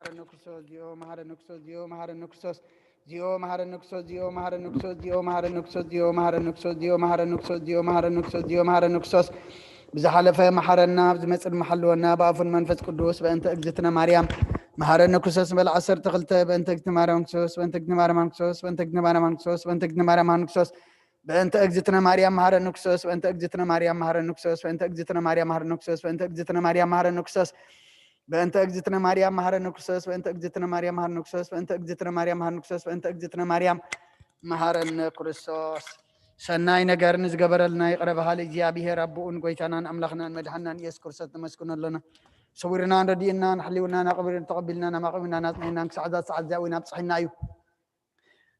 መሐረነ ክርስቶስ ዚኦ መሐረነ ክርስቶስ ዚኦ መሐረነ ክርስቶስ ዚኦ መሐረነ ክርስቶስ ዚኦ መሐረነ ክርስቶስ ዚኦ መሐረነ ክርስቶስ ዚኦ መሐረነ ክርስቶስ ዚኦ መሐረነ ክርስቶስ ዚኦ መሐረነ ክርስቶስ ዚኦ መሐረነ ክርስቶስ ብዝሓለፈ መሐረና፣ ብዝመጽእ ድማ ሓልወና፣ ብኣፉን መንፈስ ቅዱስ። በእንተ እግዝእትነ ማርያም መሐረነ ክርስቶስ ንበል ዓሰርተ ክልተ። በእንተ እግዝእትነ ማርያም ክርስቶስ በእንተ እግዝእትነ ማርያም ክርስቶስ በእንተ እግዝእትነ ማርያም ክርስቶስ በእንተ እግዝእትነ ማርያም መሐረነ ክርስቶስ በእንተ እግዝእትነ ማርያም መሐረነ ክርስቶስ በእንተ እግዝእትነ ማርያም መሐረነ ክርስቶስ በእንተ እግዝእትነ ማርያም መሐረነ ክርስቶስ በእንተ እግዝእትነ ማርያም መሐረነ ክርስቶስ በእንተ እግዝእትነ ማርያም መሐረነ ክርስቶስ በእንተ እግዝእትነ ማርያም መሐረነ ክርስቶስ በእንተ እግዝእትነ ማርያም መሐረነ ክርስቶስ። ሰናይ ነገር ንዝገበረልና ይቕረ በሃሊ እግዚኣብሔር ኣቦኡን ጎይታናን ኣምላኽናን መድሓናን ኢየሱስ ክርስቶስ ነመስግኖ ኣለና። ሰዊርናን ረዲእናን ሓሊውናን ኣቕቢርናን ተቐቢልናን ኣማቒብናን ኣጽኒዕናን ክሳዕ እዛ ሰዓት እዚኣ እውን ኣብጽሒና እዩ።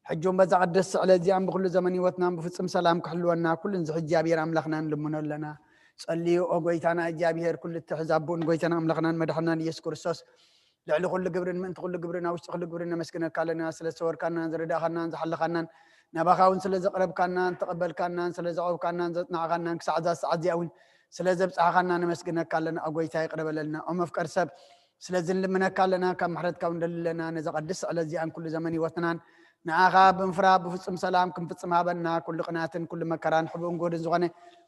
ሕጂ እውን በዛ ቅድስቲ ስዕለት እዚኣን ብኩሉ ዘመን ህይወትናን ብፍጹም ሰላም ክሕልወና ኩሉ ንዝሕ እግዚኣብሔር ኣምላኽና ንልምኖ ኣለና። ጸልዩ ኦ ጎይታና እግዚኣብሔር ኩሉ እትሕዝ ኣቦን ጎይታና ኣምላኽናን መድሓናን ኢየሱስ ክርስቶስ ልዕሊ ኩሉ ግብርን ምእንቲ ኩሉ ግብርን ኣብ ውሽጢ ኩሉ ግብርን ነመስግነካ ኣለና። ስለ ዝሰወርካናን ዝረዳእኻናን ዝሓለኻናን ናባኻ እውን ስለ ዘቕረብካናን ተቐበልካናን ስለ ዘቐብካናን ዘጽናዕኻናን ክሳዕ እዛ ሰዓት እዚኣ እውን ስለ ዘብጽሓኻና ነመስግነካ ኣለና። ኦ ጎይታ ይቕረ በለልና። ኦ መፍቀር ሰብ ስለዚ ንልምነካ ኣለና፣ ካብ ምሕረትካ እውን ንደሊ ኣለና። ነዛ ቅድስቲ ዕለት እዚኣን ኩሉ ዘመን ህይወትናን ንኣኻ ብምፍራ ብፍጹም ሰላም ክንፍጽም ሃበና። ኩሉ ቅናትን ኩሉ መከራን ሕቡእን ጎድን ዝኾነ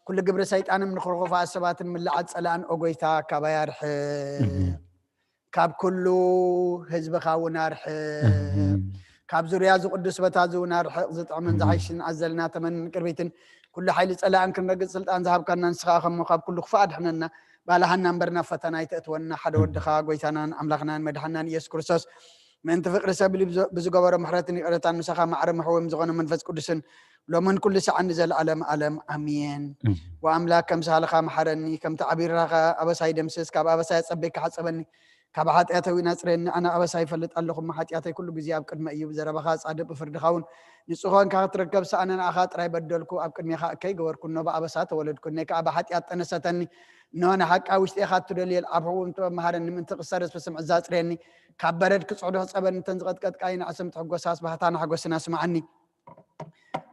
ኩሉ ግብሪ ሰይጣንን ምልኽርኹፋት ሰባትን ምልዓል ጸላእን ኦ ጎይታ ካባይ ኣርሕቕ። ካብ ኩሉ ህዝብኻ እውን ኣርሕቕ። ካብ ዙርያ እዚ ቅዱስ ቦታ እዚ እውን ኣርሕቕ። ዝጥዕምን ዝሓይሽን ኣዘልና ተመንን ቅርቢትን ኩሉ ሓይሊ ጸላእን ክንረግጽ ስልጣን ዝሃብካና ንስኻ እሞ ካብ ኩሉ ክፉእ ኣድሕነና። ባልሃና እምበር ናብ ፈተና ኣይተእትወና። ሓደ ወድኻ ጎይታናን ኣምላኽናን መድሓናን ኢየሱስ ክርስቶስ ምእንቲ ፍቕሪ ሰብ ኢሉ ብዝ- ብዝገበሮ ምሕረትን ይቕረታን ምሳኻ ማዕረ መሕወም ዝኾነ መንፈስ ቅዱስን ሎምን ኩሉ ሰዓን ንዘለኣለም ኣለም ኣሜን። ወኣምላክ ከም ሳህልኻ መሓረኒ፣ ከምቲ ዓቢራኻ ኣበሳይ ደምስስ፣ ካብ ኣበሳይ ኣጸበይካ ሓጸበኒ፣ ካብ ሓጢኣተይ እውን ኣጽረየኒ። ኣነ ኣበሳይ ይፈልጥ ኣለኹ፣ እሞ ሓጢኣተይ ኩሉ ግዜ ኣብ ቅድመ እዩ። ብዘረባኻ ጻድቕ ብፍርድኻ እውን ንጹህ ኮንካ ክትርከብ ሰኣነ ንኣኻ ጥራይ በደልኩ፣ ኣብ ቅድሜኻ እከይ ገበርኩ፣ እኖ ብኣበሳ ተወለድኩ፣ እነይ ከኣ ብሓጢኣት ጠነሰተኒ። እነሆ ንሓቂ ኣብ ውሽጢ ኢኻ እትደልየል፣ ኣብ ሕቡእ ጥበብ መሃረኒ፣ ምእንቲ ክሰርስ ብስምዒት ዛጽረየኒ፣ ካብ በረድ ክጽዕዶ ክጸበኒ፣ እተን ዝቐጥቀጥካየን ኣዕጽምቲ ሕጎሳስ ባህታና ሓጎስን ኣስምዓኒ።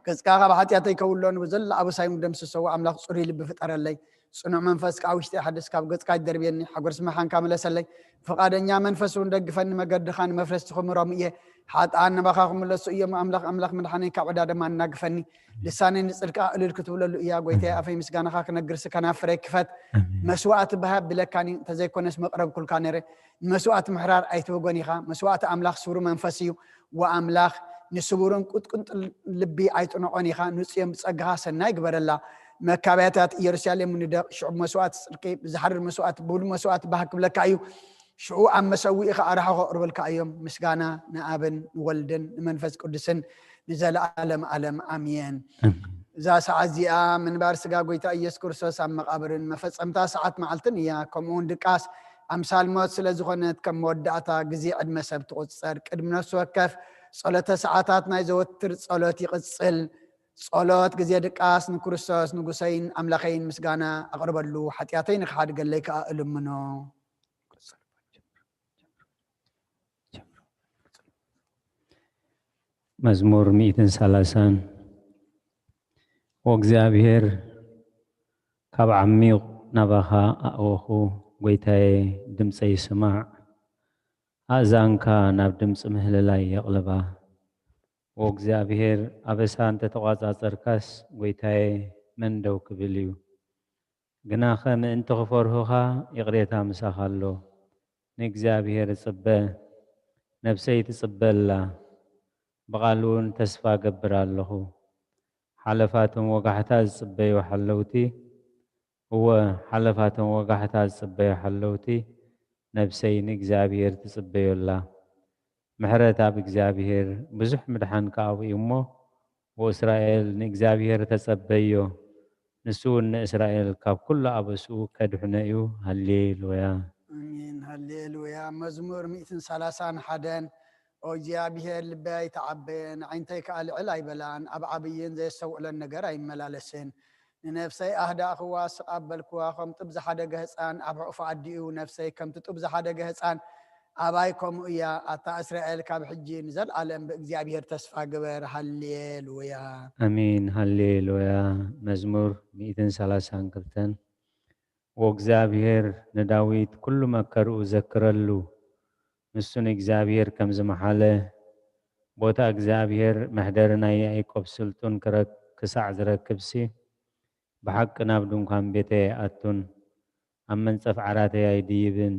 ገጽካ ካብ ሓጢኣተይ ከውሎ፣ ንብዘሎ ኣበሳይ እውን ደምስሶ፣ ኣምላኽ ጽሩይ ልቢ ፍጠረለይ። ጽኑዕ መንፈስ ከኣ ውሽጢ ሓድስ ካብ ገጽካ ይደርብየኒ። ሓጎስ መሓንካ ምለሰለይ። ፍቓደኛ መንፈስ እውን ደግፈኒ። መገድኻ ንመፍረስቲ ክምህሮም እየ። ሓጥኣን ናባኻ ክምለሱ እዮም። ኣምላኽ ኣምላኽ ምድሓነይ ካብ ዕዳ ድማ ኣናግፈኒ። ልሳነይ ንጽድቅኻ እልል ክትብለሉ እያ። ጎይታየ ኣፈይ ምስጋናኻ ክነግርሲ ከናፍረይ ክፈት። መስዋእቲ ብሃብ ብለካኒ እንተዘይኮነስ መቕረብኩልካ ነይረ። ንመስዋእቲ ምሕራር ኣይትበጎን ኢኻ። መስዋእቲ ኣምላኽ ስሩ መንፈስ እዩ። ወኣምላኽ ንስቡርን ቁጥቁንጥ ልቢ ኣይጥንቖን ኢኻ። ንጽዮን ብጸጋኻ ሰናይ ግበረላ። መካብያታት ኢየሩሳሌም ንደቕ። ሽዑ መስዋእቲ ጽድቂ ብዝሓርር መስዋእቲ ብሉል መስዋእቲ ባህ ክብለካ እዩ። ሽዑ ኣብ መሰውኢኻ ኣርሓ ከቕርበልካ እዮም። ምስጋና ንኣብን ንወልድን ንመንፈስ ቅዱስን ንዘለኣለም ኣለም ኣሜን። እዛ ሰዓት እዚኣ ምንባር ስጋ ጎይታ ኢየሱስ ክርስቶስ ኣብ መቓብርን መፈጸምታ ሰዓት መዓልትን እያ። ከምኡ እውን ድቃስ ኣምሳል ሞት ስለ ዝኾነት ከም መወዳእታ ግዜ ዕድመ ሰብ ትቑጸር። ቅድሚ ነፍሲ ወከፍ ጸሎተ ሰዓታት ናይ ዘወትር ጸሎት ይቕጽል። ጸሎት ግዜ ድቃስ ንክርስቶስ ንጉሰይን ኣምላኸይን ምስጋና ኣቕርበሉ፣ ሓጢኣተይ ንኽሓድገለይ ከኣ እልምኖ። መዝሙር ሚእትን ሰላሳን ወእግዚኣብሔር ካብ ዓሚቕ ናባኻ ኣእወኹ፣ ጐይታየ ድምፀይ ስማዕ፣ ኣእዛንካ ናብ ድምፂ ምህልላይ የቕልባ። ወእግዚኣብሔር ኣበሳ እንተተቋጻጸርካስ፣ ጐይታየ መን ደው ክብል እዩ? ግናኸ ምእንቲ ኽፈርሁኻ ይቕሬታ ምሳኻ ኣሎ። ንእግዚኣብሔር እጽበ፣ ነፍሰይ ትጽበ ኣላ፣ ብቓሉ እውን ተስፋ እገብር ኣለኹ። ሓለፋቶም ወጋሕታ ዝጽበዩ ሓለውቲ፣ እወ፣ ሓለፋቶም ወጋሕታ ዝጽበዩ ሓለውቲ፣ ነፍሰይ ንእግዚኣብሔር ትጽበዮ ኣላ። ምሕረት ኣብ እግዚኣብሄር፣ ብዙሕ ምድሓን ከኣ ኣብኡ እሞ፣ ወእስራኤል ንእግዚኣብሄር ተጸበዮ፣ ንሱ እውን ንእስራኤል ካብ ኩሉ ኣበስኡ ከድሕኖ እዩ። ሃሌሉያ። ኣሜን ሃሌሉያ። መዝሙር ሚእትን ሰላሳን ሓደን ኦ እግዚኣብሄር፣ ልበይ ኣይተዓበየን፣ ኣዒንተይ ከኣ ልዕል ኣይበላን፣ ኣብ ዓብይን ዘየስተውዕሎን ነገር ኣይመላለስን። ንነፍሰይ ኣህዳእኽዋ፣ ስቕ ኣበልክዋ፣ ከም ጡብ ዝሓደገ ህጻን ኣብ ሕቑፊ ኣዲኡ፣ ነፍሰይ ከምቲ ጡብ ዝሓደገ ህጻን ኣባይ ከምኡ እያ ኣታ እስራኤል፣ ካብ ሕጂ ንዘለኣለም ብእግዚኣብሔር ተስፋ ግበር። ሃሌሉያ። ኣሜን። ሃሌሉያ። መዝሙር ሚእትን ሰላሳን ክልተን። ወእግዚኣብሔር ንዳዊት ኩሉ መከርኡ ዘክረሉ፣ ንሱ ንእግዚኣብሔር ከም ዝመሓለ፣ ቦታ እግዚኣብሔር መሕደሪ ናይ ያዕቆብ ስልጡን ክረ-፣ ክሳዕ ዝረክብሲ፣ ብሓቂ ናብ ድንኳን ቤተይ ኣይኣቱን፣ ኣብ መንጸፍ ዓራተይ ኣይድይብን።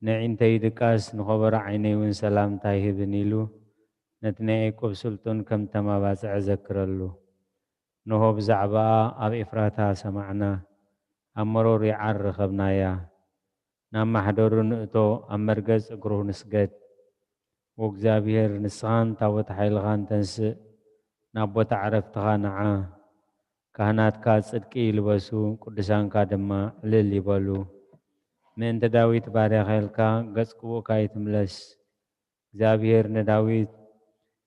ነዒንተይ ድቃስ ንኸበሮ ዓይነይ እውን ሰላምታ ኣይህብን ኢሉ፣ ነቲ ናይ ያዕቆብ ስልጡን ከም ተማባጽዐ ዘክረሉ። ንሆ ብዛዕባኣ ኣብ ኤፍራታ ሰማዕና፣ ኣብ መሮር ይዓር ረኸብናያ። ናብ ማሕደሩ ንእቶ፣ ኣብ መርገጽ እግሩ ንስገድ። ወእግዚኣብሔር፣ ንስኻን ታቦት ሓይልኻን ተንስእ፣ ናብ ቦታ ዕረፍትኻ ንዓ። ካህናትካ ጽድቂ ይልበሱ፣ ቅዱሳንካ ድማ ዕልል ይበሉ። ምእንቲ ዳዊት ባርያኻ ኢልካ ገጽ ክቡእካ ኣይትምለስ። እግዚኣብሔር ንዳዊት፣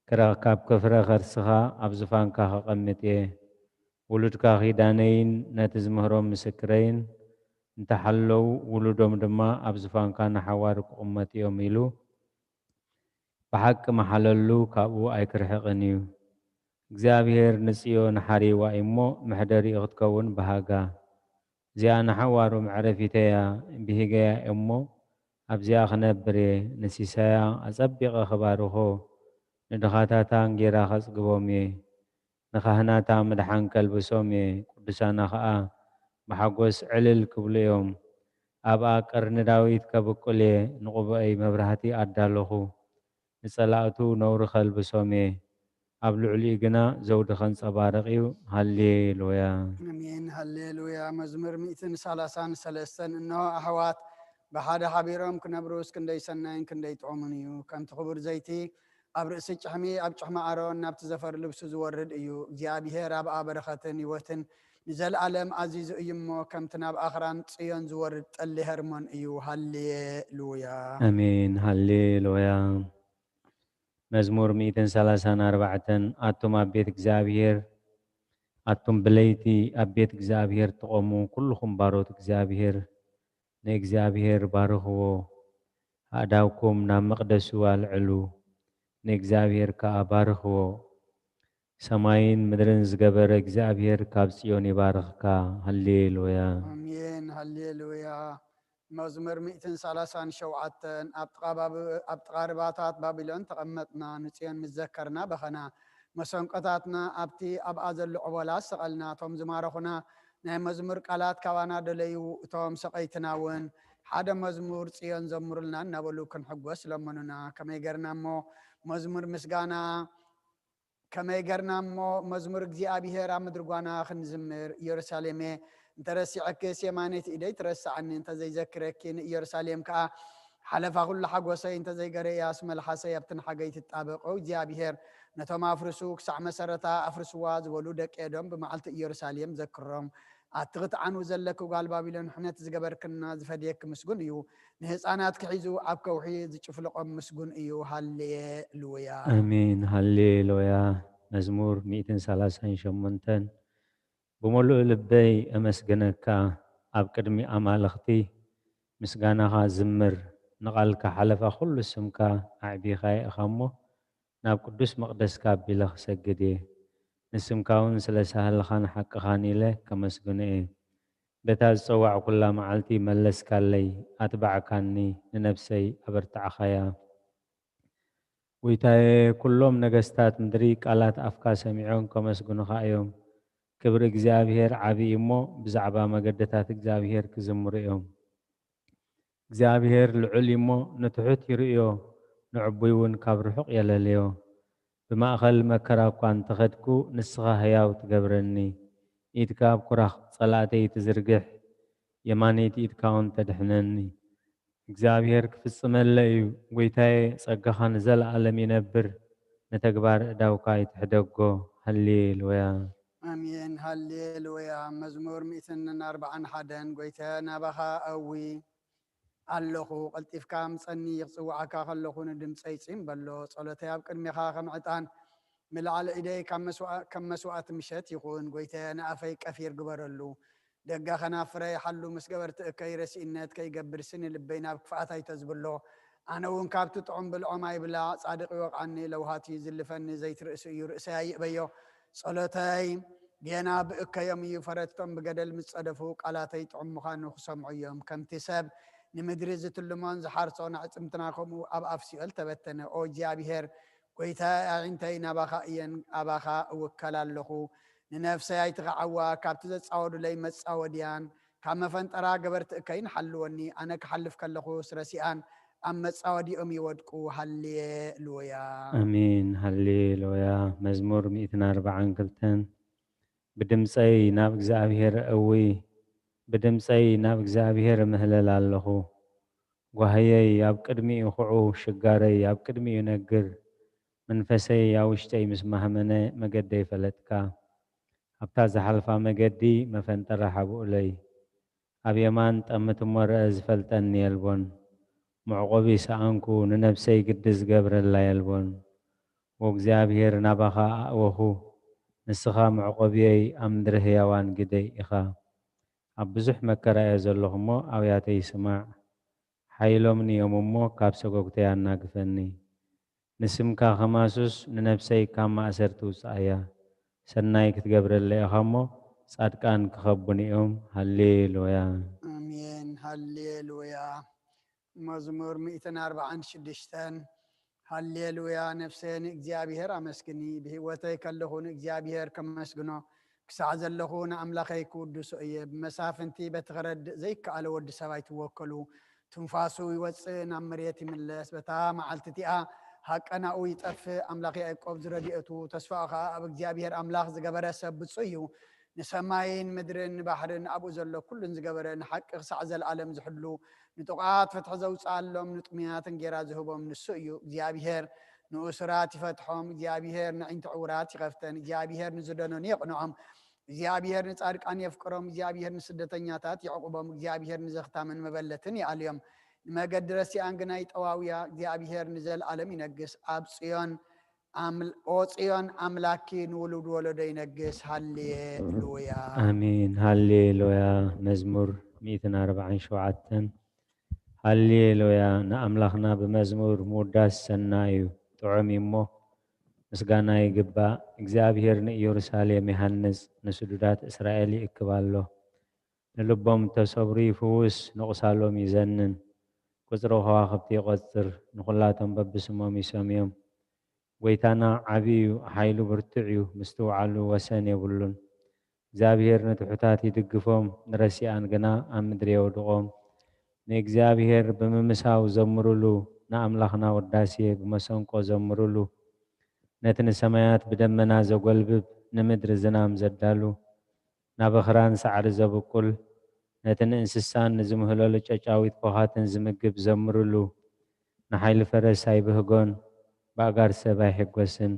ክረ-፣ ካብ ክፍረ ከርስኻ ኣብ ዙፋንካ ከቐምጥ እየ። ውሉድካ ኪዳነይን ነቲ ዝምህሮም ምስክረይን እንተሓለዉ፣ ውሉዶም ድማ ኣብ ዙፋንካ ንሓዋሩ ክቕመጡ እዮም ኢሉ ብሓቂ መሓለሉ፣ ካብኡ ኣይክርሕቕን እዩ። እግዚኣብሔር ንጽዮን ሓሪዋ እሞ መሕደሪኡ ክትከውን በሃጋ። እዚኣ ንሓዋሩ መዕረፊተያ ብሂገያ እሞ ኣብዚኣ ክነብር እየ። ንሲሳያ ኣጸቢቐ ክባርኾ፣ ንድኻታታ እንጌራ ከጽግቦም እየ። ንካህናታ ምድሓን ከልብሶም እየ፣ ቅዱሳና ኸኣ ብሓጎስ ዕልል ክብሉ እዮም። ኣብኣ ቀርኒ ዳዊት ከብቁል እየ፣ ንቕቡኣይ መብራህቲ ኣዳለኹ። ንጸላእቱ ነውሪ ከልብሶም እየ፣ ኣብ ልዕሊኡ ግና ዘውዲ ከንጸባርቕ እዩ። ሃሌሉያ። ኣሜን። ሃሌሉያ። መዝሙር ሚእትን ሰላሳን ሰለስተን። እንሆ ኣሕዋት ብሓደ ሓቢሮም ክነብሩስ ክንደይ ሰናይን ክንደይ ጥዑምን እዩ። ከምቲ ክቡር ዘይቲ ኣብ ርእሲ ጭሕሚ ኣብ ጭሕሚ ኣሮን ናብቲ ዘፈር ልብሱ ዝወርድ እዩ። እግዚኣብሔር ኣብኣ በረኸትን ህይወትን ንዘለኣለም ኣዚዙ እዩ እሞ፣ ከምቲ ናብ ኣኽራን ጽዮን ዝወርድ ጠሊ ሄርሞን እዩ። ሃሌሉያ። ኣሜን። ሃሌሉያ። መዝሙር ሚእትን ሰላሳን ኣርባዕተን። ኣቱም ኣብ ቤት እግዚኣብሔር፣ ኣቱም ብለይቲ ኣብ ቤት እግዚኣብሔር ትቖሙ፣ ኩልኹም ባሮት እግዚኣብሔር፣ ንእግዚኣብሔር ባርኽዎ። ኣእዳውኩም ናብ መቕደሱ ኣልዕሉ፣ ንእግዚኣብሔር ከኣ ባርኽዎ። ሰማይን ምድርን ዝገበረ እግዚኣብሔር ካብ ጽዮን ይባርኽካ። ሃሌሉያ። ኣሜን። ሃሌሉያ። መዝሙር ሚእትን ሰላሳን ሸውዓተን። ኣብ ጥቓ ባብ-፣ ኣብ ጥቓ ርባታት ባቢሎን ተቐመጥና፣ ንጽዮን ምስ ዘከርና በኸና። መሰንቆታትና ኣብቲ ኣብኣ ዘሎ ዕቦላ ሰቐልና። እቶም ዝማረኹና ናይ መዝሙር ቃላት ካባና ደለዩ፣ እቶም ሰቐይትና እውን ሓደ መዝሙር ጽዮን ዘምሩልና እናበሉ ክንሕጎስ ለመኑና። ከመይ ገርና እሞ መዝሙር ምስጋና ከመይ ገርና እሞ መዝሙር እግዚኣብሔር ኣብ ምድሪ ጓና ክንዝምር። ኢየሩሳሌሜ እንተረሲዐክስ የማነይቲ ኢደይ ትረስዓኒ፣ እንተዘይዘክረኪ ንኢየሩሳሌም ከኣ ሓለፋ ኩሉ ሓጎሰይ፣ እንተዘይገረያስ መልሓሰይ ኣብቲ ንሓገይ ትጣበቆ። እግዚኣብሔር ነቶም ኣፍርሱ ክሳዕ መሰረታ ኣፍርስዋ ዝበሉ ደቂ ኤዶም ብመዓልቲ ኢየሩሳሌም ዘክሮም። ኣቲ ክትዓኑ ዘለኪ ጓል ባቢሎን፣ ሕነት ዝገበርክና ዝፈድየኪ ምስጉን እዩ። ንህፃናት ክሒዙ ኣብ ከውሒ ዝጭፍልቆም ምስጉን እዩ። ሃሌሉያ። ኣሜን። ሃሌሉያ። መዝሙር ሚእትን ሰላሳን ሸሞንተን። ብምሉእ ልበይ እመስግነካ፣ ኣብ ቅድሚ ኣማልኽቲ ምስጋናኻ ዝምር። ንቓልካ ሓለፋ ኩሉ ስምካ ኣዕቢኻዮ ኢኻ እሞ፣ ናብ ቅዱስ መቕደስካ ኣቢለ ክሰግድ እየ። ንስምካ እውን ስለ ሳህልኻን ሓቅኻን ኢለ ከመስግኖ እየ። በታ ዝጸዋዕኩላ መዓልቲ መለስካለይ፣ ኣትባዕካኒ፣ ንነፍሰይ ኣበርታዕኻያ። ጎይታየ፣ ኩሎም ነገስታት ምድሪ ቃላት ኣፍካ ሰሚዖም ከመስግኑኻ እዮም። ክብሪ እግዚኣብሔር ዓቢ እዩ እሞ፣ ብዛዕባ መገድታት እግዚኣብሔር ክዝምሩ እዮም። እግዚኣብሔር ልዑል እዩ እሞ፣ ንትሑት ይርእዮ፣ ንዕቡይ እውን ካብ ርሑቕ የለልዮ። ብማእከል መከራ እኳ እንተኸድኩ፣ ንስኻ ህያው ትገብረኒ። ኢድካ ኣብ ኩራኽ ጸላእተይ ትዝርግሕ፣ የማነይቲ ኢድካ እውን ተድሕነኒ። እግዚኣብሔር ክፍጽመለይ እዩ። ጎይታየ፣ ጸጋኻ ንዘለኣለም ይነብር፣ ንተግባር እዳውካ ኣይትሕደጎ። ሃሌሉያ። ኣሜን። ሃሌሉያ። መዝሙር ሚእትን ኣርባዓን ሓደን። ጎይታየ፣ ናባኻ ኣዊ ኣለኹ፣ ቀልጢፍካ ምጸኒ፣ ክጽውዓካ ከለኹ ንድምጸይ ጺም በሎ። ጸሎተይ ኣብ ቅድሜኻ ከም ዕጣን፣ ምልዓል ኢደይ ካብ መስዋ-፣ ከም መስዋእቲ ምሸት ይኹን። ጎይታየ፣ ንኣፈይ ቀፊር ግበረሉ፣ ደጋ ከናፍረይ ሓሉ፣ ምስ ገበርቲ እከይ ረሲእነት ከይገብር ስኒ ልበይ ናብ ክፍኣት ኣይተዝብሎ። ኣነ እውን ካብቲ ጥዑም ብልዖም ኣይብላዕ፣ ጻድቕ ይወቕዓኒ፣ ለውሃት እዩ ዝልፈኒ፣ ዘይትርእሱ እዩ ርእሰይ ኣይእበዮ። ጸሎተይ ጌና ብእከዮም እዩ፣ ፈረድቶም ብገደል ምስ ጸደፉ፣ ቃላተይ ጥዑም ምዃኑ ክሰምዑ እዮም። ከምቲ ሰብ ንምድሪ ዝትልሞን ዝሓርሶን ኣዕጽምትና ከምኡ ኣብ ኣፍ ሲኦል ተበተነ። ኦ እግዚኣብሔር፣ ጐይታ ኣዒንተይ ናባኻ እየን፣ ኣባኻ እውከል ኣለኹ። ንነፍሰይ ኣይትኽዓዋ፣ ካብቲ ዘጻወዱለይ መጻወድያን ካብ መፈንጠራ ገበርቲ እከይን ሓልወኒ። ኣነ ክሓልፍ ከለኹስ ረሲኣን ኣብ መጻወዲኦም ይወድቁ። ሃሌሉያ። ኣሜን። ሃሌሉያ። መዝሙር ሚእትን ኣርባዓን ክልተን። ብድምፀይ ናብ እግዚኣብሔር እውይ፣ ብድምፀይ ናብ እግዚኣብሔር እምህለል ኣለኹ። ጓህየይ ኣብ ቅድሚኡ ኹዑ፣ ሽጋረይ ኣብ ቅድሚኡ ነግር። መንፈሰይ ኣብ ውሽጠይ ምስ ማህመነ፣ መገደይ ፈለጥካ። ኣብታ ዝሓልፋ መገዲ መፈንጠራ ሓብኡለይ። ኣብ የማን ጠምት እሞ ረአ፣ ዝፈልጠኒ የልቦን። መዕቆቢ ሰኣንኩ፣ ንነብሰይ ግዲ ዝገብረላ የልቦን። ወእግዚኣብሔር ናባኻ ኣእወኹ፣ ንስኻ መዕቆብየይ፣ ኣብ ምድሪ ህያዋን ግደይ ኢኻ። ኣብ ብዙሕ መከራ እየ ዘለኹ እሞ፣ ኣውያተይ ስማዕ። ሓይሎምኒ እዮም እሞ፣ ካብ ሰጎግተይ ኣናግፈኒ። ንስምካ ከማሱስ፣ ንነብሰይ ካብ ማእሰርቲ ውጽኣያ። ሰናይ ክትገብረለይ ኢኻ እሞ፣ ጻድቃን ክኸቡኒ እዮም። ሃሌሉያ። ኣሜን። ሃሌሉያ። መዝሙር ሚእትን ኣርባዓን ሽዱሽተን። ሃሌሉያ፣ ነፍሰየ ንእግዚኣብሔር ኣመስግኒ፣ ብህይወተይ ከለኹ ንእግዚኣብሔር ከመስግኖ፣ ክሳዕ ዘለኹ ንኣምላኸይ ክውድሶ እየ። ብመሳፍንቲ በቲ ኸረድእ ዘይከኣሎ ወዲ ሰብ ኣይትወከሉ። ትንፋሱ ይወጽእ፣ ናብ መሬት ይምለስ። በታ መዓልቲ እቲኣ ሃቀናኡ ይጠፍእ። ኣምላኽ ያዕቆብ ዝረድኤቱ፣ ተስፋኡ ኸኣ ኣብ እግዚኣብሔር ኣምላኽ ዝገበረ ሰብ ብጹእ እዩ። ንሰማይን ምድርን ንባሕርን ኣብኡ ዘሎ ኩሉን ዝገበረ፣ ንሓቂ ክሳዕ ዘለኣለም ዝሕሉ፣ ንጥቑዓት ፍትሒ ዘውጽኣሎም፣ ንጥሙያት እንጌራ ዝህቦም ንሱ እዩ። እግዚኣብሔር ንእሱራት ይፈትሖም፣ እግዚኣብሔር ነዒንቲ ዕውራት ይኸፍተን፣ እግዚኣብሔር ንዝደነኑ የቕንዖም፣ እግዚኣብሔር ንጻድቃን የፍቅሮም፣ እግዚኣብሔር ንስደተኛታት የዕቁቦም፣ እግዚኣብሔር ንዘኽታምን መበለትን ይኣልዮም፣ ንመገዲ ረሲኣን ግና ይጠዋውያ። እግዚኣብሔር ንዘለኣለም ይነግስ፣ ኣብ ጽዮን ኣምል-፣ ኦ ጽዮን ኣምላኪ ንውሉድ ወለዶ ይነግስ። ሃሌሉያ። ኣሜን። ሃሌሉያ። መዝሙር ሚእትን ኣርባዓን ሸውዓተን። ሃሌሉያ። ንኣምላኽና ብመዝሙር ምውዳስ ሰናይ እዩ፣ ጥዑም እዩ እሞ ምስጋና ይግባእ። እግዚኣብሔር ንኢየሩሳሌም ይሃንጽ፣ ንስዱዳት እስራኤል ይእክብ ኣሎ። ንልቦም እተሰብሩ ይፍውስ፣ ንቑሳሎም ይዘንን። ቁጽሪ ከዋኽብቲ ይቖጽር፣ ንኹላቶም በብስሞም ይሰምዮም። ጐይታና ዓቢ እዩ፣ ሓይሉ ብርቱዕ እዩ፣ ምስትውዓሉ ወሰን የብሉን። እግዚኣብሔር ንትሑታት ይድግፎም፣ ንረሲኣን ግና ኣብ ምድሪ የውድቖም። ንእግዚኣብሔር ብምምሳው ዘምሩሉ፣ ንኣምላኽና ውዳሴ ብመሰንቆ ዘምሩሉ። ነቲ ንሰማያት ብደመና ዘጐልብብ፣ ንምድሪ ዝናም ዘዳሉ፣ ናብ ኣኽራን ሳዕሪ ዘብቁል፣ ነቲ ንእንስሳን ንዝምህለሉ ጨጫዊት ኾኻትን ዝምግብ ዘምሩሉ። ንሓይሊ ፈረስ ኣይብህጎን፣ ብኣጋር ሰብ ኣይሕጎስን።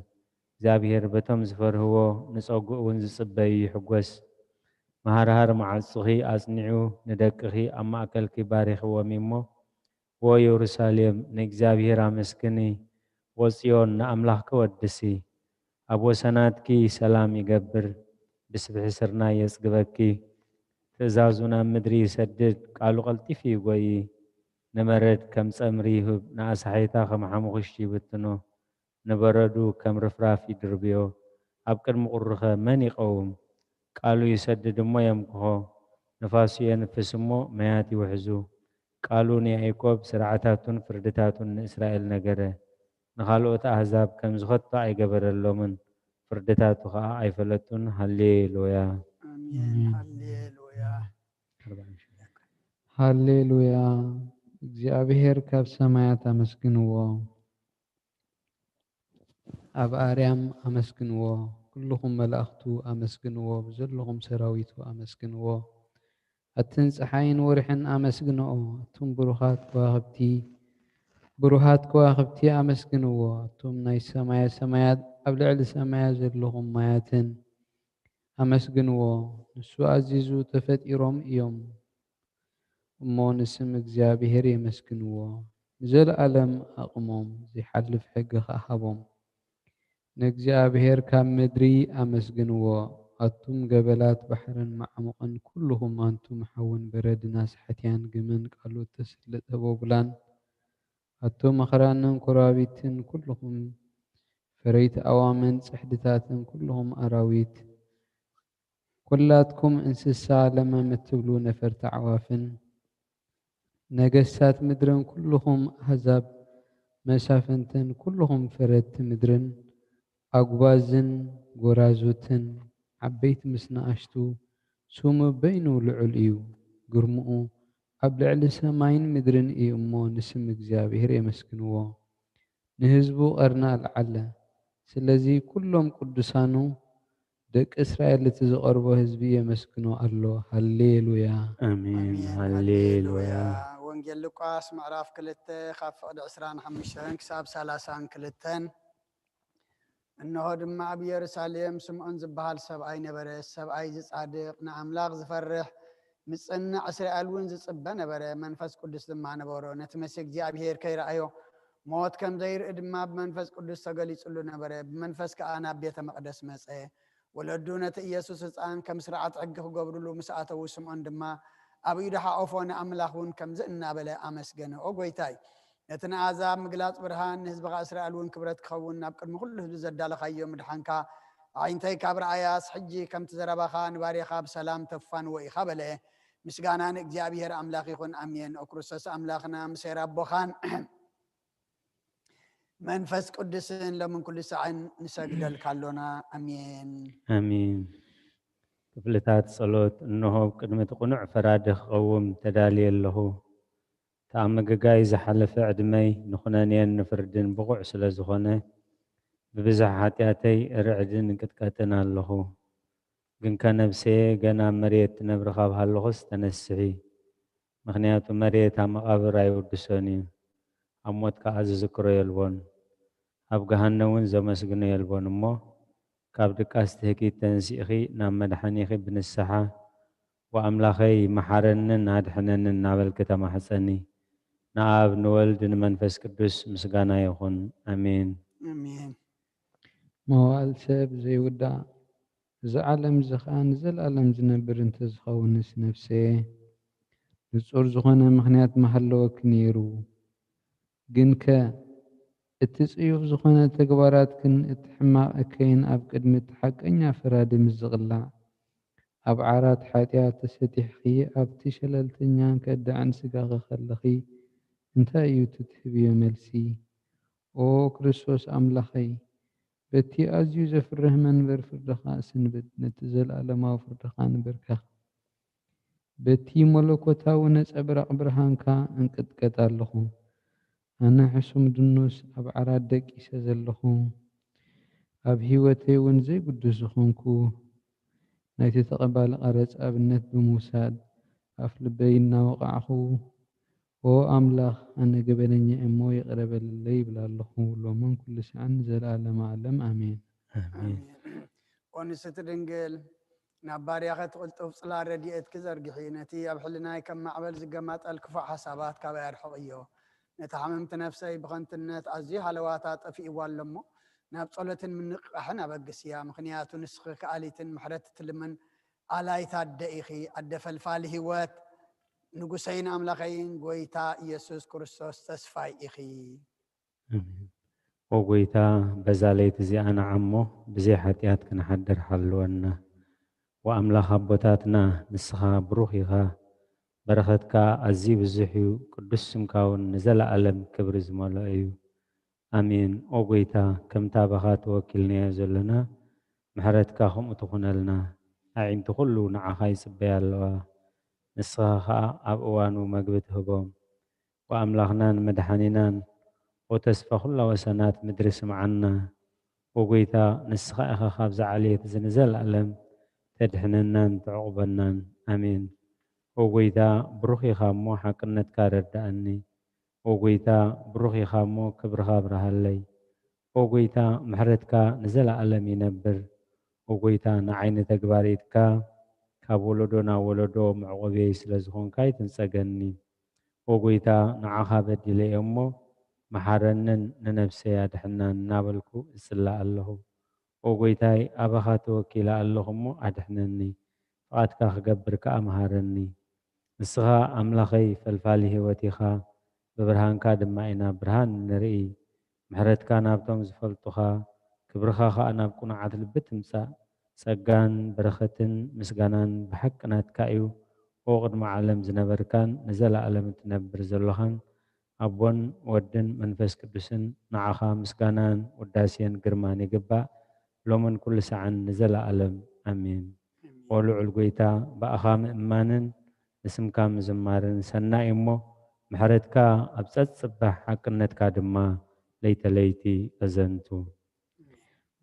እግዚኣብሔር በቶም ዝፈርህዎ፣ ንጸጉኡ እውን ዝጽበዩ ይሕጎስ። መሃርሃር መዓጹኺ ኣጽኒዑ፣ ንደቅኺ ኣብ ማእከልኪ ባሪኽዎም እሞ፣ ዎ የሩሳሌም፣ ንእግዚኣብሔር ኣመስግኒ፣ ዎ ጽዮን፣ ንኣምላኽኪ ወድሲ። ኣብ ወሰናትኪ ሰላም ይገብር፣ ብስብሒ ስርናይ የጽግበኪ። ትእዛዙ ናብ ምድሪ ይሰድድ፣ ቃሉ ቀልጢፉ ይጎዪ። ንመረድ ከም ጸምሪ ይህብ፣ ንኣሳሒታ ከም ሓሙኽሽቲ ይብትኖ። ንበረዱ ከም ርፍራፍ ይድርብዮ። ኣብ ቅድሚ ቁሩኸ መን ይቐውም? ቃሉ ይሰድድ እሞ የምክኾ፣ ንፋሱ የንፍስ እሞ ማያት ይውሕዙ። ቃሉ ንያዕቆብ፣ ስርዓታቱን ፍርድታቱን ንእስራኤል ነገረ። ንኻልኦት ኣህዛብ ከምዚ ኸቶ ኣይገበረሎምን፣ ፍርድታቱ ኸኣ ኣይፈለጡን። ሃሌሉያ። ኣሜን። ሃሌሉያ። ኣርባዕን ሽዱሽተን። ሃሌሉያ። እግዚኣብሔር ካብ ሰማያት ኣመስግንዎ። ኣብ ኣርያም ኣመስግንዎ። ኩልኹም መላእኽቱ ኣመስግንዎ። ብዘለኹም ሰራዊቱ ኣመስግንዎ። ኣትን ጸሓይን ወርሕን ኣመስግንኦ። ኣቱም ብሩኻት ከዋኽብቲ፣ ብሩሃት ከዋኽብቲ ኣመስግንዎ። ኣቱም ናይ ሰማየ ሰማያት፣ ኣብ ልዕሊ ሰማያት ዘለኹም ማያትን ኣመስግንዎ። ንሱ ኣዚዙ ተፈጢሮም እዮም እሞ ንስም እግዚኣብሔር የመስግንዎ። ንዘለኣለም ኣቕሞም፣ ዘይሓልፍ ሕጊ ኸኣ ሃቦም። ንእግዚኣብሔር ካብ ምድሪ ኣመስግንዎ። ኣቱም ገበላት ባሕርን መዓሙቕን፣ ኩልኹም ኣንቱም ሓውን በረድን ኣሳሕትያን ግመን ቃሉ እተሰለጠ ቦቡላን፣ ኣቱም ኣኽራንን ኮራቢትን ኩልኹም፣ ፈረይቲ ኣዋምን ጽሕድታትን ኩልኹም ኣራዊት፣ ኩላትኩም እንስሳ ለመም እትብሉ ነፈርቲ ኣዕዋፍን፣ ነገስታት ምድርን ኩልኹም ኣህዛብ መሳፍንትን ኩልኹም ፈረድቲ ምድርን፣ ኣጉባዝን ጎራዙትን፣ ዓበይቲ ምስ ንኣሽቱ፣ ስሙ በይኑ ልዑል እዩ፣ ግርምኡ ኣብ ልዕሊ ሰማይን ምድርን እዩ እሞ፣ ንስም እግዚኣብሔር የመስግንዎ። ንህዝቡ ቀርኒ ኣልዓለ። ስለዚ ኩሎም ቅዱሳኑ ደቂ እስራኤል እቲ ዝቐርቦ ህዝቢ የመስግኖ ኣሎ። ሃሌሉያ። ኣሜን። ኣሜን። ሃሌሉያ። ወንጌል ሉቃስ ምዕራፍ ክልተ ካብ ፍቕዲ ዕስራን ሓሙሽተን ክሳብ ሰላሳን ክልተን። እንሆ ድማ ኣብ ኢየሩሳሌም ስምዖን ዝበሃል ሰብኣይ ነበረ። ሰብኣይ ዝጻድቕ ንኣምላኽ ዝፈርሕ ምጽንዕ እስራኤል እውን ዝጽበ ነበረ። መንፈስ ቅዱስ ድማ ነበሮ። ነቲ መሲ እግዚኣብሔር ከይረኣዮ ሞት ከም ዘይርኢ ድማ ብመንፈስ ቅዱስ ተገሊጹሉ ነበረ። ብመንፈስ ከኣ ናብ ቤተ መቕደስ መጸ። ወለዱ ነቲ ኢየሱስ ህፃን ከም ስርዓት ሕጊ ክገብርሉ ምስ ኣተዉ፣ ስምዖን ድማ ኣብ ኢዱ ሓቆፎ፣ ንኣምላኽ እውን ከምዚ እናበለ ኣመስገነ፣ ኦ ጐይታይ፣ ነቲ ንኣሕዛብ ምግላጽ ብርሃን፣ ንህዝብኻ እስራኤል እውን ክብረት ክኸውን ናብ ቅድሚ ኩሉ ህዝቢ ዘዳለኻዮ ምድሓንካ ኣዒንተይ ካብ ረኣያስ፣ ሕጂ ከምቲ ዘረባኻ ንባርያኻ ብሰላም ተፋንዎ ኢኻ በለ። ምስጋና ንእግዚኣብሔር ኣምላኽ ይኹን፣ ኣሜን። ኦ ክርስቶስ ኣምላኽና፣ ምሴር ኣቦኻን መንፈስ ቅዱስን ሎምን ኩሉ ሳዕን ንሰግደልካ ኣሎና። ኣሜን። ኣሜን። ክፍልታት ጸሎት። እንሆ፣ ኣብ ቅድሚ እቲ ቅኑዕ ፈራዲ ክቐውም ተዳልየ ኣለኹ። እቲ ኣብ ምግጋይ ዝሓለፈ ዕድመይ ንኹነኔን ንፍርድን ብቑዕ ስለ ዝኾነ፣ ብብዝሒ ሓጢኣተይ ርዕድን ቅጥቀጥን ኣለኹ። ግንከ ነብሰየ፣ ገና ኣብ መሬት ትነብሪ ካብ ሃለኹስ ተነስሒ። ምኽንያቱ መሬት ኣብ መቓብር ኣይውድሶን እዩ። ኣብ ሞት ከኣ ዝዝክሮ የልቦን። ኣብ ገሃነም እውን ዘመስግኖ የልቦን። እሞ ካብ ድቃስ ትህኪት ተንሲእኺ ናብ መድሓኒኺ ብንስሓ፣ "ወኣምላኸይ፣ መሓረንን ኣድሕነንን" እናበልኪ ተማሕጸኒ። ንኣብ፣ ንወልድ፣ ንመንፈስ ቅዱስ ምስጋና ይኹን። ኣሜን። ኣሜን። መዋእል ሰብ ዘይውዳእ፣ እዚ ዓለም እዚ ኸኣ ንዘለኣለም ዝነብር እንተዝኸውንስ፣ ነፍሰየ፣ ንጹር ዝኾነ ምኽንያት ምሃለወኪ ነይሩ። ግንከ፣ እቲ ጽዩፍ ዝኾነ ተግባራትክን እቲ ሕማቕ እከይን ኣብ ቅድሚ እቲ ሓቀኛ ፈራዲ ምስ ዝቕላዕ፣ ኣብ ዓራት ሓጢኣት ተሰጢሕኪ ኣብቲ ሸለልተኛን ከዳዕን ስጋኺ ከለኺ፣ እንታይ እዩ እቲ ትህብዮ መልሲ? ኦ ክርስቶስ ኣምላኸይ፣ በቲ ኣዝዩ ዘፍርህ መንበር ፍርድኻ እስንብድ፣ ነቲ ዘለኣለማዊ ፍርድኻ ንበርከኽ። በቲ መለኮታዊ ነጸብራቕ ብርሃንካ እንቅጥቀጥ ኣለኹ። ኣነ ሕሱም ድኑስ ኣብ ዓራት ደቂሰ ዘለኹ፣ ኣብ ህይወተይ እውን ዘይግዱስ ዝኾንኩ፣ ናይቲ ተቐባሊ ቀረጽ ኣብነት ብምውሳድ ኣፍ ልበይ እናወቓዕኹ፣ "ኦ ኣምላኽ፣ ኣነ ገበነኛ እየ እሞ ይቕረ በለለይ" ይብል ኣለኹ፣ ሎምን ኩሉ ሳዕን ንዘለኣለመ ዓለም። ኣሜን። ኣሜን። ኣሜን። ኦ ንስቲ ድንግል፣ ናብ ባርያኸ ትቕልጡፍ ጽላል ረድኤትኪ ዘርግሒ፣ ነቲ ኣብ ሕልናይ ከም ማዕበል ዝገማጠል ክፉእ ሓሳባት ካባይ ኣርሕቕዮ። ነታ ሕምምቲ ነፍሰይ ብኸንትነት ኣዝዩ ሃለዋታ ጠፊእዋ ኣሎ እሞ፣ ናብ ጸሎትን ምንቕቓሕን ኣበግስያ። ምኽንያቱ ንስኺ ከኣሊትን ምሕረት ትልምን ኣላይት ኣደ ኢኺ፣ ኣደ ፈልፋሊ ህይወት፣ ንጉሰይን ኣምላኸይን ጐይታ ኢየሱስ ክርስቶስ ተስፋይ ኢኺ። ኣሜን። ኦ ጐይታ፣ በዛ ለይቲ እዚኣ ንዓሞ ብዘይ ሓጢኣት ክንሓድር ሓልወና። ወኣምላኽ ኣቦታትና፣ ንስኻ ብሩኽ ኢኻ፣ በረኸትካ ኣዝዩ ብዙሕ እዩ፣ ቅዱስ ስምካ እውን ንዘለኣለም ክብሪ ዝመልኦ እዩ። ኣሜን። ኦ ጐይታ፣ ከምታ ባኻ ተወኪልናዮ ዘሎና፣ ምሕረትካ ከምኡ ትኹነልና። ኣዒንቲ ኩሉ ንዓኻ ይጽበያ ኣለዋ። ንስኻ ኸኣ ኣብ እዋኑ መግቢ ትህቦም። ወኣምላኽናን መድሓኒናን፣ ኦ ተስፋ ኩላ ወሰናት ምድሪ፣ ስምዓና። ኦ ጐይታ፣ ንስኻ ኢኻ ካብዛ ዓሌት እዚ ንዘለኣለም ተድሕነናን ተዕቑበናን። ኣሜን። ኦ ጐይታ፣ ብሩኽ ኢኻ እሞ፣ ሓቅነትካ ረዳኣኒ። ኦ ጐይታ፣ ብሩኽ ኢኻ እሞ፣ ክብርኻ ኣብርሃለይ። ኦ ጐይታ፣ ምሕረትካ ንዘለኣለም ይነብር። ኦ ጐይታ፣ ንዓይ ንተግባር ኢድካ ካብ ወለዶ ናብ ወለዶ መዕቆብየይ ስለ ዝኾንካ ኣይትንጸገኒ። ኦ ጐይታ፣ ንዓኻ በዲለ እየ እሞ፣ መሓረንን ንነፍሰይ ኣድሕናን እናበልኩ እጽሊ ኣለኹ። ኦ ጐይታይ፣ ኣባኻ ተወኪለ ኣለኹ እሞ ኣድሕነኒ፣ ፍቓድካ ክገብር ከኣ ምሃረኒ። ንስኻ ኣምላኸይ ፈልፋሊ ህይወት ኢኻ፣ ብብርሃንካ ድማ ኢና ብርሃን ንርኢ። ምሕረትካ ናብቶም ዝፈልጡኻ፣ ክብርኻ ኸኣ ናብ ቅኑዓት ልቢ ትምጻእ። ጸጋን በረኸትን ምስጋናን ብሓቂ ናትካ እዩ። ኦ ቅድሚ ዓለም ዝነበርካን ንዘለኣለም እትነብር ዘሎኻን፣ ኣቦን ወድን መንፈስ ቅዱስን፣ ንዓኻ ምስጋናን ውዳሴን ግርማን ይግባእ፣ ሎምን ኩሉ ሰዓን ንዘለኣለም። ኣሜን። ኦ ልዑል ጐይታ፣ ብኣኻ ምእማንን ንስምካ ምዝማርን ሰናይ እሞ፣ ምሕረትካ ኣብ ጸጽባሕ፣ ሓቅነትካ ድማ ለይተ ለይቲ ኣዘንቱ።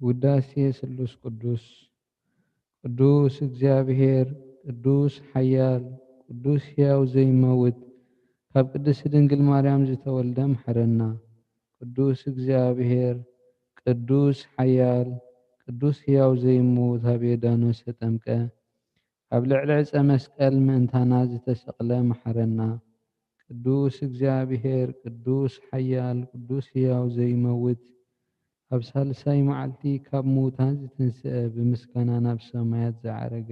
ውዳሴ ስሉስ ቅዱስ። ቅዱስ እግዚኣብሔር፣ ቅዱስ ሓያል፣ ቅዱስ ሕያው ዘይመውት፣ ካብ ቅድስቲ ድንግል ማርያም ዝተወልደ ምሐረና። ቅዱስ እግዚኣብሔር፣ ቅዱስ ሓያል፣ ቅዱስ ሕያው ዘይመውት፣ ኣብ ዮርዳኖስ ተጠምቀ፣ ኣብ ልዕሊ ዕፀ መስቀል ምእንታና ዝተሰቕለ ምሐረና። ቅዱስ እግዚኣብሔር፣ ቅዱስ ሓያል፣ ቅዱስ ሕያው ዘይመውት፣ ኣብ ሳልሳይ መዓልቲ ካብ ምዉታን ዝትንስአ፣ ብምስጋና ናብ ሰማያት ዝዓረገ፣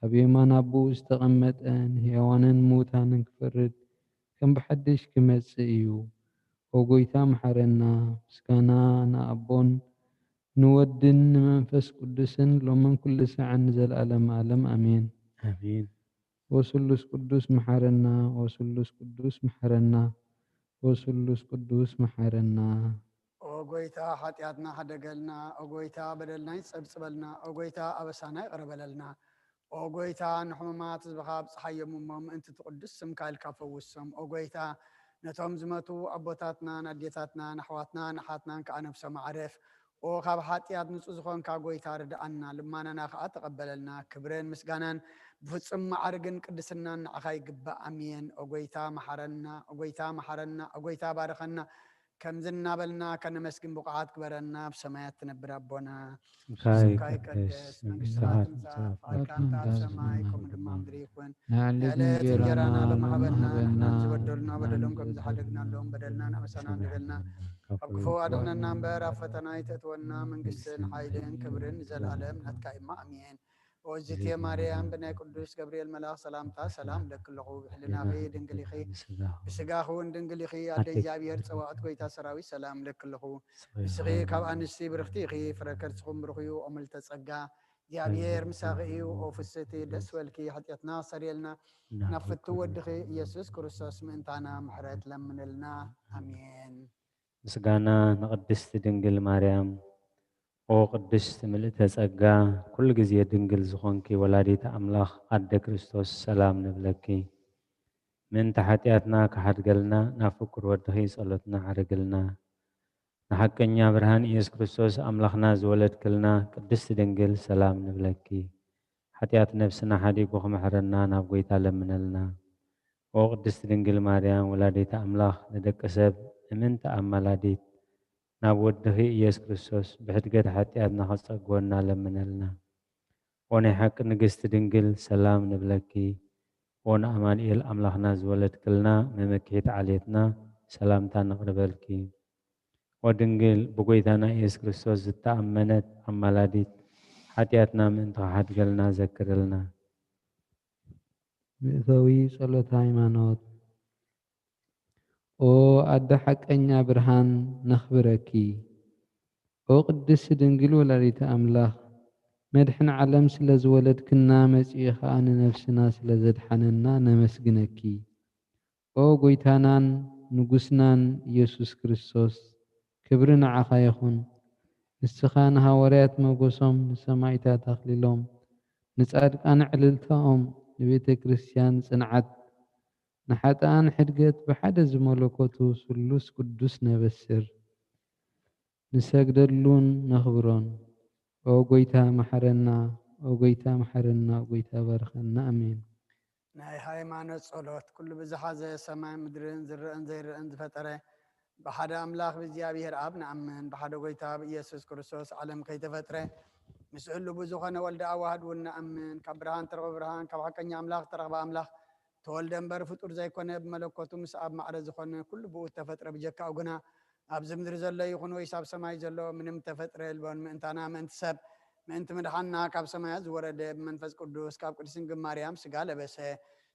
ኣብ የማን ኣቦኡ ዝተቐመጠ፣ ንሕያዋንን ምዉታንን ክፈርድ ከም ብሓድሽ ክመጽእ እዩ። ኦ ጐይታ፣ መሓረና። ምስጋና ንኣቦን ንወድን ንመንፈስ ቅዱስን፣ ሎምን ኩሉ ሰዓን ንዘለኣለም ዓለም። ኣሜን። ኣሜን። ኦ ስሉስ ቅዱስ፣ መሓረና። ኦ ስሉስ ቅዱስ፣ መሓረና። ኦ ስሉስ ቅዱስ፣ መሓረና። ኦ ጐይታ፣ ሓጢኣትና ሓደገልና። ኦ ጐይታ፣ በደልና ይጸብጽበልና። ኦ ጐይታ፣ ኣበሳና ይቕረ በለልና። ኦ ጐይታ፣ ንሕሙማት ህዝብኻ ኣብጽሓዮም እሞ፣ ምእንቲ እቲ ቅዱስ ስምካ ኢልካ ፈውሶም። ኦ ጐይታ፣ ነቶም ዝመቱ ኣቦታትናን ኣዴታትናን ኣሕዋትናን ኣሓትናን ከኣ ነፍሶም ኣዕርፍ። ኦ ካብ ሓጢኣት ንጹህ ዝኾንካ ጐይታ፣ ርድኣና፣ ልማናና ከኣ ተቐበለልና። ክብርን ምስጋናን ብፍጹም ማዕርግን ቅድስናን ንዓኻ ይግባእ። ኣሜን። ኦ ጐይታ፣ መሓረና። ኦ ጐይታ፣ መሓረና። ኦ ጐይታ፣ ባርኸና። ከምዚ እናበልና ከነመስግን ብቑዓት ግበረና። ኣብ ሰማያት ትነብር ኣቦና፣ ስምካ ይቀደስ፣ መንግስትኻ ትምጻእ፣ ፍቓድካ ትምጻእ፣ ኣብ ሰማይ ከምኡ ድማ ኣብ ምድሪ ይኹን። ንዕለት እንጀራና ሎሚ ሃበና፣ ንሕና ንዝበደሉና በደሎም ከም ዝሓደግናሎም በደልና ንኣበሳና ንበልና፣ ካብ ክፉ ኣድሕነና እምበር፣ ኣብ ፈተና ኣይተእትወና፣ መንግስትን ሓይልን ክብርን ንዘለኣለም ናትካ እዩ። ኣሜን። ኦ እግዝእትየ ማርያም፣ ብናይ ቅዱስ ገብርኤል መልኣኽ ሰላምታ ሰላም እብለኪ ኣለኹ። ብሕልናኺ ድንግል ኢኺ፣ ብስጋኺ እውን ድንግል ኢኺ። ኣደ እግዚኣብሔር፣ ጸባኦት ጐይታ ሰራዊት፣ ሰላም እብለኪ ኣለኹ። ንስኺ ካብ ኣንስቲ ብርኽቲ ኢኺ፣ ፍረ ከርስኹም ብሩኽ እዩ። ኦ ምልዕተ ጸጋ፣ እግዚኣብሔር ምሳኺ እዩ። ኦ ፍስሕቲ፣ ደስ በልኪ፣ ሓጢኣትና ኣስተሰርየልና፣ ናብ ፍቱ ወድኺ ኢየሱስ ክርስቶስ ምእንታና ምሕረት ለምንልና። ኣሜን። ምስጋና ንቅድስቲ ድንግል ማርያም። ኦ ቅድስቲ ምልእተ ጸጋ፣ ኩሉ ግዜ ድንግል ዝኾንኪ ወላዲተ ኣምላኽ ኣደ ክርስቶስ፣ ሰላም ንብለኪ። ምእንቲ ሓጢኣትና ክሓድገልና፣ ናብ ፍቁር ወድኺ ጸሎትና ዓርግልና። ንሓቀኛ ብርሃን ኢየሱስ ክርስቶስ ኣምላኽና ዝወለድክልና ቅድስቲ ድንግል፣ ሰላም ንብለኪ። ሓጢኣት ነፍስና ሓዲጉ ክምሕረና ናብ ጐይታ ለምነልና። ኦ ቅድስቲ ድንግል ማርያም ወላዲተ ኣምላኽ፣ ንደቂ ሰብ እምንቲ ኣማላዲት፣ ናብ ወድኺ ኢየሱስ ክርስቶስ ብሕድገት ሓጢኣትና ክትጸግወና ለምነልና። ኦ ናይ ሓቂ ንግስቲ ድንግል፣ ሰላም ንብለኪ። ኦ ንኣማኑኤል ኣምላኽና ዝወለድክልና መመክሒት ዓሌትና፣ ሰላምታ ነቕርበልኪ። ኦ ድንግል፣ ብጐይታና ኢየሱስ ክርስቶስ ዝተኣመነት ኣማላዲት፣ ሓጢኣትና ምእንቲ ክሓድገልና ዘክርልና። መእተዊ ጸሎተ ሃይማኖት። ኦ ኣደ ሓቀኛ ብርሃን፣ ነኽብረኪ። ኦ ቅድስቲ ድንግል ወላዲተ ኣምላኽ፣ መድሕን ዓለም ስለ ዝወለድክና፣ መጺኡ ኸኣ ንነፍስና ስለ ዘድሓነና ነመስግነኪ። ኦ ጐይታናን ንጉስናን ኢየሱስ ክርስቶስ፣ ክብሪ ንዓኻ ይኹን። ንስኻ ንሃዋርያት ሞገሶም፣ ንሰማዕታት ኣኽሊሎም፣ ንጻድቃን ዕልልታኦም፣ ንቤተ ክርስቲያን ጽንዓት፣ ንሓጥኣን ሕድገት፣ ብሓደ ዝመለኮቱ ስሉስ ቅዱስ ነበስር። ንሰግደሉን ነኽብሮን። ኦ ጐይታ መሓረና፣ ኦ ጐይታ መሓረና፣ ኦ ጐይታ ባርኸና። ኣሜን። ናይ ሃይማኖት ጸሎት። ኩሉ ብዝሓዘ ሰማይ ምድርን ዝረአን ዘይረአን ዝፈጠረ ብሓደ ኣምላኽ ብእግዚኣብሔር ኣብ ንኣምን። ብሓደ ጐይታ ብኢየሱስ ክርስቶስ ዓለም ከይተፈጥረ ምስ ህሉ ብዝኾነ ወልደ ኣዋህድ እውን ንኣምን። ካብ ብርሃን ተረኽበ ብርሃን፣ ካብ ሓቀኛ ኣምላኽ ተረኽበ ኣምላኽ፣ ተወልደ እምበር ፍጡር ዘይኮነ፣ ብመለኮቱ ምስ ኣብ ማዕረ ዝኾነ ኩሉ ብኡ እተፈጥረ፣ ብጀካኡ ግና ኣብዚ ምድሪ ዘሎ ይኹን ወይስ ኣብ ሰማይ ዘሎ ምንም ተፈጥረ የልቦን። ምእንታና፣ ምእንቲ ሰብ፣ ምእንቲ ምድሓንና ካብ ሰማያት ዝወረደ፣ ብመንፈስ ቅዱስ ካብ ቅድስት ድንግል ማርያም ስጋ ለበሰ።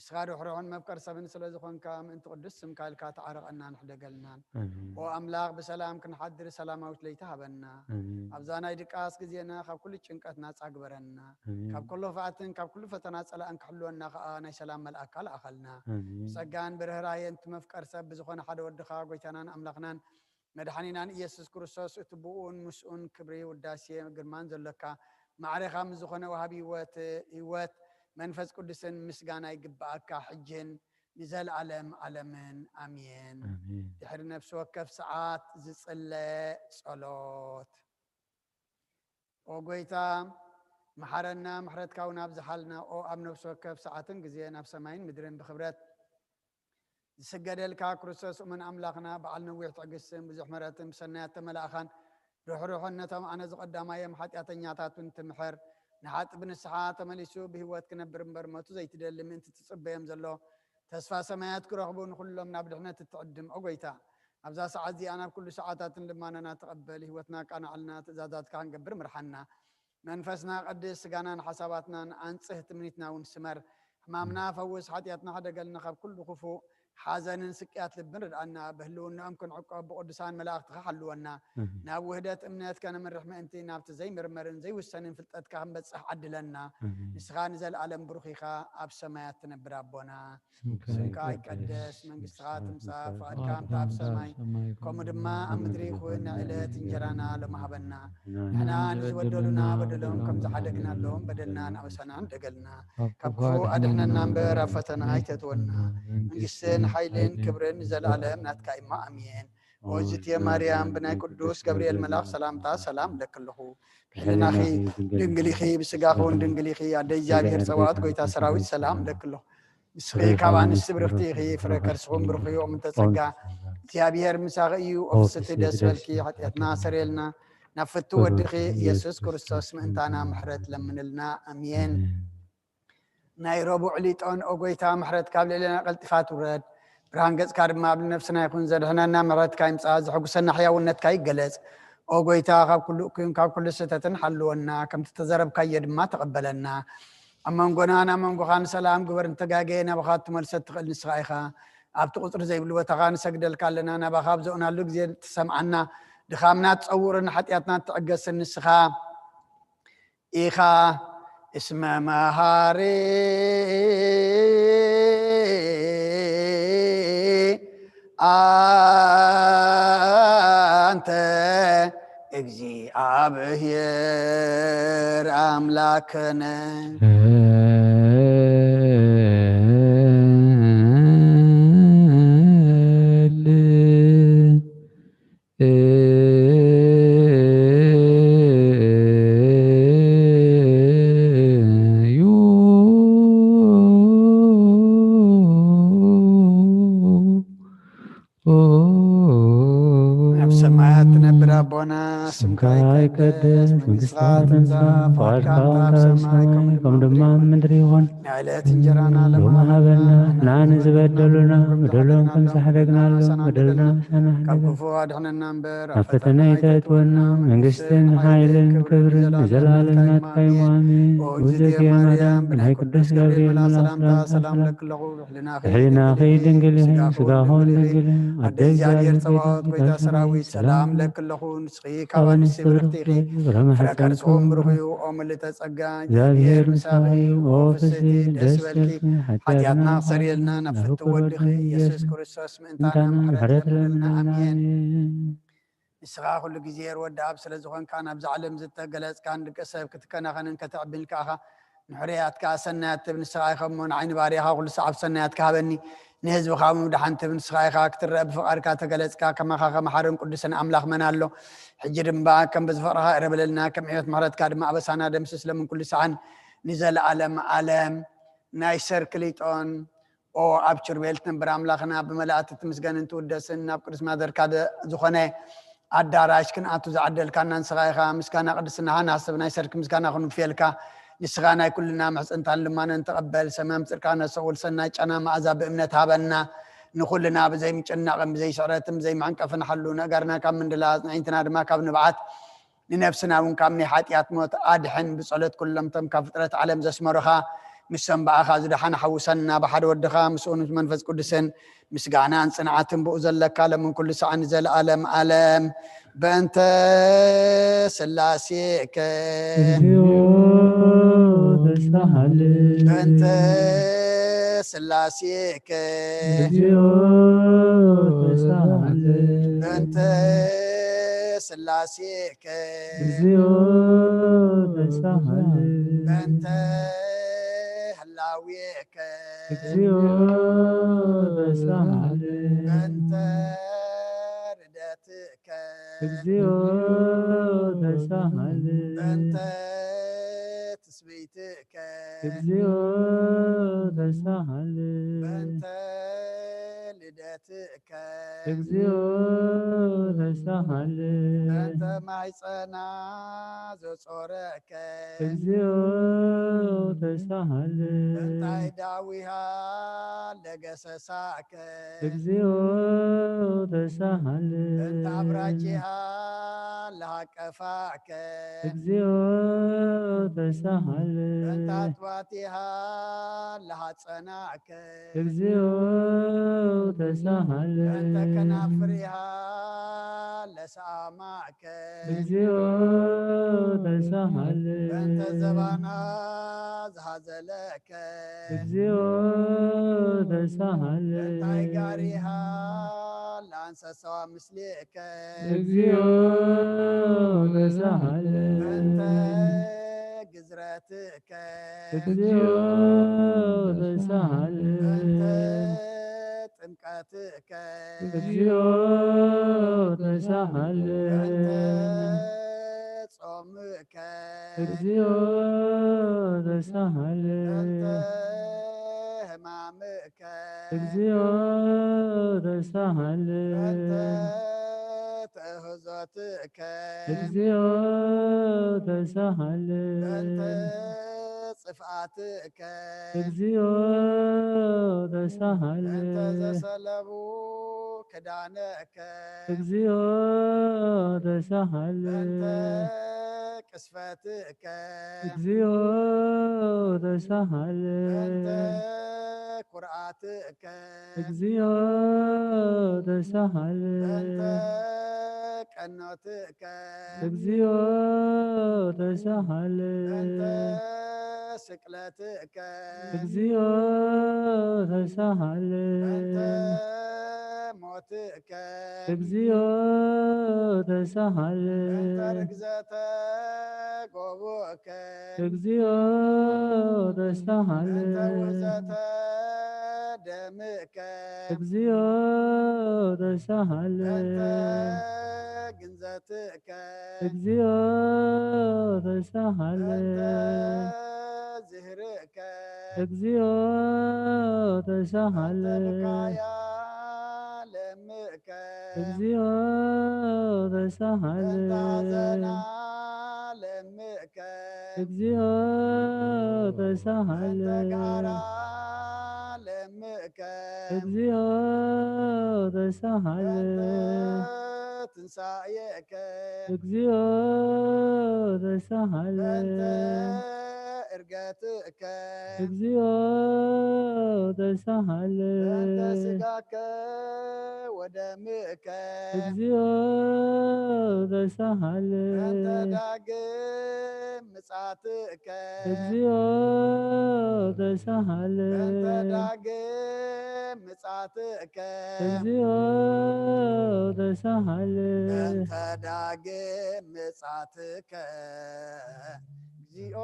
ንስኻ ርሕሩሕን መፍቀር ሰብን ስለ ዝኾንካ፣ ምእንቲ ቅዱስ ስምካ ኢልካ ተዓረቐናን ሕደገልናን። ኣሜን። ኦ ኣምላኽ፣ ብሰላም ክንሓድር ሰላማዊት ለይቲ ሃበና። ኣሜን። ኣብዛ ናይ ድቃስ ግዜና ካብ ኩሉ ጭንቀት ናጻ ግበረና። ኣሜን። ካብ ኩሉ ክፍኣትን ካብ ኩሉ ፈተና ጸላእን ክሕልወና ከኣ ናይ ሰላም መልኣካ ለኣኸልና። ኣሜን። ብጸጋን ብርህራሄን እቲ መፍቀር ሰብ ብዝኾነ ሓደ ወድኻ ጎይታናን ኣምላኽናን መድሓኒናን ኢየሱስ ክርስቶስ፣ እቲ ብኡን ምስኡን ክብሪ ውዳሴ ግርማን ዘሎካ፣ ማዕሬኻ ምስ ዝኾነ ወሃቢ ህይወት፣ ህይወት መንፈስ ቅዱስን ምስጋና ይግብኣካ፣ ሕጅን ንዘለኣለም ኣለምን። ኣሜን። ኣሜን። ድሕሪ ነፍሲ ወከፍ ሰዓት ዝጽለ ጸሎት። ኦ ጎይታ፣ መሓረና፣ ምሕረትካ እውን ኣብዝሓልና። ኦ ኣብ ነፍሲ ወከፍ ሰዓትን ግዜ ናብ ሰማይን ምድርን ብክብረት ዝስገደልካ ክርስቶስ እሙን ኣምላኽና፣ በዓል ነዊሕ ትዕግስትን ብዙሕ ምሕረትን፣ ብሰናያት ተመላእኻን ርሕሩሕን፣ ነቶም ኣነ ዝቐዳማዮም ሓጢኣተኛታትን ትምሕር፣ ንሓጢ ብንስሓ ተመሊሱ ብህይወት ክነብር እምበር፣ ሞቱ ዘይትደሊ ምእንቲ ትጽበዮም ዘሎ ተስፋ ሰማያት ክረኽቡ፣ ንኹሎም ናብ ድሕነት እትዕድም፣ ኦ ጎይታ፣ ኣብዛ ሰዓት እዚኣ ናብ ኩሉ ሰዓታትን ልማናና ተቐበል፣ ህይወትና ኣቃናዕልና፣ ትእዛዛትካ ክንገብር ምርሓና። መንፈስና ቀድስ፣ ስጋናን ሓሳባትናን ኣንጽህ፣ ትምኒትና እውን ስመር። ሕማምና ፈውስ፣ ሓጢኣትና ሕደገልና ካብ ኩሉ ክፉእ፣ ሓዘንን ስቅያት ልብን ርድኣና። ብህልውናኦም ክንዕቆብ ብቅዱሳን መላእኽትኻ ሓልወና። ኣሜን። ናብ ውህደት እምነት ከነምርሕ ምእንቲ ናብቲ ዘይምርመርን ዘይውሰንን ፍልጠትካ ክንበጽሕ ዓድለና። ኣሜን። ንስኻ ንዘለኣለም ብሩኽ ኢኻ፣ ኣብ ሰማያት ትነብር ኣቦና። ስምካ ስምካ ይቀደስ፣ ይቀደስ፣ መንግስትኻ መንግስትኻ ትምጻእ፣ ትምጻእ፣ ፍቓድካ ፍቓድካ ከምታ ኣብ ከምታ ኣብ ሰማይ ሰማይ ከምኡ ከምኡ ድማ ኣብ ምድሪ ይኹን። ናይ ዕለት እንጀራና ሎሚ ሃበና። ንሕና ንዝበደሉና በደሎም ከም ዝሓደግናሎም በደልና ንኣበሳና ንደገልና። ካብ ክፉ ኣድሕነና እምበር ኣብ ፈተና ኣይተእትወና። መንግስትን ሓይልን ክብርን ንዘለኣለም ናትካ እማ። ኣሜን። ኦዝትየ ማርያም ብናይ ቅዱስ ገብርኤል መልኣኽ ሰላምታ ሰላም እብለኪ ኣለኹ። ብሕልናኺ ድንግል ኢኺ፣ ብስጋኺ እውን ድንግል ኢኺ። ኣደ እግዚኣብሔር ጸባኦት ጎይታ ሰራዊት ሰላም እብለኪ ኣለኹ። ንስኺ ካብ ኣንስቲ ብርኽቲ ኢኺ፣ ፍረ ከርስኹም ብሩኽ እዩ። ኦም እንተ ጸጋ እግዚኣብሔር ምሳኺ እዩ። ኦ ፍስቲ ደስ በልኪ፣ ሓጢኣትና ሰረየልና፣ ናብ ፍቱ ወድኺ ኢየሱስ ክርስቶስ ምእንታና ምሕረት ለምንልና። ኣሜን። ናይ ረቡዕ ሊጦን፣ ኦ ጎይታ፣ ምሕረትካ ኣብ ልዕሌና ቀልጢፋ ትውረድ። ብርሃን ገጽካ ድማ ኣብ ነፍስና ይኹን። ዘድሕነና ምሕረትካ ይምጻእ፣ ዘሐጉሰና ሕያውነትካ ይገለጽ። ኦ ጎይታ፣ ካብ ኩሉ እኩይን ካብ ኩሉ ስህተትን ሓልወና፣ ከምቲ ተዘረብካዮ ድማ ተቐበለና። ኣብ መንጎናን ኣብ መንጎኻን ሰላም ግበር፣ እንተጋገየ ናባኻ እትመልሶ እትኽእል ንስኻ ኢኻ። ኣብቲ ቁጽሪ ዘይብሉ ቦታኻ ንሰግደልካ ኣለና፣ ናባኻ ኣብ ዘእናሉ ግዜ ትሰምዓና። ድኻምና ትጸውርን ሓጢኣትና ትዕገስን ንስኻ ኢኻ። እስመ መሃሪ ኣንተ እግዚኣብሔር ኣምላክነ። ኣብ ሰማያት ትነብር ኣቦና፣ ስምካ ይቀደስ፣ መንግስትኻ ትምጻእ፣ ፍቓድካ ኣብ ሰማይ ከም ድማ ኣብ ምድሪ ይኹን። ናይ ዕለት እንጀራና ሎሚ ሃበና፣ ንዓና ንዝበደሉና በደሎም ከም ዝሓደግናሎም በደልና ንሕና ካብ ክፉ ኣድሕነና እምበር፣ ናብ ፈተና ኣይተእትወና፣ መንግስትን ሓይልን ክብርን ንዘለኣለም ናትካ እዩ። ኣሜን። ኦ እግዝእትየ ማርያም፣ ብናይ ቅዱስ ገብርኤል መልኣኽ ሰላምታ ሰላም እብለኪ ኣለኹ። ብሕልናኺ ድንግል ኢኺ፣ ስጋኺ እውን ድንግል እዩ። ኣደ እግዚኣብሔር ጸባኦት፣ ጎይታ ሰራዊት፣ ሰላም እብለኪ ኣለኹ። ንስኺ ካብ ኣንስቲ ብርኽቲ ኢኺ፣ ፍረ ከርስኺ እውን ብሩኽ እዩ። ኦ ምልዕተ ጸጋ፣ እግዚኣብሔር ምሳኺ እዩ። ኦ ፍስሕቲ፣ ደስ ይበልኪ። ሓጢኣትና ክሰርየልና ናብ ፍትው ወድኺ ኢየሱስ ክርስቶስ ምእንታና ምሕረት ለምንልና። ኣሜን። ንስኻ ኩሉ ግዜ ርወዲ ኣብ ስለ ዝኾንካ፣ ናብዛ ዓለም ዝተገለጽካን ደቂ ሰብ ክትከናኸንን ከተዕብን ከኣኻ ንሕሩያትካ ሰናያት ትብ ንስኻ ኢኻ እሞ፣ ንዓይ ንባርያኻ ኩሉ ሰዓብ ሰናያትካ ሃበኒ፣ ንህዝብኻ ምምዳሓን ትብ ንስኻ ኢኻ። ክትረአ ብፍቓድካ ተገለጽካ፣ ከማኻ ከመሓርን ቅዱስን ኣምላኽ መን ኣሎ? ሕጂ ድማ ከም ብዝፍቕርኻ እረበለልና፣ ከም ዕዮት ምሕረትካ ድማ ኣበሳና ደምስስ፣ ለምን ኩሉ ሰዓን ንዘለኣለም ኣለም። ናይ ሰርክ ሊጦን፣ ኦ ኣብ ኪሩቤል ትነብር ኣምላኽና፣ ብመላእክቲ ትምስገንን ትውደስን፣ ናብ ቅዱስ ማደርካ ደ-፣ ዝኾነ ኣዳራሽ ክንኣቱ ዝዓደልካና ንስኻ ኢኻ። ምስጋና ቅድስናኻ ንሓስብ፣ ናይ ሰርክ ምስጋና ክንውፍየልካ። ንስኻ ናይ ኩልና ምሕጽንታን ልማነን ተቐበል። ሰማም ጽድቃ ነሰውል ሰናይ ጨና መኣዛ ብእምነት ሃበና። ንኹልና ብዘይ ምጭናቕን ብዘይ ስዕረትን ብዘይ ምዕንቀፍን ሓሉ። ነጋርና ካብ ምንድላ፣ ኣዕይንትና ድማ ካብ ንብዓት፣ ንነፍስና እውን ካብ ናይ ሓጢኣት ሞት ኣድሕን። ብጸሎት ኩሎም እቶም ካብ ፍጥረት ዓለም ዘስመሩኻ ምስቶም ብኣኻ ዝደሓነ ሓውሰና፣ ብሓደ ወድኻ ምስኡ ምስ መንፈስ ቅዱስን ምስጋናን ጽንዓትን ብኡ ዘለካ ሎምን ኩሉ ሳዕ ንዘለኣለም ኣለም። በእንተ ስላሴከ እግዚኦ ተሳሃለ በእንተ ስላሴከ እግዚኦ ተሳሃለ በእንተ ስላሴከ እግዚኦ ተሳሃለ በእንተ ህላዌከ እግዚኦ ተሳሃለ በእንተ ርደትከ እግዚኦ ተሳሃለ በእንተ ትስብእትከ እግዚኦ ተሳሃለ በእንተ ልደትከ እግዚኦ ተሳሃለ በእንተ ማሕፀና ዘጾረከ እግዚኦ ተሳሃለ በእንታይ ዳዊሃ ለገሰሳከ እግዚኦ ተሳሃለ በእንተ ኣብራጂሃ ለሃቀፋከ እግዚኦ ተሳሃለ በእንተ ኣጥባቲሃ ለሃጸናከ እግዚኦ ተሳሃለ በእንተ ከናፍሪሃ ለሰኣማከ እግዚኦ ተሳሃለ በእንተ ዘባና ዝሃዘለከ እግዚኦ ተሳሃለ በእንታይ ጋሪሃ ለኣንሰሳዋ ምስሌከ እግዚኦ ተሳሃለ በእንተ ግዝረትከ እግዚኦ ተሳሃለ በእንተ ጥምቀትከ እግዚኦ ተሳሃለ በእንተ ጾምከ እግዚኦ ተሳሃለ በእንተ ሕማምከ እግዚኦ ተሳሃለ በእንተ ተእህዞትከ እግዚኦ ተሳሃለ በእንተ ጽፍኣትከ እግዚኦ ተሳሃለ በእንተ ዘሰለቡ ክዳነከ እግዚኦ ተሳሃለ በእንተ ቅስፈትከ እግዚኦ ተሳሃለ በእንተ ኩርዓትከ እግዚኦ ተሳሃለ በእንተ ቀኖትከ እግዚኦ ተሳሃለ በእንተ ስቅለትከ እግዚኦ ተሳሃለ በእንተ ሞትከ እግዚኦ ተሳሃለ በእንተ ርግዘተ ጎቡእከ እግዚኦ ተሳሃለ በእንተ ውእዘተ ደምከ እግዚኦ ተሳሃለ በእንተ ግንዘትከ እግዚኦ ተሳሃለ በእንተ ዝህርእ ከ እግዚኦ ተሳሃለ ተብካያ ለምእከ እግዚኦ ተሳሃለ በእንተ ሐዘና ለምእከ እግዚኦ ተሳሃለ በእንተ ጋራ ለምእከ እግዚኦ ተሳሃለ በእንተ ትንሳኤከ እግዚኦ ተሳሃለ በእንተ እርገትከ እግዚኦ ተሳሃለ በእንተ ስጋከ ወደምእከ እግዚኦ ተሳሃለ በእንተ ዳግም ምጻትከ እግዚኦ ተሳሃለ በእንተ ዳግም ምጻትከ እግዚኦ ተሳሃለ በእንተ ዳግም ምጻትከ እግዚኦ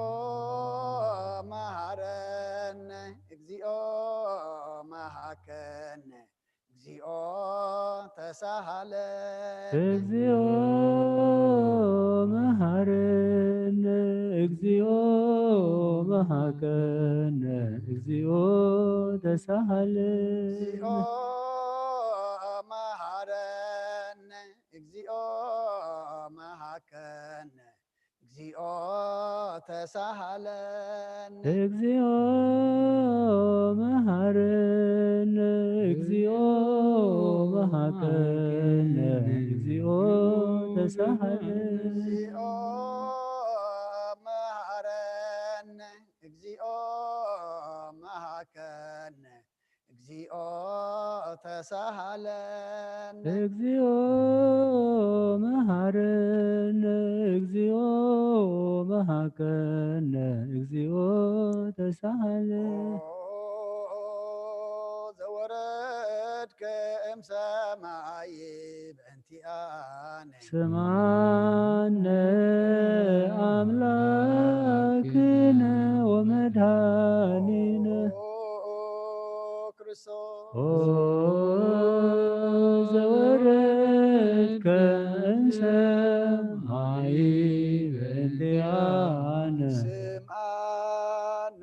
መሃረነ እግዚኦ መሃከነ እግዚኦ ተሳሃለ እግዚኦ መሃረነ እግዚኦ መሃከነ እግዚኦ ተሳሃለ እግዚኦ መሃረነ እግዚኦ መሃከነ እግዚኦ ተሳሃለነ እግዚኦ መሃረነ እግዚኦ መሃከነ እግዚኦ ተሳሃለ እግዚኦ መሃረነ እግዚኦ መሃረነ፣ እግዚኦ ተሳሃለነ። እግዚኦ መሃረነ፣ እግዚኦ መሃከነ፣ እግዚኦ ተሳሃለ። ኦ ዘወረድከ እምሰማይ በእንቲኣነ። ስማነ ኣምላክነ ወመድኃኒነ። ኦ ክርስቶስ ኦ ዘወረድከ እምሰማይ በእንቲኣነ። ስምዓነ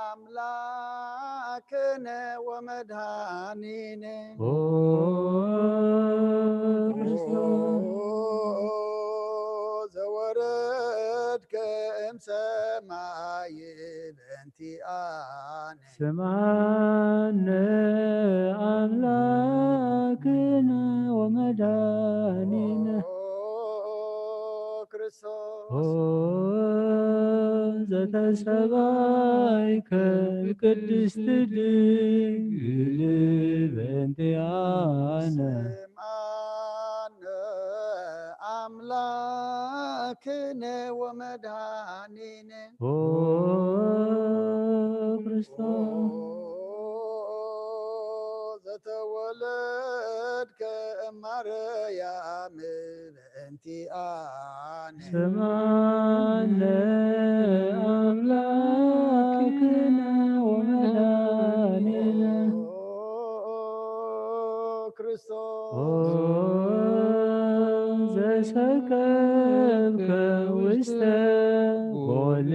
ኣምላክነ ወመድኃኒነ። ኦ ክርስቶስ ኦ ዘወረድከ እምሰማይ በእንቲኣነ። ስምዓነ ኣምላክነ ወመድኃኒነ። ኦ ክርስቶስ ኦ ዘተሰባይከ ቅድስት ድንግል በእንቲኣነ። ስምዓነ ኣምላክነ ወመድኃኒነ። ኦ ክርስቶስ ኦ ዘተወለድከ እማርያም በእንቲኣነ። ስምዓነ ኣምላክነ ወመድኃኒነ። ኦ ክርስቶስ ኦ ዘሰከብከ ውስተ ጎል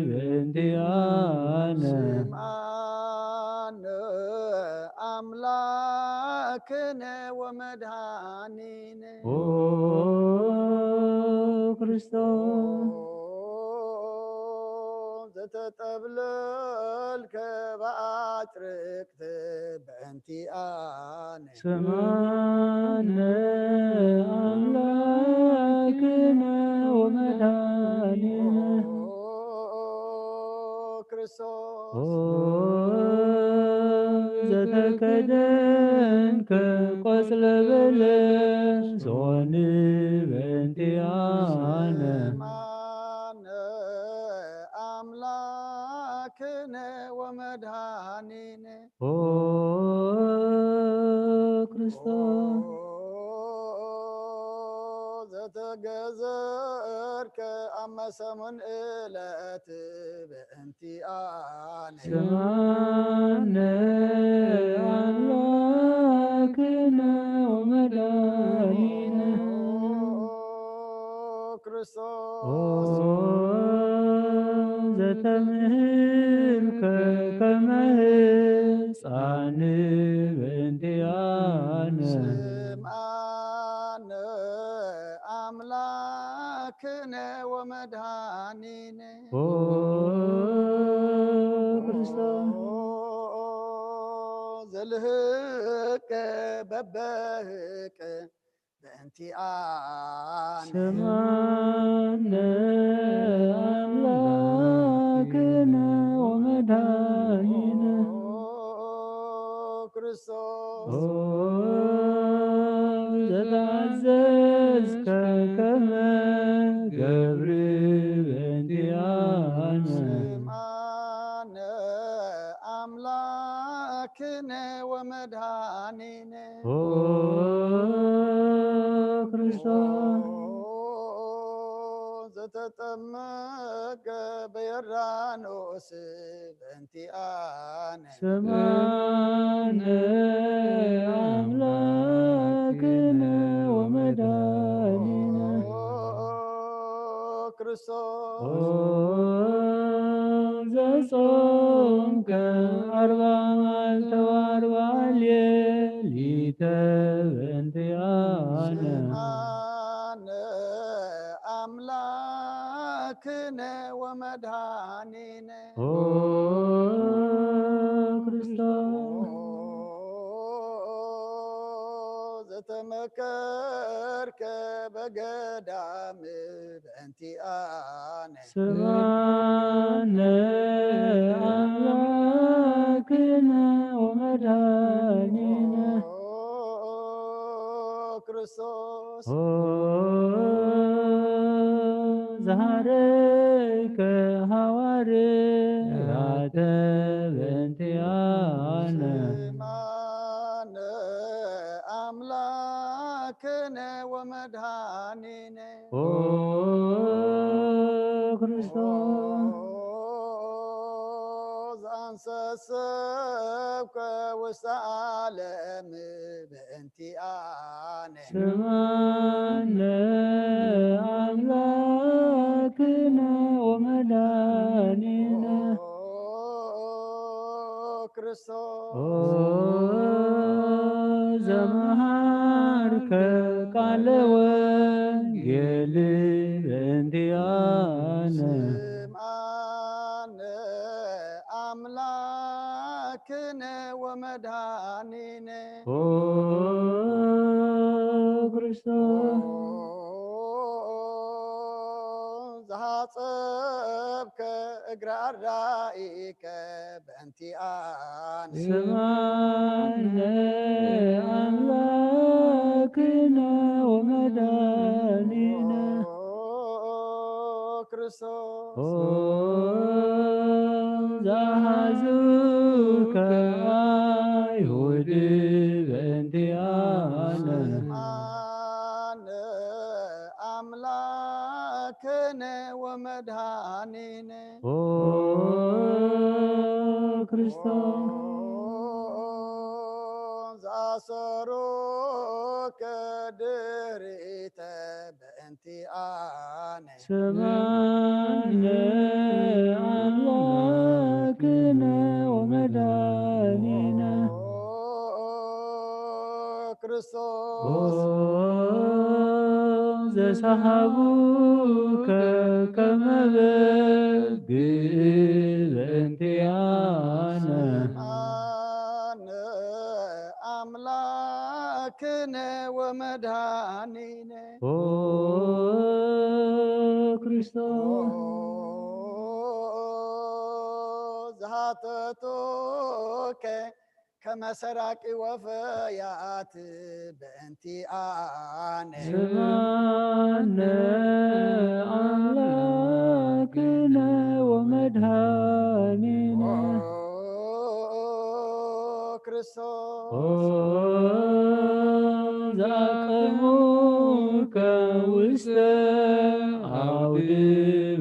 በእንቲኣነ። ስምዓነ ኣምላክነ ወመድኃኒነ። ኦ ክርስቶስ ኦ ዘተጠብለልከ ብኣጭርቅት በእንቲኣነ። ስምዓነ ኣምላክነ ወመድኃኒነ። ኦ ክርስቶስ ኦ ዘተከደንከ ቆጽለ በለስ ኦን በእንቲኣነ። ስምዓነ ኣምላክነ ወመድኃኒነ። ኦ ክርስቶስ ኦ ዘተገዘርከ ኣብ መሰሙን ዕለት በእንቲኣነ። ስምዓነ ኣምላክነ ወመድኃኒነ። ኦ ክርስቶስ ኦ ዘተምህርከ ከመ ህፃን በእንቲኣነ። ስምዓነ ኣምላክነ ወመድኃኒነ። ኦ ክርስቶስ ኦ ዘልህቀ በበህቀ በእንቲኣነ። ስምዓነ ኣምላክነ ወመድኃኒነ። ኦ ክርስቶስ ኦ ዘተኣዘዝከ ከመ ገብር በእንቲኣነ። ስምዓነ ኣምላክነ ወመድኃኒነ። ኦ ክርስቶስ ኦ ዘተጠመቀ በዮርዳኖስ በእንቲኣነ። ስምዓነ ኣምላክነ ወመድኃኒነ። ኦ ክርስቶስ ኦ ዘጾምከ ኣርባ መዓልተ ወኣርባ ሌሊተ በእንቲኣነ። ስምዓነ ኣምላክነ ወመድኃኒነ። ኦ ክርስቶስ ኦ ተመከርከ በገዳም በእንቲኣነ ስማነ ኣምላክነ ወመድኃኒነ ክርስቶስ ኦ ዘሃረይከ ሃዋርያተ በእንቲኣነ ስማነ ኣምላክነ ወመድኃኒነ ኦ ክርስቶስ ዘንሰሰብከ ውስተ ዓለም በእንቲኣነ ስማነ ኣምላክነ ወመድኃኒነ ክርስቶስ ኦ ዘመሃርከ ቃለ ወንጌል በእንቲኣነ ስምዓነ ኣምላክነ ወመድኃኒነ ኦ ክርስቶስ ዝሃጸብከ እግረ ኣራኢከ በእንቲኣነ ስምዓነ ኣምላክነ ወመድኃኒነ ክርስቶስ ኦ ዘሓዙከ ኣይሁድ በእንቲኣነ ስምዓነ ኣምላክነ ወመድኃኒነ ኦ ክርስቶስ ዘኣሰሩከ ድሪተ በእንቲኣነ ስምዓነ ኣምላክነ ወመድኃኒነ ኦ ክርስቶስ ዘሰሃቡከ ከመ በግ በእንቲኣነ ኣነ ኣምላክነ ወመድኃኒነ ኦ ክርስቶስ ዝሃተቶከ ከመ ሰራቂ ወፈያት በእንቲኣነ ስምዓነ ኣምላክነ ወመድኃኒነ ክርስቶስ ኦ ዘኣቀሙከ ውስተ ዓውዲ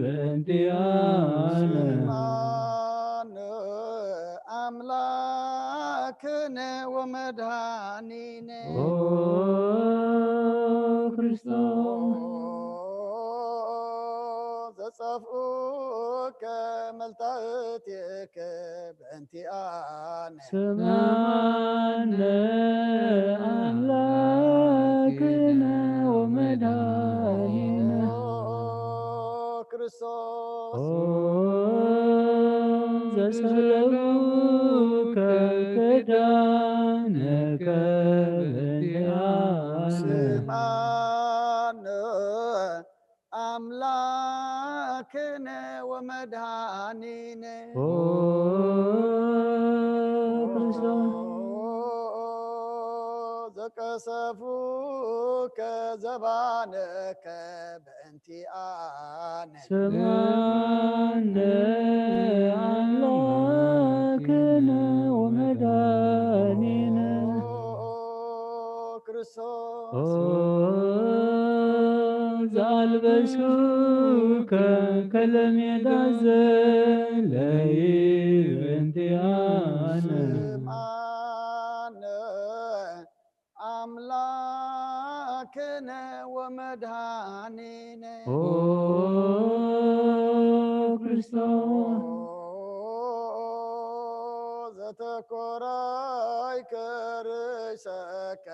በእንቲኣነ ኣነ ኣምላክነ ወመድኃኒነ ኦ ክርስቶስ ዘጸፍኡከ መልታእትከ በእንቲኣነ ስምዓነ ኣምላክነ ወመድኃኒነ ክርስቶስ ኦ ዘሰለቡከ ክዳነከ በእንቲኣነ ስምዓነ ኣምላክነ ወመድኃኒነ ኦ ክርስቶስ ዘቀሰፉከ ዘባነከ በእንቲኣነ ስምዓነ ኣምላክነ ወመድኃኒነ ክርስቶስ ኦ ዘኣልበሱከ ከለሜዳ ዘለይ በእንቲኣነ ስምዓነ ኣምላክነ ወመድኃኒነ ኦ ክርስቶስ ዘተኮራይከ ርእሰከ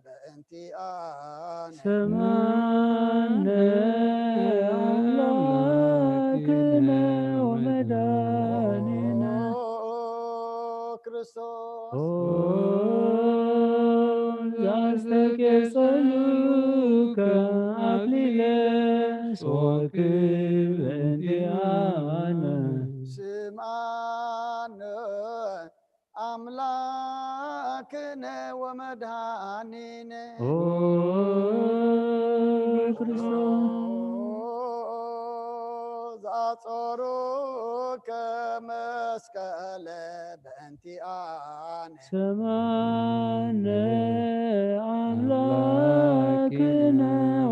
በእንቲኣነ ስምዓነ ኣምላክነ ወመድኃኒነ ክርስቶስ ኦ ዘኣስተኬ ወክብ እንቲኣነ ስምዓነ ኣምላክነ ወመድሃኒነ ኦ ክርስቶስ ዘኣጾሩከ መስቀለ በእንቲኣነ ስምዓነ ኣምላክነ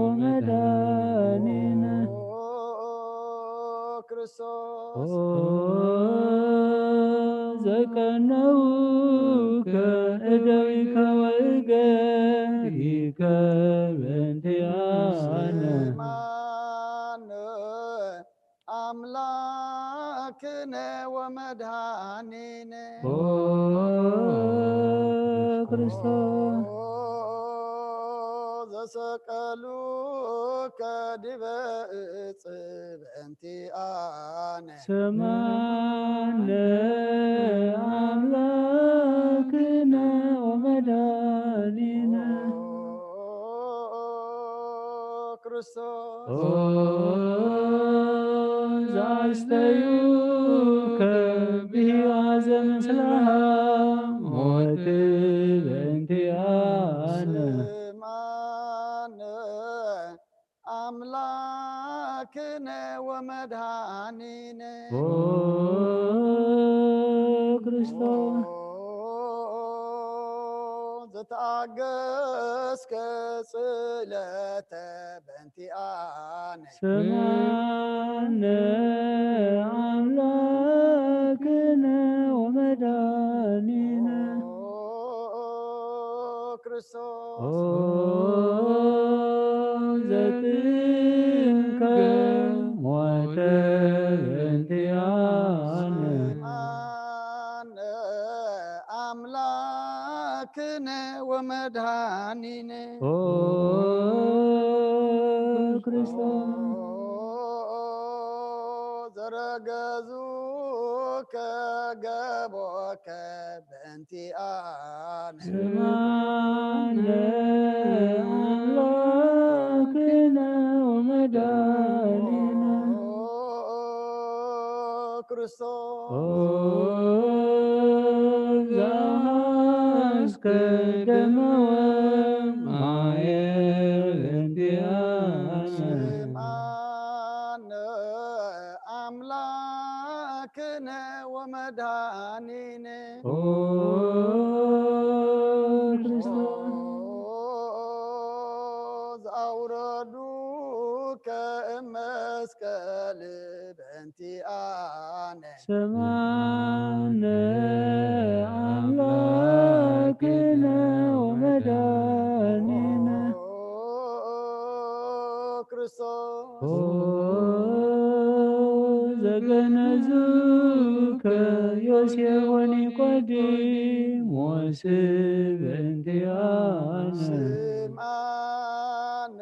ወመድኃኒነ ክርስቶስ ኦ ዘቀነውከ እደዊከ ወእገሪከ በእንቲኣነ ስምዓነ ኣምላክነ ወመድሃኒነ ኦ ክርስቶስ ዘሰቀሉከ ዲበ እጽ በእንቲኣነ ስምዓነ ኣምላክነ ወመድኃኒነ ክርስቶስ ኦ ዘኣስተዩከ ብሂዋ ዘምስልሃ ሞት በእንቲኣነ ስምዓነ ኣምላክነ ወመድሃኒነ ኦ ክርስቶስ ዘተኣገስከ ጽለተ በእንቲኣነ ስምዓነ ኣምላክነ ወመድኃኒነ ክርስቶስ ኦ ዘጥንከ ሞተ በእንቲኣነ ኣነ ኣምላክነ ወመድሃኒነ ኦ ክርስቶስ ዘረገዙከ ገቦከ በእንቲኣነ ስምዓነ ኣምላክነ ወመድኃኒነ ክርስቶስ ኦ ዘሃስከ ደመወ ማየ በእንቲኣነ ኣነ ኣምላክነ ወመድሃኒነ ኦ ክርስቶስ ዘኣውረዱከ እመስቀል በእንቲኣነ ስምዓነ ኣምላክነ ወመድኃኒነ ክርስቶስ ኦ ዘገነዙከ ዮሴፍ ወኒቆዲሞስ በእንቲኣነ ስምዓነ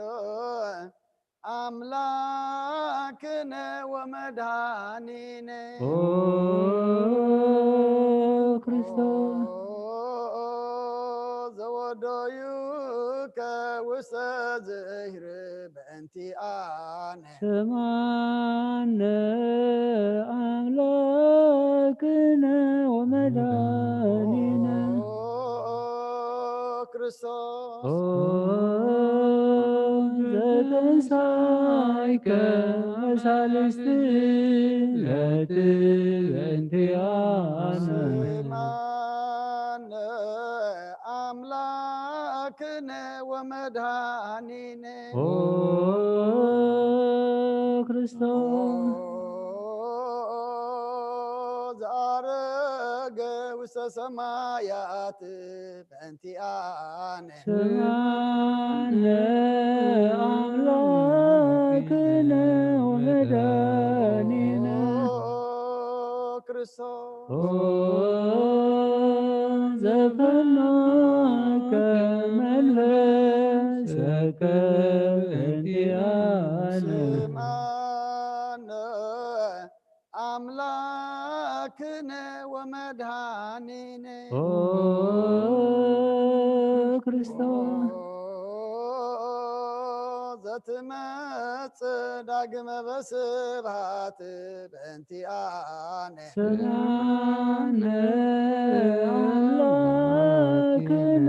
ኣምላክነ ወመድሃኒነ ኦ ክርስቶስ ዘወደዩከ ውስተ ዝህር በእንቲኣነ ስምዓነ ኣምላክነ ወመድኃኒነ ክርስቶስ ኦ ዘተንሳይከ መሳልስቲ ዕለት በእንቲኣነ ስምዓነ ኣምላክነ ወመድሃኒነ ኦ ክርስቶስ ዘኣረገ ውስተ ሰማያት በእንቲኣነ ስምዓነ ኣምላክነ ወመድኃኒነ ክርስቶስ ኦ ዘፈኖከ መንፈሰከ በእንቲኣነ ስምዓነ ኣምላክነ ወመድሃኒነ ኦ ክርስቶስ ትመጽእ ዳግመ በስብሃት በእንቲኣነ ሰማዕነ ኣምላክነ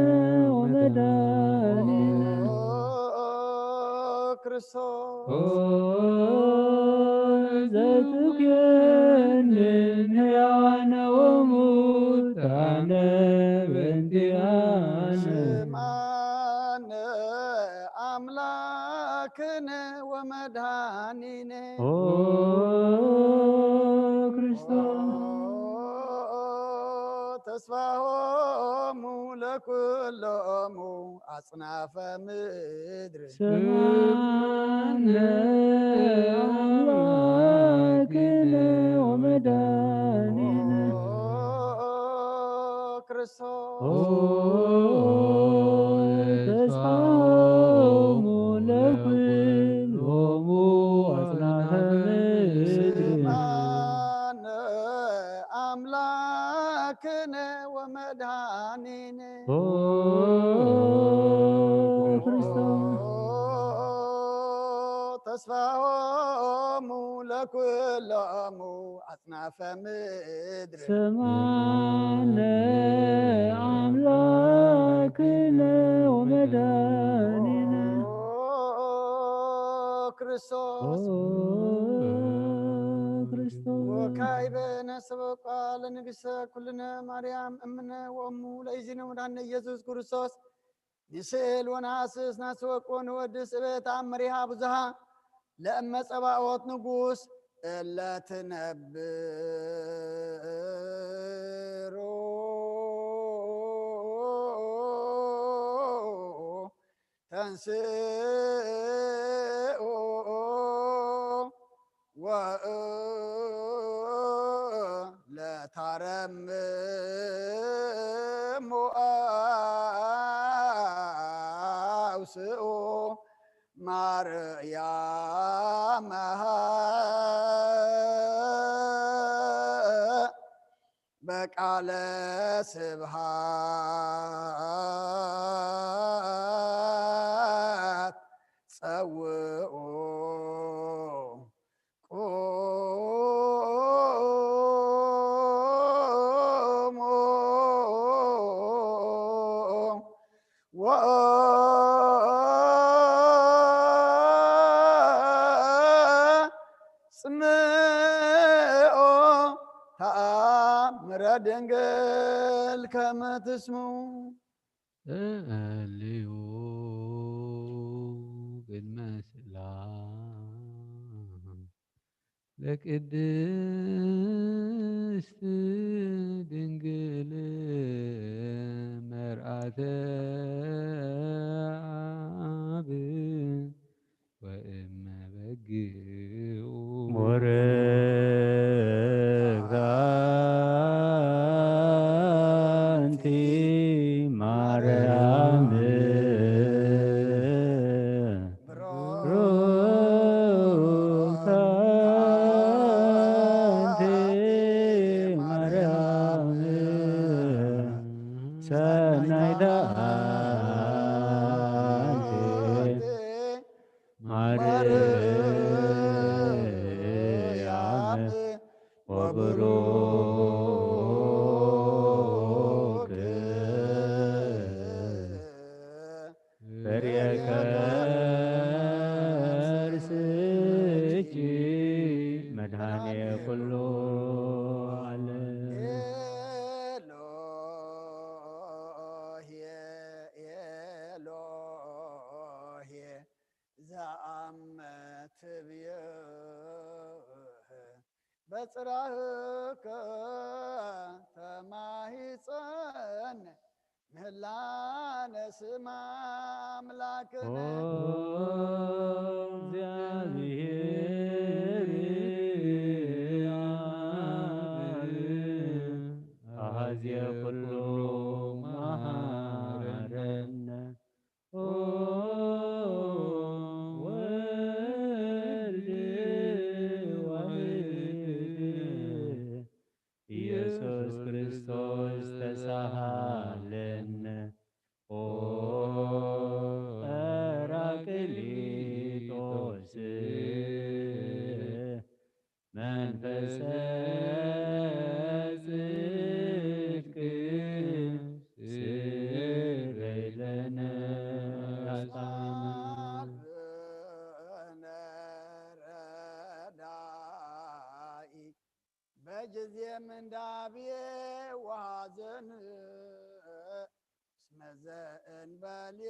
ወመድኃኒነ ክርስቶስ ኦ ዘትኩየንን ሕያዋነ ወሙታነ በእንቲኣነ ስማነ ኣምላክነ ወመድኃኒነ ኦ ክርስቶስ ተስፋሆሙ ለኩሎሙ ኣጽናፈ ምድር ሰማዕነ ኣምላክነ ወመድኃኒነ ክርስቶስ ኦ ተስፋሆሙ ለኩሎሙ ኣጽናፈ ምድር ስማነ ኣምላክነ ወመድኃኒነ ኦ ክርስቶስ ተስፋሆሙ ለኩሎሙ ኣጽናፈ ምድር ሰማዕነ ኣምላክነ ወመድኃኒነ ክርስቶስ ኦ ክርስቶስ ወካዕበ ነሰበቋ ለንግሥተ ኩልነ ማርያም እምነ ወእሙ ለኢዚነ ወመድኃኒነ ኢየሱስ ክርስቶስ ንስእል ወነሃስስ ናስወቅ ወንወድስ እበ ተኣምሪሃ ብዙሃ ለእመ ጸባኦት ንጉስ እለ ትነብሩ ተንስኡ ወእለ ታረምሙ ኣውስኡ ማርያም በቃለ ስብሃት ጸውኡ ቁሙ ወጽምኦ ተኣምረ ድንግል ከመ ትስሙ ተኣልዩ ቅድመ ስላ ለቅድስት ድንግል መርኣተ ኣብ ወእመ በግኡ ቡርክት ኣንቲ ማርያም ቡሩክ ኣንቲ ማርያም ሰናይት ኣንቲ ማርያም ወብሩክ ፍሬ ከርስኪ መድኃኔ ኩሉ ዓለም። ኤሎሄ ኤሎሄ ዘአመ ትብየ በጽራህከ ተማሂጸን ምህላነ ስማ ኣምላክነ ኦ እግዚአብሔር አብ አሐዜ ኩሉ መሐረነ። ኦ ወልድ ዋሕድ ኢየሱስ ክርስቶስ ተሳሃለነ። ኦ ጳራቅሊጦስ ጽድቅ ስረይ ለነ ኃጣውኢነ። አበነ ረዳኢ በጊዜ ምንዳቤ ወሐዘን እስመ ዘእንበሌከ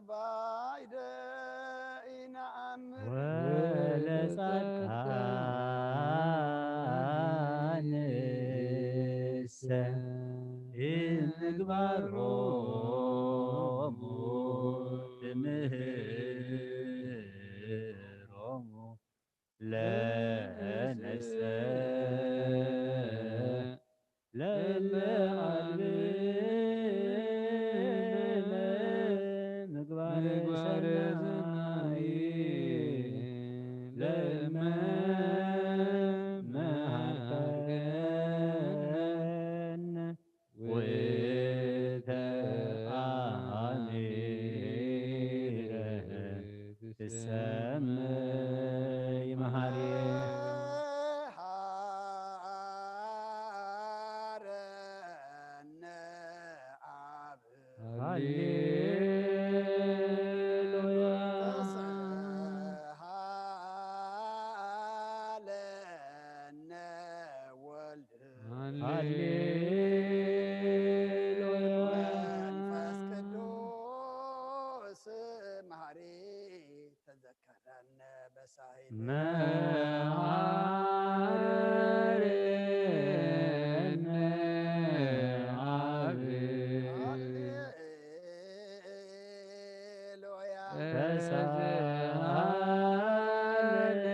ባይደ ኢነአምር። ወለጻድቃንሰ ኢምግባሮሙ ትምህሮሙ ለነሰ ለእለ አልብነ ምግባረ ሰናይ ለእመ መሃርከነ ውእተ አሚረ ትሰመይ መሃሪ። ሃረነ አብ ሃሌሉያ። ተሳሃለነ ወልድ ሃሌሉያ። መንፈስ ቅዱስ መሐሪ ተዘከረነ በሳይል መሐረነ አብ ሃሌሉያ።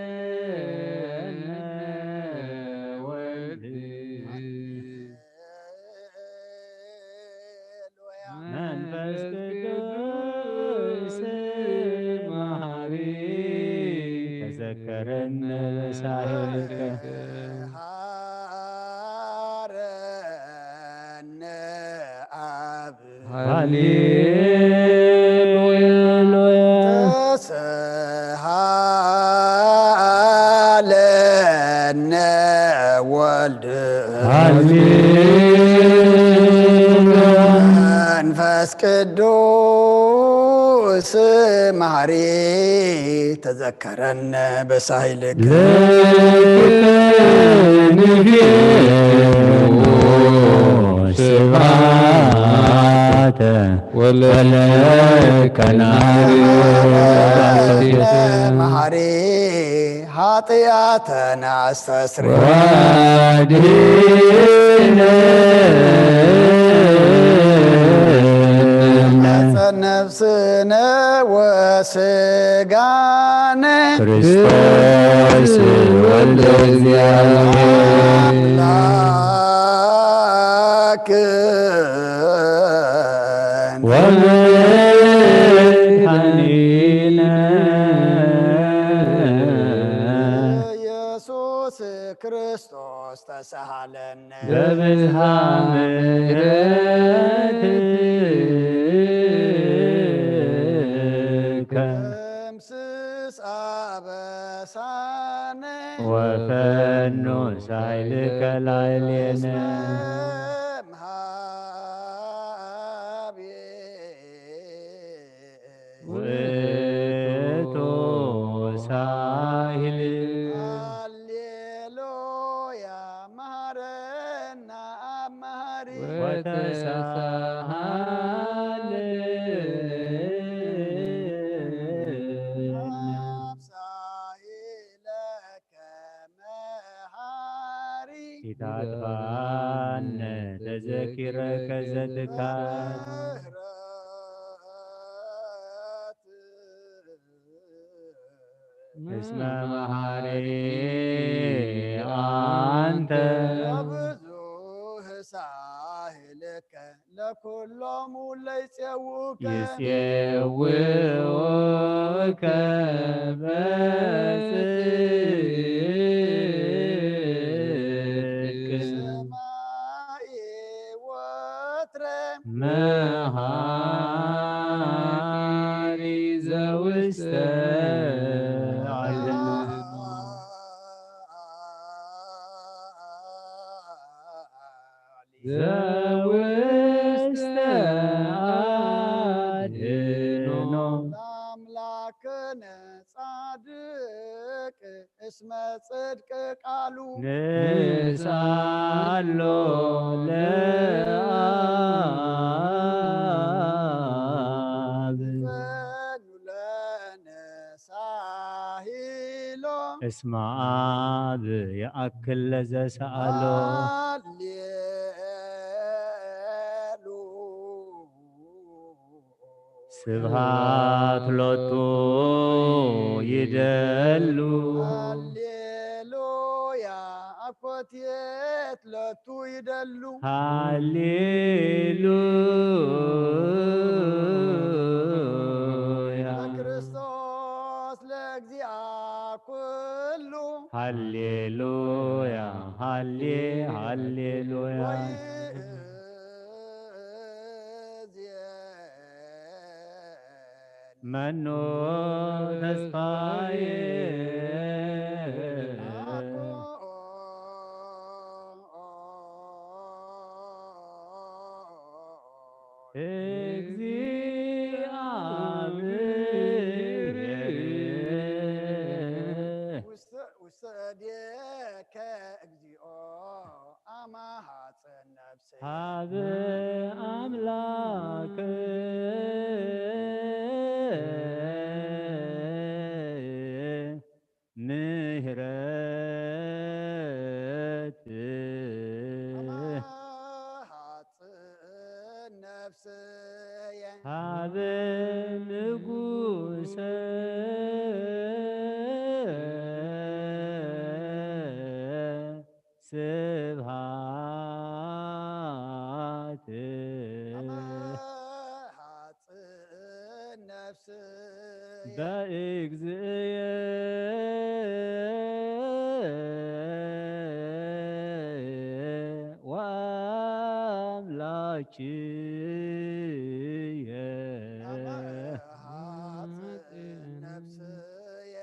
ተሳሃለነ ወልድ ሃሌሉያ። መንፈስ ቅዱስ መሐሪ ተዘከረነ በሳህልከ። ሃረነ አብ ሃሌሉያ። ተሳሃለነ ወልድ ሃሌሉያ። መንፈስ ቅዱስ መሐሪ ተዘከረነ በሳይልከ። ለክንፌኑ ስብሐተ ወለከ ናርዮስ መሐሪ ኃጢአተነ አስተስሪ ወአድኅነነ ነፍስነ ወስጋነ ክርስቶስ ወልደ እግዚአብሔር አምላክ ወመድኃኒነ ኢየሱስ ክርስቶስ ተሳሃለነ በብዝሃ ምሕረትከ ደምስስ አበሳነ ወፈኑ ሳይልከ ላዕሌነ እስመ እምሃቤ ውእቱ ሳሂል ሃሌሉያ መሐረነ አብ መሐሪ ወተሳሃለነ አብ ሳሂለ ከመሃሪ ኢታጥፋነ ተዘኪረከ ዘትካል ምሕረት እስመ መሐሪ አንተ ወብዙሕ ሳህልከ ለኩሎሙ ለይጼውከ ይጼውከ በጽድቅ ሰማይ ወትረ መሐሪ ዘውስተ ዓለም ዘውስተ ኣድህኖ ለኣምላክነ ጻድቅ እስመ ጽድቅ ቃሉ ንስኣሎ ለኣብ ፈኑ ለነ ሳሂሎ እስመ ኣብ ይኣክል ለዘሰኣሎ። ሃሌሉ ስብሃት ሎቱ ይደሉ። ሃሌሉያ ኣኮቴት ሎቱ ይደሉ። ሃሌሉያ ለክርስቶስ ለእግዚኣ ኩሉ። ሃሌሉያ ሃሌ ሃሌሉያ ወይእዜን መኖ ተስፋዬ አኮ እግዚአብሔር ውሰ- ውሰዴከ እግዚኦ አማሃፀ ነፍሰ ሀበ አምላክ ምህረት አማሃፅን ነፍስየ ሀበ ንጉሰ ስብሃት አማሃፅን ነፍስየ በእግዚእየ ወአምላክየ አማሃፅን ነፍስየ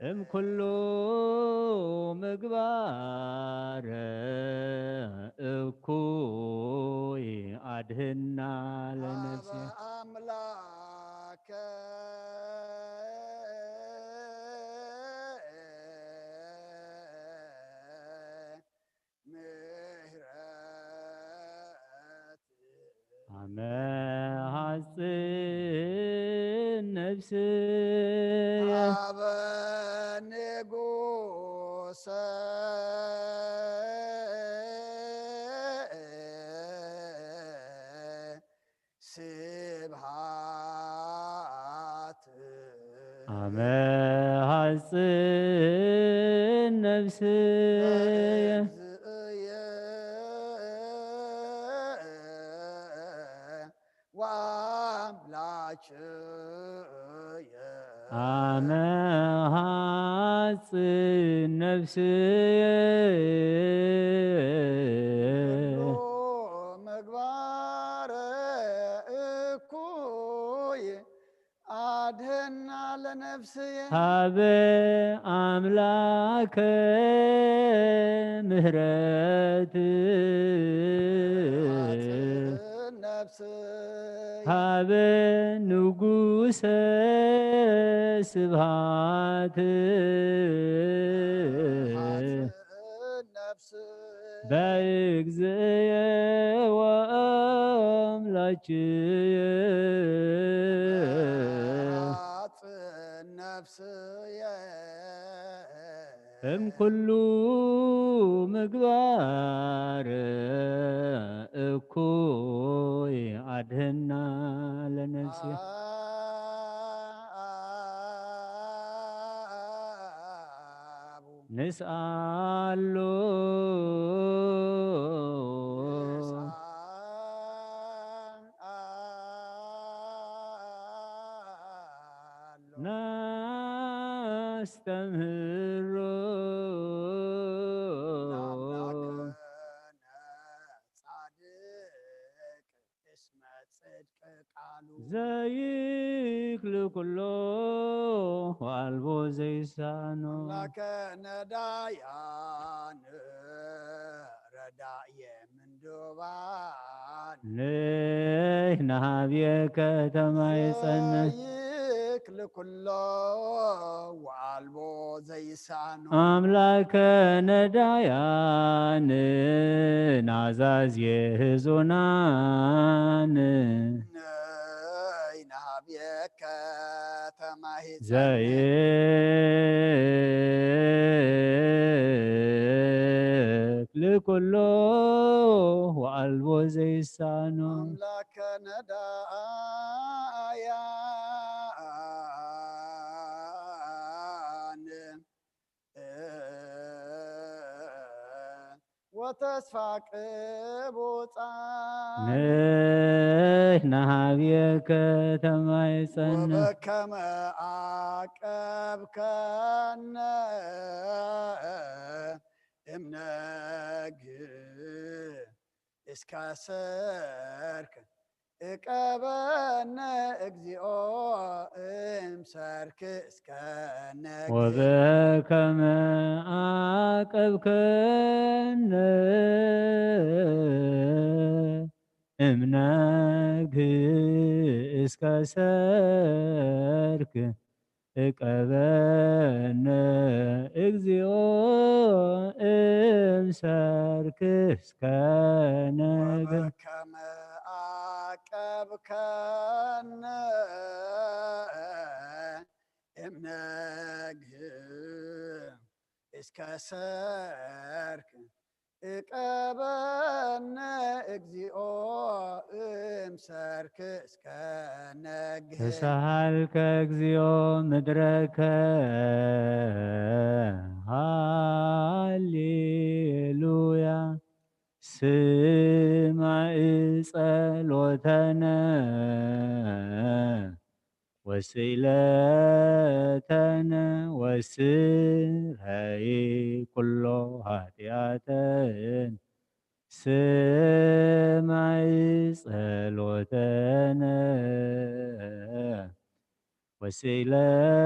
እምኩሉ ምግባር እኩይ አድህና ለነፍሲ አምላከ ምህረት አመ ሐጽን ነፍስየ ሀበ ንጉሰ ስብሃት አመ ሐጽን ነፍስየ እየ ወአምላክየ አመ ሐጽን ነፍስየ ኩሉ ምግባረ እኩይ አድህና ለነፍስየ ሀበ አምላከ ምህረት ነፍስየ ሀበ ንጉሰ ስብሃት ነፍስየ በእግዚእየ ወአምላክየ አጽን ነፍስየ እምኩሉ ምግባር እኩይ አድህና ለነፍስየ ንስኣሎ ነስተምህሮ ጻድቅ እስመ ጽድቅ ቃሉ ዘይክል ኩሎ ዋልቦ ዘይሳኖ አምላከ ነዳያን ረድኤተ ዳእየ ምንዱባን ንሕና ሀብየከ ተማይጸነ ዘይክል ኩሎ ወአልቦ ዘይሳኖ ኣምላከ ነዳያን ናዛዝ የህዙናን ነይ ናብየከ ተማሂጸነ ዘይክል ኩሎ ወአልቦ ዘይሳኖ ኣምላከ ነዳያን ወተስፋ ቅቡጻን ንሕና ሀብየከ ተማይጸነ ወበከመ አቀብከነ እምነግ እስከ ሰርክ እቀበነ እግዚኦ እምሰርክ እስከ ነግህ ወበከመ አቀብከነ እምነግ እስከ ሰርክ እቀበነ እግዚኦ እምሰርክ እስከ ነግህ ወበከመ አቀብከነ እምነግ እስከ ሰርክ እቀበነ እግዚኦ እምሰርክ እስከ ነግህ ተሳሃልከ እግዚኦ ምድረከ ሃሌሉያ ስማዕ ጸሎተነ ወስእለተነ ወስረይ ኩሎ ኃጢአተን ስማይ ጸሎተነ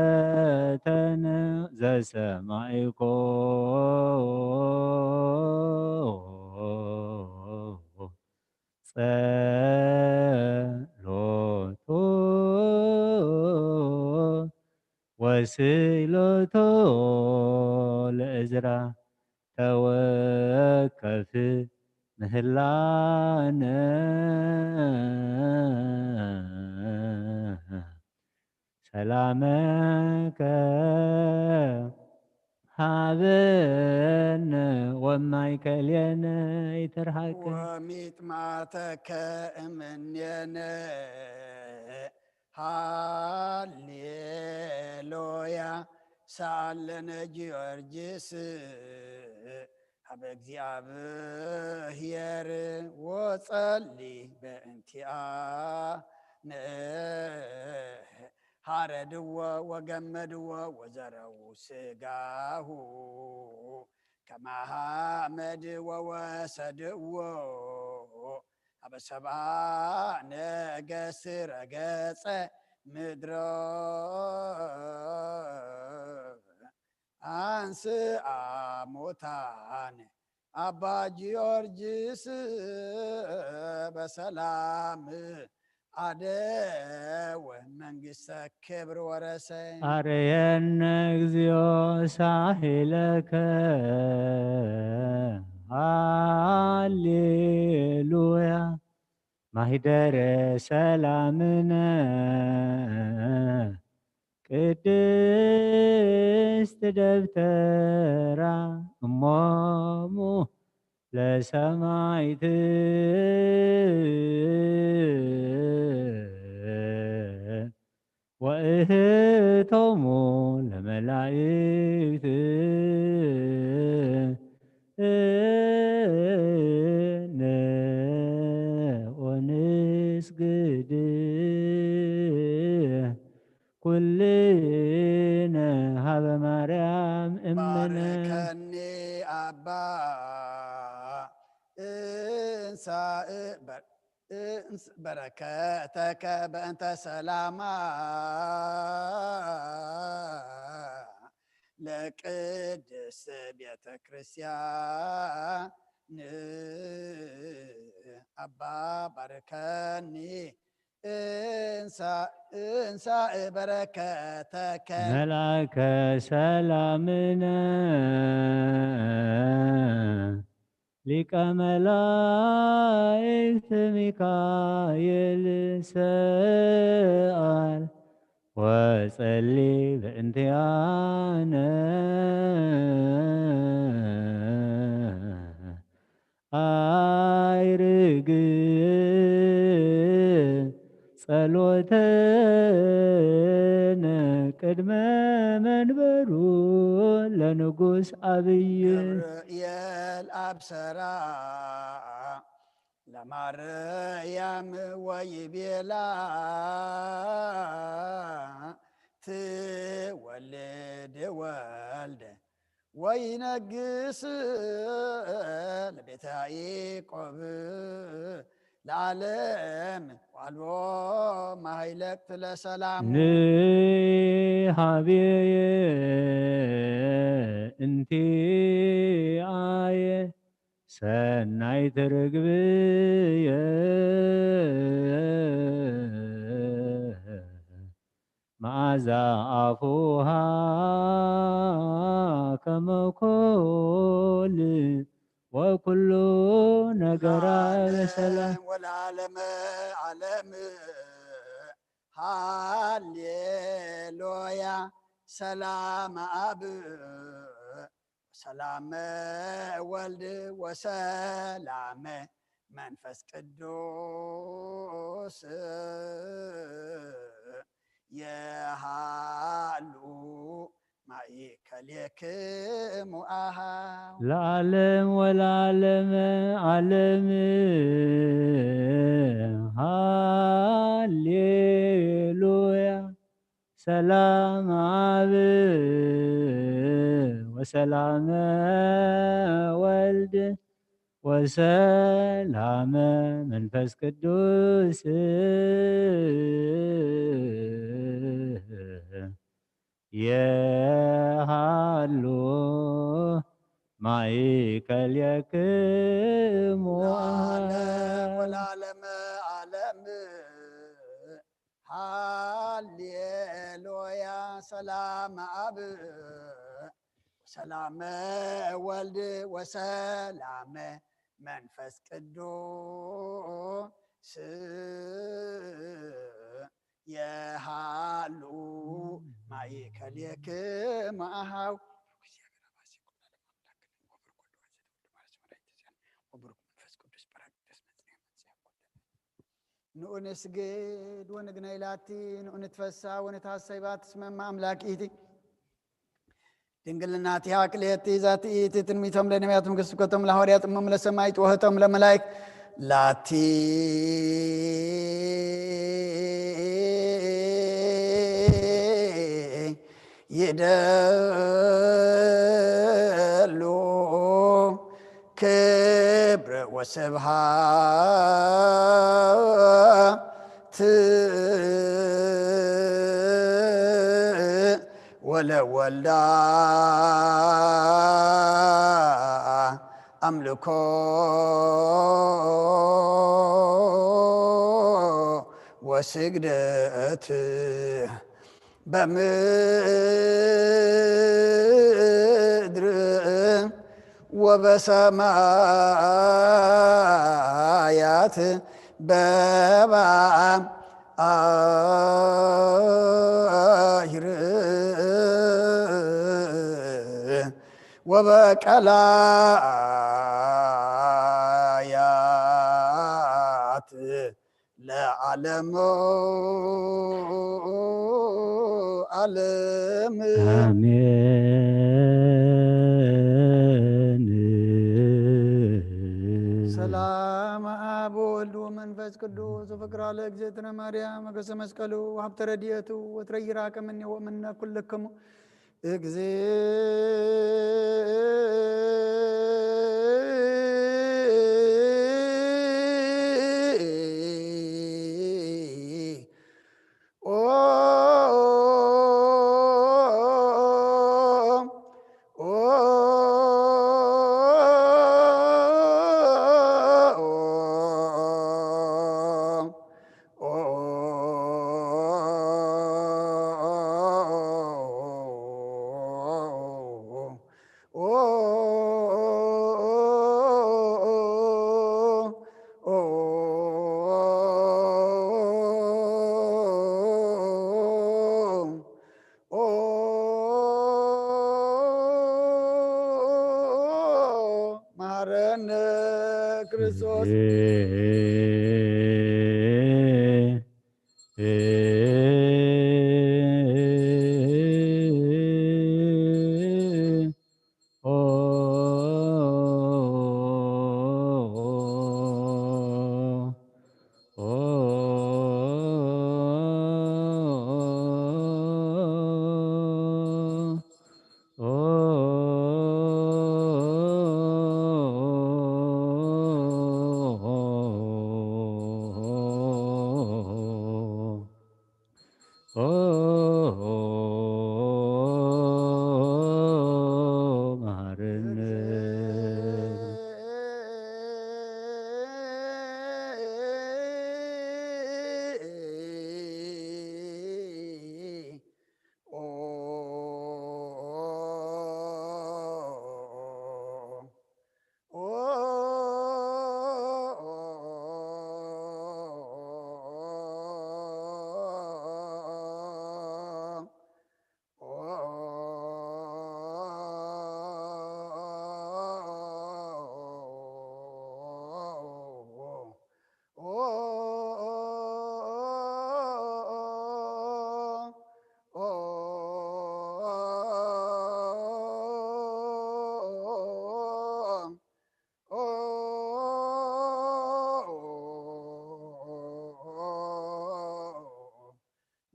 ወስእለተነ ዘሰማይኮ ጸሎቶ ወስእለቶ ለእዝራ ተወከፍ ምህላነ ሰላመከ ሃበነ ወማይከልየነ ይትርሃቅ ወሚጥማተከ እምኔነ ሃሌሉያ ሳለነ ጊዮርጊስ ሀበ እግዚኣብሔር ወጸሊ በእንቲአነ ሃረድዎ ወገመድዎ ወዘረዉ ስጋሁ ከማሃመድ ወወሰድዎ ሀበ ሰብአ ነገስ ረገጸ ምድሮ አንስአ ሙታን አባ ጊዮርጊስ በሰላም አደወ መንግስተ ክብር ወረሰ። አርየነ እግዚኦ ሳሂለከ ሃሌሉያ ማሂደረ ሰላምነ ቅድስት ደብተራ እሞሙ ለሰማይት ወእህቶሙ ለመላእክት ንዑ ንስግድ ኩልነ ሀበ ማርያም እምነ ባርከኒ አባ እንሳእ በር- እንስ- በረከተከ በእንተ ሰላማ ለቅድስት ቤተ ክርስቲያን ንኣባ ባርከኒ እንሳ-፣ እንሳእ በረከተከ። መልኣከ ሰላምነ ሊቀ መላእክት ሚካኤል ሰኣል ወጸሊ ብእንቲኣነ። ኣይርግ ጸሎተነ ቅድመ መንበሩ ለንጉስ ኣብይ። ገብርኤል ኣብሰራ ለማርያም ወይቤላ ትወልድ ወልደ ወይነግስ ለቤተ ያዕቆብ ለዓለም ዋልቦ ማይለቅት ለሰላም። ንሃቤየ እንቲኣየ ሰናይት ርግብየ መዓዛ ኣፉሃ ከመ ኮል ወኩሉ ነገራ በሰላም። ወለዓለመ ዓለም ሃሌሉያ። ሰላም ኣብ ሰላመ ወልድ ወሰላመ መንፈስ ቅዱስ የሃሉ ማእከሌክሙ አሃው። ለዓለም ወለዓለመ ዓለም ሃሌሉያ። ሰላም ኣብ ወሰላመ ወልድ ወሰላመ መንፈስ ቅዱስ የሃሉ ማእከሌክሙ ለዓለም ወለዓለመ ዓለም ሃሌሉያ። ሰላም ኣብ ሰላመ ወልድ ወሰላመ መንፈስ ቅዱስ የሃሉ ማእከሌክሙ አሃው። ንኡ ንስግድ ወንግነይ ላቲ፣ ንኡ ንትፈሳ ወንትሐሰይ ባቲ፣ እስመ እመ አምላክ ኢቲ። ድንግልናቲሃ ክልኤቲ ዛቲ ኢቲ፣ ትንቢቶም ለነቢያት፣ ምክስኮቶም ለሐዋርያት፣ እሞም ለሰማይት፣ ወህቶም ለመላይክ ላቲ ይደሉ ክብር ወስብሃት ወለወልዳ ኣምልኮ ወስግደት በምድር ወበሰማያት በባሕር ወበቀላያት ለዓለሙ ዓለም። አሜን። ሰላም አብ ወወልድ ወመንፈስ ቅዱስ ወፍቅራ ለእግዝእትነ ማርያም ወገሰ መስቀሉ ወሀብተ ረድኤቱ ወትረይራ ከምኔ ወእምነ ኩልክሙ እግዜ ኦ መሐረነ ክርስቶስ። መሐረነ ክርስቶስ።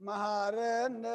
መሐረነ። መሐረነ።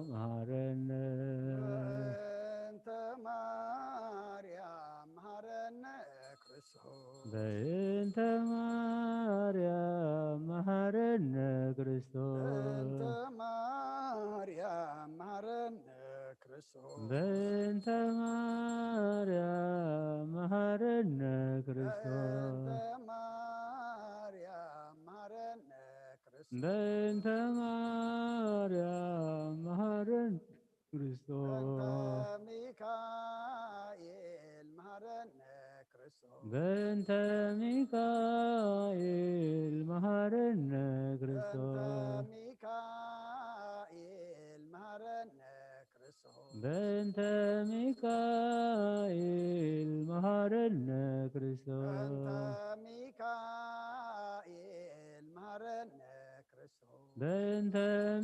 መሐረነ። በእንተ ማርያም መሐረነ ክርስቶስ። በእንተ ማርያም መሐረነ ክርስቶስ። በእንተ ማርያም መሐረነ ክርስቶስ። በእንተ ማርያም መሐረነ ክርስቶስ። በእንተ ማርያም መሐረነ ክርስቶስ። በእንተ ማርያም መሐረነ ክርስቶስ። በእንተ ሚካኤል መሐረነ ክርስቶስ። በእንተ ሚካኤል መሐረነ ክርስቶስ። በእንተ ሚካኤል መሐረነ ክርስቶስ። በእንተ ሚካኤል መሐረነ ክርስቶስ። በእንተ ሚካኤል መሐረነ ክርስቶስ። በእንተ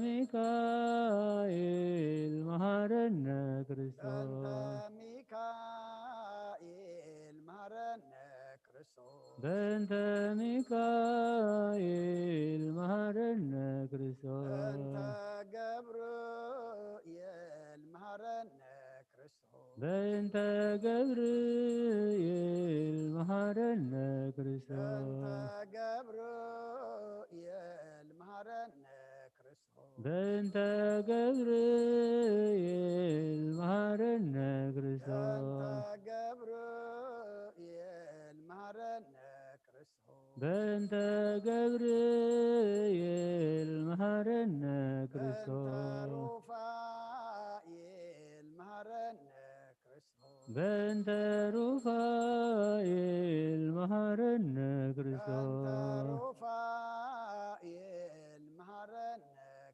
ሚካኤል መሐረነ ክርስቶስ። በእንተ በእንተ ሚካኤል መሃረነ ክርስቶስ። በእንተ ገብርኤል መሃረነ ክርስቶስ። በእንተ ገብርኤል መሃረነ ክርስቶስ። በእንተ ገብርኤል መሃረነ ክርስቶስ። በእንተ ገብርኤል መሃረነ ክርስቶስ። በእንተ ገብርኤል መሃረነ ክርስቶስ። በእንተ ገብርኤል መሃረነ በእንተ ክርስቶስ። ሩፋኤል መሃረነ ክርስቶስ። በእንተ ሩፋኤል መሃረነ በእንተ ክርስቶስ። ሩፋኤል መሃረነ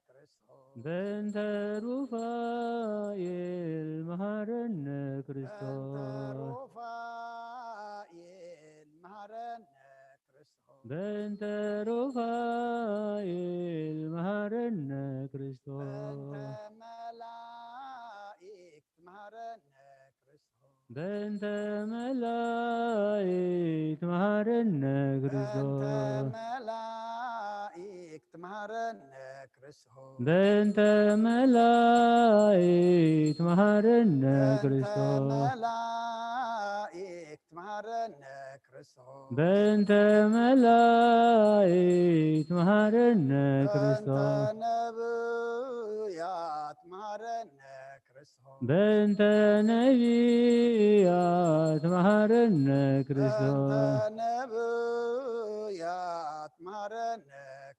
ክርስቶስ። በእንተ ሩፋኤል መሃረነ በእንተ ክርስቶስ። ሩፋኤል መሃረነ ክርስቶስ። በእንተ ሩፋኤል መሃረነ ክርስቶስ። በእንተ መላእክት መሃረነ ክርስቶስ። በእንተ መላእክት መሃረነ በእንተ ክርስቶስ። መላእክት መሃረነ ክርስቶስ። በእንተ መላእክት መሃረነ በእንተ ክርስቶስ። መላእክት መሃረነ ክርስቶስ። በእንተ መላእክት መሃረነ በእንተ ክርስቶስ። ነብያት መሃረነ ክርስቶስ። በእንተ ነቢያት መሃረነ በእንተ ክርስቶስ። ነብያት መሃረነ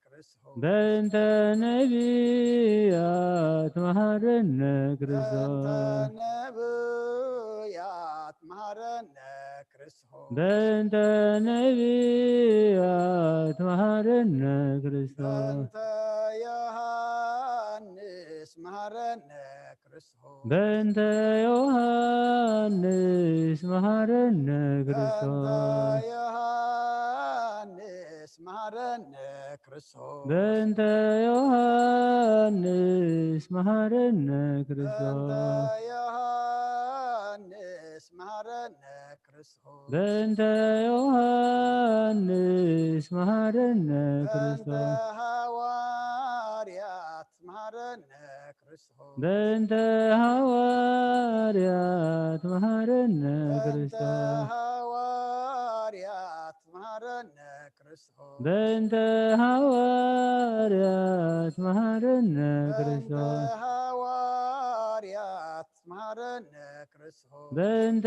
ክርስቶስ። በእንተ ነቢያት መሃረነ በእንተ ክርስቶስ። ነብያት መሃረነ ክርስቶስ። በእንተ ነቢያት መሃረነ ክርስቶስ። በእንተ ዮሐንስ መሃረነ ክርስቶስ። በእንተ ዮሐንስ መሃረነ በእንተ ክርስቶስ። ዮሐንስ መሃረነ ክርስቶስ። በእንተ ዮሐንስ መሃረነ በእንተ ክርስቶስ። ዮሐንስ መሃረነ ክርስቶስ። በእንተ ዮሐንስ መሃረነ በእንተ ክርስቶስ። ሐዋርያት መሃረነ ክርስቶስ። በእንተ ሐዋርያት መሃረነ በእንተ ክርስቶስ። ሐዋርያት መሃረነ ክርስቶስ። በእንተ ሐዋርያት መሃረነ በእንተ ክርስቶስ። ሐዋርያት መሃረነ ክርስቶስ። በእንተ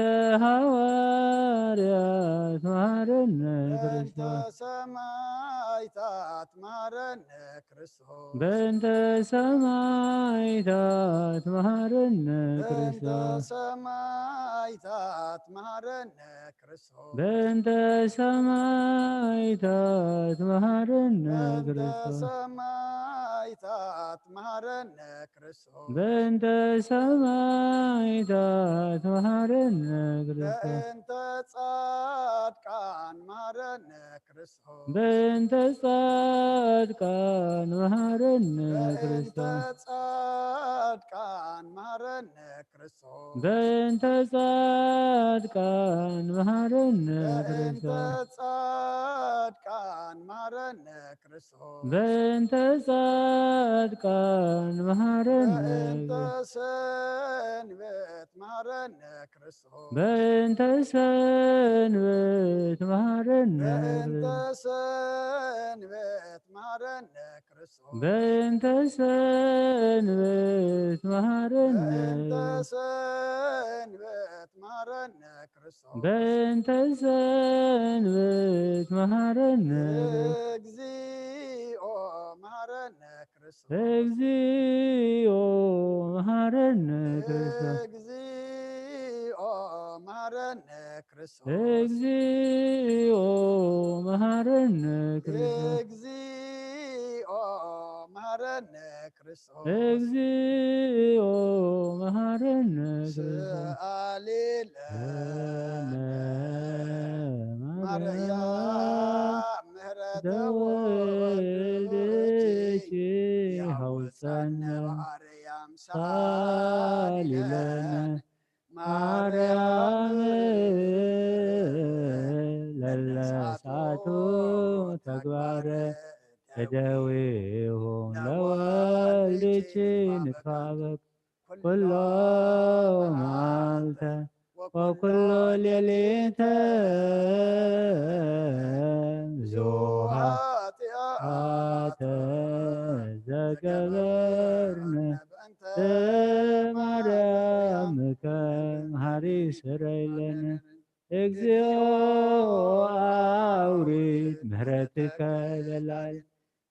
ሐዋርያት መሃረነ በእንተ ክርስቶስ። ሰማዕታት መሃረነ ክርስቶስ። በእንተ ሰማዕታት መሃረነ በእንተ ክርስቶስ። ሰማዕታት መሃረነ ክርስቶስ። በእንተ ሰማዕታት መሃረነ በእንተ ክርስቶስ። ሰማዕታት መሃረነ ክርስቶስ። በእንተ ሰማዕታት መሃረነ ክርስቶስ። በእንተ ጻድቃን መሃረነ ክርስቶስ። በእንተ ጻድቃን መሃረነ በእንተ ክርስቶስ። ጻድቃን መሃረነ ክርስቶስ። በእንተ ጻድቃን መሃረነ በእንተ ክርስቶስ። ጻድቃን መሃረነ ክርስቶስ። በእንተ ጻድቃን መሃረነ በእንተ ሰንበት መሃረነ ክርስቶስ። በእንተ ሰንበት መሃረነ በእንተ ክርስቶስ። ሰንበት መሃረነ ክርስቶስ። በእንተ ሰንበት መሃረነ በእንተ ሰንበት መሃረነ ክርስቶስ። በእንተ ሰንበት መሃረነ እግዚኦ መሃረነ ክርስቶስ። እግዚኦ መሃረነ ክርስቶስ። እግዚኦ መሃረነ ክርስቶስ። እግዚኦ መሃረነ ክርስቶስ። እግዚኦ መሃረነ ክርስቶስ። እግዚኦ መሃረነ ክርስቶስ። ሰአሊ ለነ ለነ ማርያም ማርያም ምህረተ ተወልደኪ ሃውፀነ ሃውፀነ ማርያም ሰአሊ ለነ ማርያም ለነ ተግባረ ተደዊሁ ለወልድኪ ንትባበክ ኩሎ መዓልተ ወኩሎ ሌሊተ ብዙሃ ኃጢአተ ዘገበርነ በእንተ ማርያምከ መሃሪ ስረይለነ። እግዚኦ አውሪድ ምህረትከ በላል።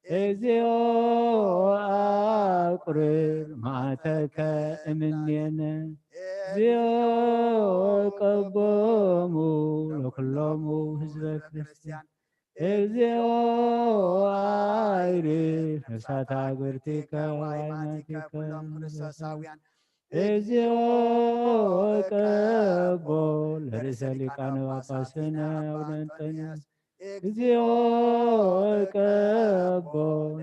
እግዚኦ አቁርር መዓተከ እምኔነ። እግዚኦ ቀቦሙ ለኩሎሙ ህዝበ ክርስቲያን። እግዚኦ አይርፍ ነፍሳት አግብርቲከ ወአይማቲከ ኩሎም ክርስቶሳውያን። እግዚኦ ቀቦ ለርእሰ ሊቃነ ጳጳስነ አቡነ እንጦንዮስ። እግዚኦ ቀቦ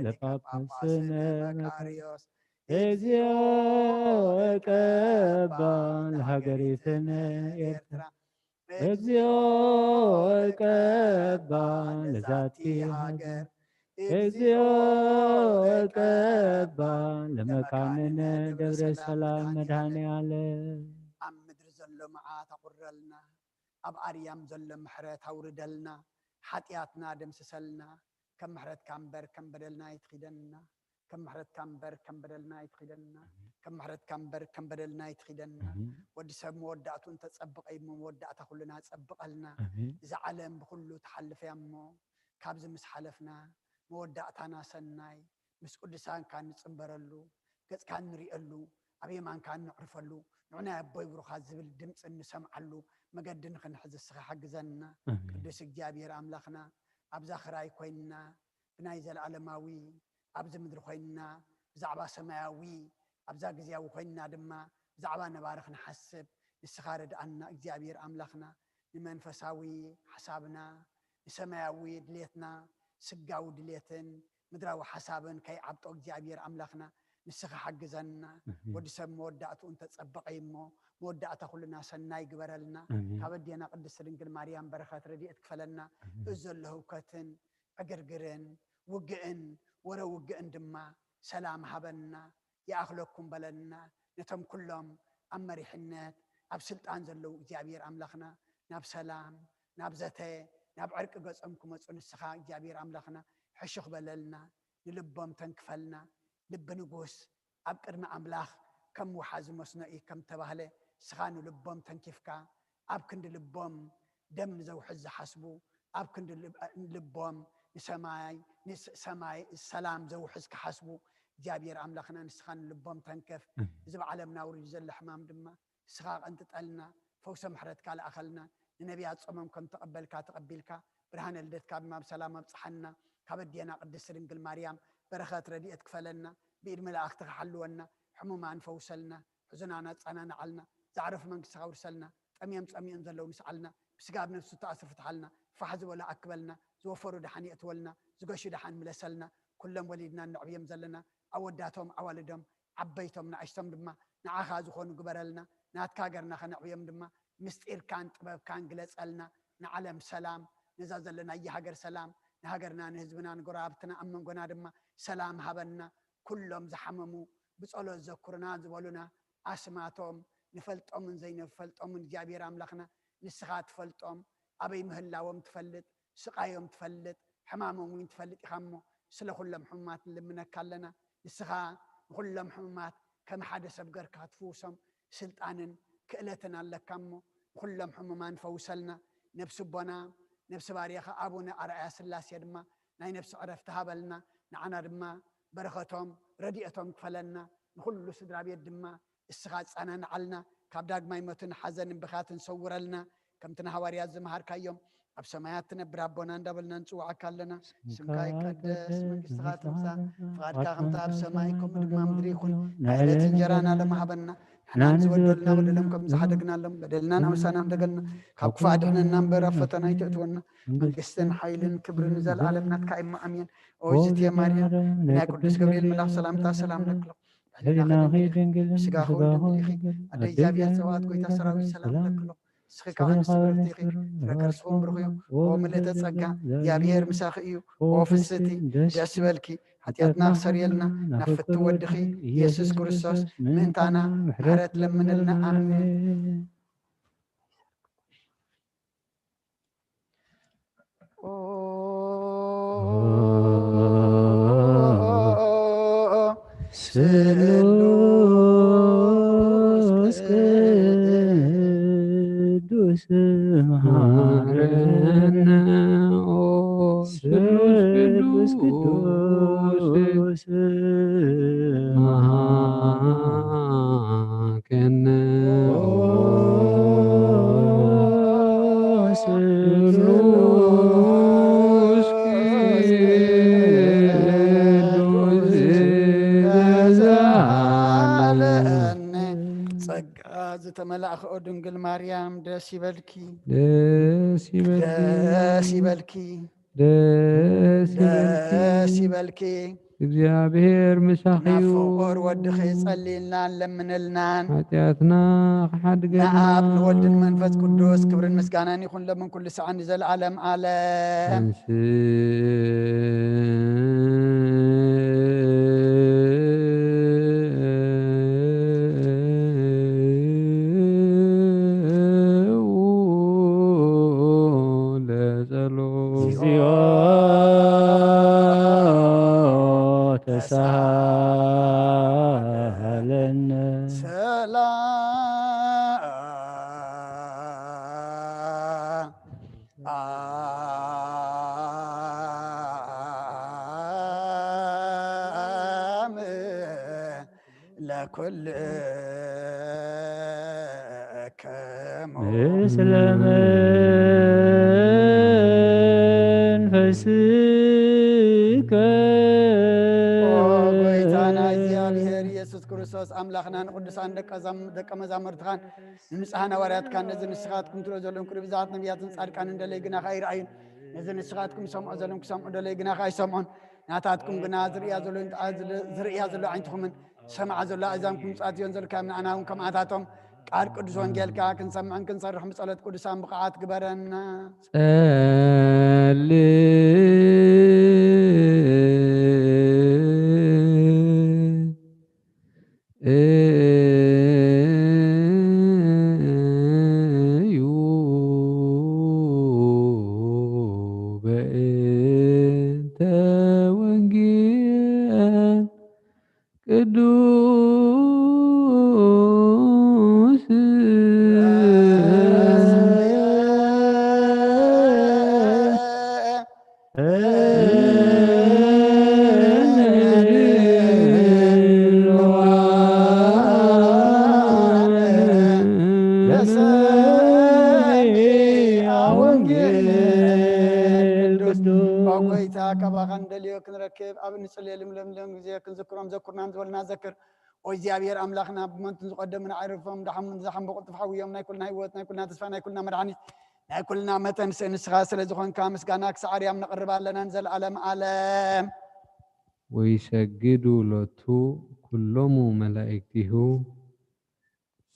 ለጳጳስነ መቃርዮስ። እግዚኦ ቀባ ለሃገሪትነ ኤርትራ። እግዚኦ ቀባ ለዛቲ ሃገር። እግዚኦ ቀባ ለመካንነ ደብረ ሰላም መድኃኔ ዓለም። ኣብ ምድሪ ዘሎ መዓት ኣቑረልና፣ ኣብ ኣርያም ዘሎ ምሕረት ኣውርደልና፣ ሓጢኣትና ደምስሰልና። ከም ምሕረትካ እምበር ከም በደልና ኣይትኺደና። ከም ምሕረትካ እምበር ከም በደልና ኣይትኺደና። ኣሜን። ከም ምሕረትካ እምበር ከም በደልና ኣይትኺደና። ኣሜን። ወዲ ሰብ መወዳእቱ እንተጸብቐ እዩ እሞ መወዳእታ ኩልና ጸብቐልና። ኣሜን። እዛ ዓለም ብኹሉ ትሓልፍ እያ እሞ ካብዚ ምስ ሓለፍና መወዳእታና ሰናይ ምስ ቅዱሳንካ እንጽንበረሉ፣ ገጽካ እንርእየሉ፣ ኣብ የማንካ እነዕርፈሉ፣ ንዑ ናይ ኣቦይ ብሩኻት ዝብል ድምጺ እንሰምዓሉ መገዲ ንኽንሕዝ እስኻ ሓግዘና። ኣሜን። ቅዱስ እግዚኣብሔር ኣምላኽና፣ ኣብዛ ኽራይ ኮይንና ብናይ ዘለኣለማዊ፣ ኣብዚ ምድሪ ኮይንና ብዛዕባ ሰማያዊ፣ ኣብዛ ግዜያዊ ኮይንና ድማ ብዛዕባ ነባሪ ክንሓስብ ንስኻ ርድኣና እግዚኣብሔር ኣምላኽና። ንመንፈሳዊ ሓሳብና፣ ንሰማያዊ ድሌትና፣ ስጋዊ ድሌትን ምድራዊ ሓሳብን ከይዓብጦ እግዚኣብሔር ኣምላኽና ንስኻ ሓግዘና። ኣሜን። ወዲ ሰብ መወዳእትኡ እንተጸበቐ እዩ እሞ፣ መወዳእታ ኩልና ሰናይ ግበረልና። ኣሜን። ካብ ኣዴና ቅድስት ድንግል ማርያም በረኸት ረድኤት ክፈለና። ኣሜን። እዚ ዘሎ ህውከትን ዕግርግርን ውግእን ወረ ውግእን ድማ ሰላም ሃበና። ይኣኽለኩም በለና። ነቶም ኩሎም ኣብ መሪሕነት ኣብ ስልጣን ዘለዉ እግዚኣብሔር ኣምላኽና ናብ ሰላም፣ ናብ ዘተ፣ ናብ ዕርቂ ገጾም ክመጹ ንስኻ እግዚኣብሔር ኣምላኽና ሕሹኽ በለልና። ንልቦም ተንክፈልና። ልቢ ንጉስ ኣብ ቅድሚ ኣምላኽ ከም ውሓዚ መስኖ እዩ ከም ተባህለ፣ ንስኻ ንልቦም ተንኪፍካ ኣብ ክንዲ ልቦም ደም ዘውሕዝ ዝሓስቡ፣ ኣብ ክንዲ ልብ-፣ ልቦም ንሰማይ፣ ንስ-፣ ሰማይ ሰላም ዘውሕዝ ክሓስቡ እግዚኣብሔር ኣምላኽና ንስኻ ንልቦም ተንክፍ። ኣሜን። እዚ ብዓለምና ውሪዱ ዘሎ ሕማም ድማ ንስኻ ቀንጥጠልና፣ ፈውሰ ምሕረትካ ልኣኸልና። ንነቢያት ጾሞም ከም ተቐበልካ ተቐቢልካ፣ ብርሃነ ልደትካ ድማ ብሰላም ኣብጽሓና። ካብ ኣዴና ቅድስት ድንግል ማርያም በረኸት ረድኤት ክፈለና። ብኢድ መላእኽትኻ ሓልወና። ሕሙማን ፈውሰልና። ሕዙናን ኣጸናንዓልና። ዘዕረፉ መንግስትኻ ኣውርሰልና። ጠምዮም ጸሚኦም ዘለዉ ምስዓልና። ብስጋ ኣብ ነፍሱ ተኣስሩ ፍትሓልና። ፋሕ ዝበሉ ኣክበልና። ዝወፈሩ ደሓን የእትወልና። ዝገሹ ደሓን ምለሰልና። ኩሎም ወሊድና እነዕብዮም ዘለና ኣወዳቶም ኣዋልዶም ዓበይቶም ንኣሽቶም ድማ ንዓኻ ዝኾኑ ግበረልና። ናትካ ሃገርና ከነዕብዮም ድማ ምስጢርካን ጥበብካን ግለጸልና። ንዓለም ሰላም፣ ነዛ ዘለናያ ሃገር ሰላም፣ ንሃገርና ንህዝብና ንጎረባብትና ኣብ መንጎና ድማ ሰላም ሃበና። ኩሎም ዝሓመሙ ብጸሎት ዘኩርና ዝበሉና ኣስማቶም ንፈልጦምን ዘይንፈልጦምን እግዚኣብሔር ኣምላኽና ንስኻ ትፈልጦም። ኣበይ ምህላዎም ትፈልጥ፣ ስቓዮም ትፈልጥ፣ ሕማሞም እውን ትፈልጥ ኢኻ እሞ፣ ስለ ኩሎም ሕሙማት ንልምነካ ኣለና። ንስኻ ንኹሎም ሕሙማት ከም ሓደ ሰብ ገርካ ትፍውሶም ስልጣንን ክእለትን ኣለካ እሞ፣ ንኹሎም ሕሙማን ፈውሰልና። ነብሲ ኣቦና፣ ነብሲ ባርያኻ ኣቡነ ኣርኣያ ስላሴ ድማ ናይ ነብሲ ዕረፍቲ ሃበልና። ንዓና ድማ በረኸቶም ረድኤቶም ክፈለና። ንኹሉ ስድራ ቤት ድማ እስኻ ኣጸናንዓልና። ካብ ዳግማይ ሞትን ሓዘንን ብኽያትን ሰውረልና። ከምቲ ንሃዋርያት ዝመሃርካዮም፣ ኣብ ሰማያት ትነብር ኣቦና እንዳበልና ንጽውዓካ ኣለና። ስምካ ይቀደስ፣ መንግስትኻ ትምጻእ፣ ፍቓድካ ከምቲ ኣብ ሰማይ ከምኡ ድማ ምድሪ ይኹን። ናይ ዕለት እንጀራና ሎሚ ሃበና። ንሕና ንዝበደሉና በደሎም ከም ዝሓደግናሎም በደልና ንኣምሳና እንደገልና። ካብ ክፉእ ኣድሕነና እምበር ኣብ ፈተና ኣይተእትወና። መንግስትን ሓይልን ክብርን ንዘለኣለም ናትካ እሞ ኣሜን። ኦ እግዝእትየ ማርያም፣ ናይ ቅዱስ ገብርኤል መልኣኽ ሰላምታ ሰላም ለክሎ። ህሊናኺ ድንግል፣ ስጋኺ እውን ድንግል ኢኺ። ኣደ እግዚኣብሔር ጸባኦት፣ ጎይታ ሰራዊት ሰላም ለክሎ። ንስኺ ከኣ ኣንስቲ ብርኽቲ ኢኺ፣ ፍረ ከርስኹም ብሩኽ እዩ። ኦ ምልእተ ጸጋ፣ እግዚኣብሔር ምሳኺ እዩ። ኦ ፍስቲ፣ ደስ ይበልኪ፣ ሓጢኣትና ክሰርየልና ናብ ፍቱ ወድኺ ኢየሱስ ክርስቶስ ምእንታና ምሕረት ለምንልና። ኣሜን። ስሉስ ቅዱስ መሃረነ። ኦ ስሉስ ቅዱስ መሃ ከነ። ስሉስ ቅዱስ ለዘለዓለም። ጸጋ ዝተመላእኽኦ ድንግል ማርያም ደስ ይበልኪ። ደስ ይበልኪ። ደስ ይበልኪ። ደስ ይበልኪ። ደስ ይበልኪ። እግዚኣብሔር ምሳኺ ናብ እዩ። ፍቑር ወድኺ ጸልይልናን ለምንልናን። ሓጢኣትና ክሓድገልና። ንኣብ ንወልድን መንፈስ ቅዱስ ክብርን ምስጋናን ይኹን ለምን ኩሉ ሰዓን ንዘለዓለም ዓለም። ተንስ ለጸሎት። እግዚኦ ተሳሃለነ። ሰላም ለኩልክሙ። ምስለ መንፈስከ። ኦ ጎይታና እግዚኣብሔር ኢየሱስ ክርስቶስ ኣምላኽና ንቅዱሳን ደቀ ዛም-፣ ደቀ መዛሙርትኻን ንንጹሓን ሃዋርያትካን ነዚ ንስኻትኩም ትሪኦ ዘለኹም ክሪ ብዛት ነቢያትን ጻድቃንን ደለይ ግናኻ ኣይረኣዩን። ነዚ ንስኻትኩም ሰምዖ ዘለኹም ክሰምዑ ደለይ ግናኻ ኣይሰምዑን። ናታትኩም ግና ዝርእያ ዘሎ፣ ዝርእያ ዘሎ ዓይንትኹምን ዝሰምዓ ዘሎ ኣእዛንኩም ምጽኣት እዮን ዘልካዮም ንኣና እውን ከምኣታቶም ቃል ቅዱስ ወንጌልካ ክንሰምዕን ክንሰርሕን ብጸሎት ቅዱሳን ብቕዓት ግበረና። ጸልዩ በእንተ ወንጌል ቅዱስ። ኦ ጎይታ፣ ካባኻ ንደልዮ ክንረክብ ኣብ እንጽልየሉ ለምለም ግዜ ክንዝክሮም ዘኩርናን ዝበልና ዘክር። ኦ እግዚኣብሔር ኣምላኽና፣ ብመንቱን ዝቐደሙን ኣዕርፎም፣ ደሓሙን ዝሓምበ ቅልጡፍ ሓውዮም፣ ናይ ኩልና ህይወት፣ ናይ ኩልና ተስፋ፣ ናይ ኩልና መድሓኒት፣ ናይ ኩልና መተንስእ ንስኻ ስለ ዝኾንካ ምስጋና ክሳዕ ኣርያም ነቕርብ ኣለና ንዘለኣለም ዓለም። ወይሰግዱ ሎቱ ኩሎሙ መላእክቲሁ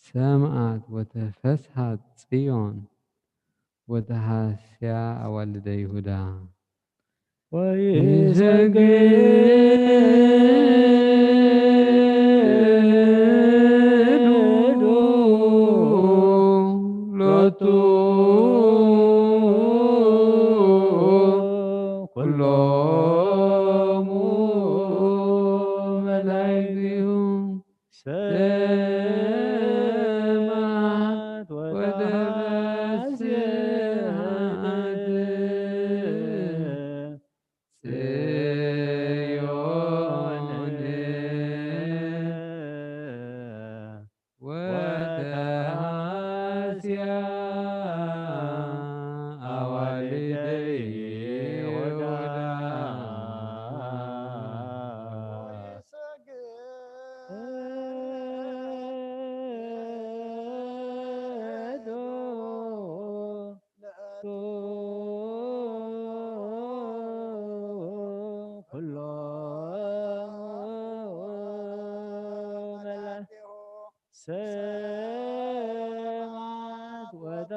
ሰምዓት ወተፈስሃት ጽዮን ወተሃስያ ኣዋልደ ይሁዳ። ወይሰግዱ ሎቱ ኩሎሙ መላእክቲሁ ሰማዕት ወተፈስሃት ጽዮን ወተሃስያ ኣዋልደ ይሁዳ። ኩሎ መላእክቲሁ ሰማዕት ወታ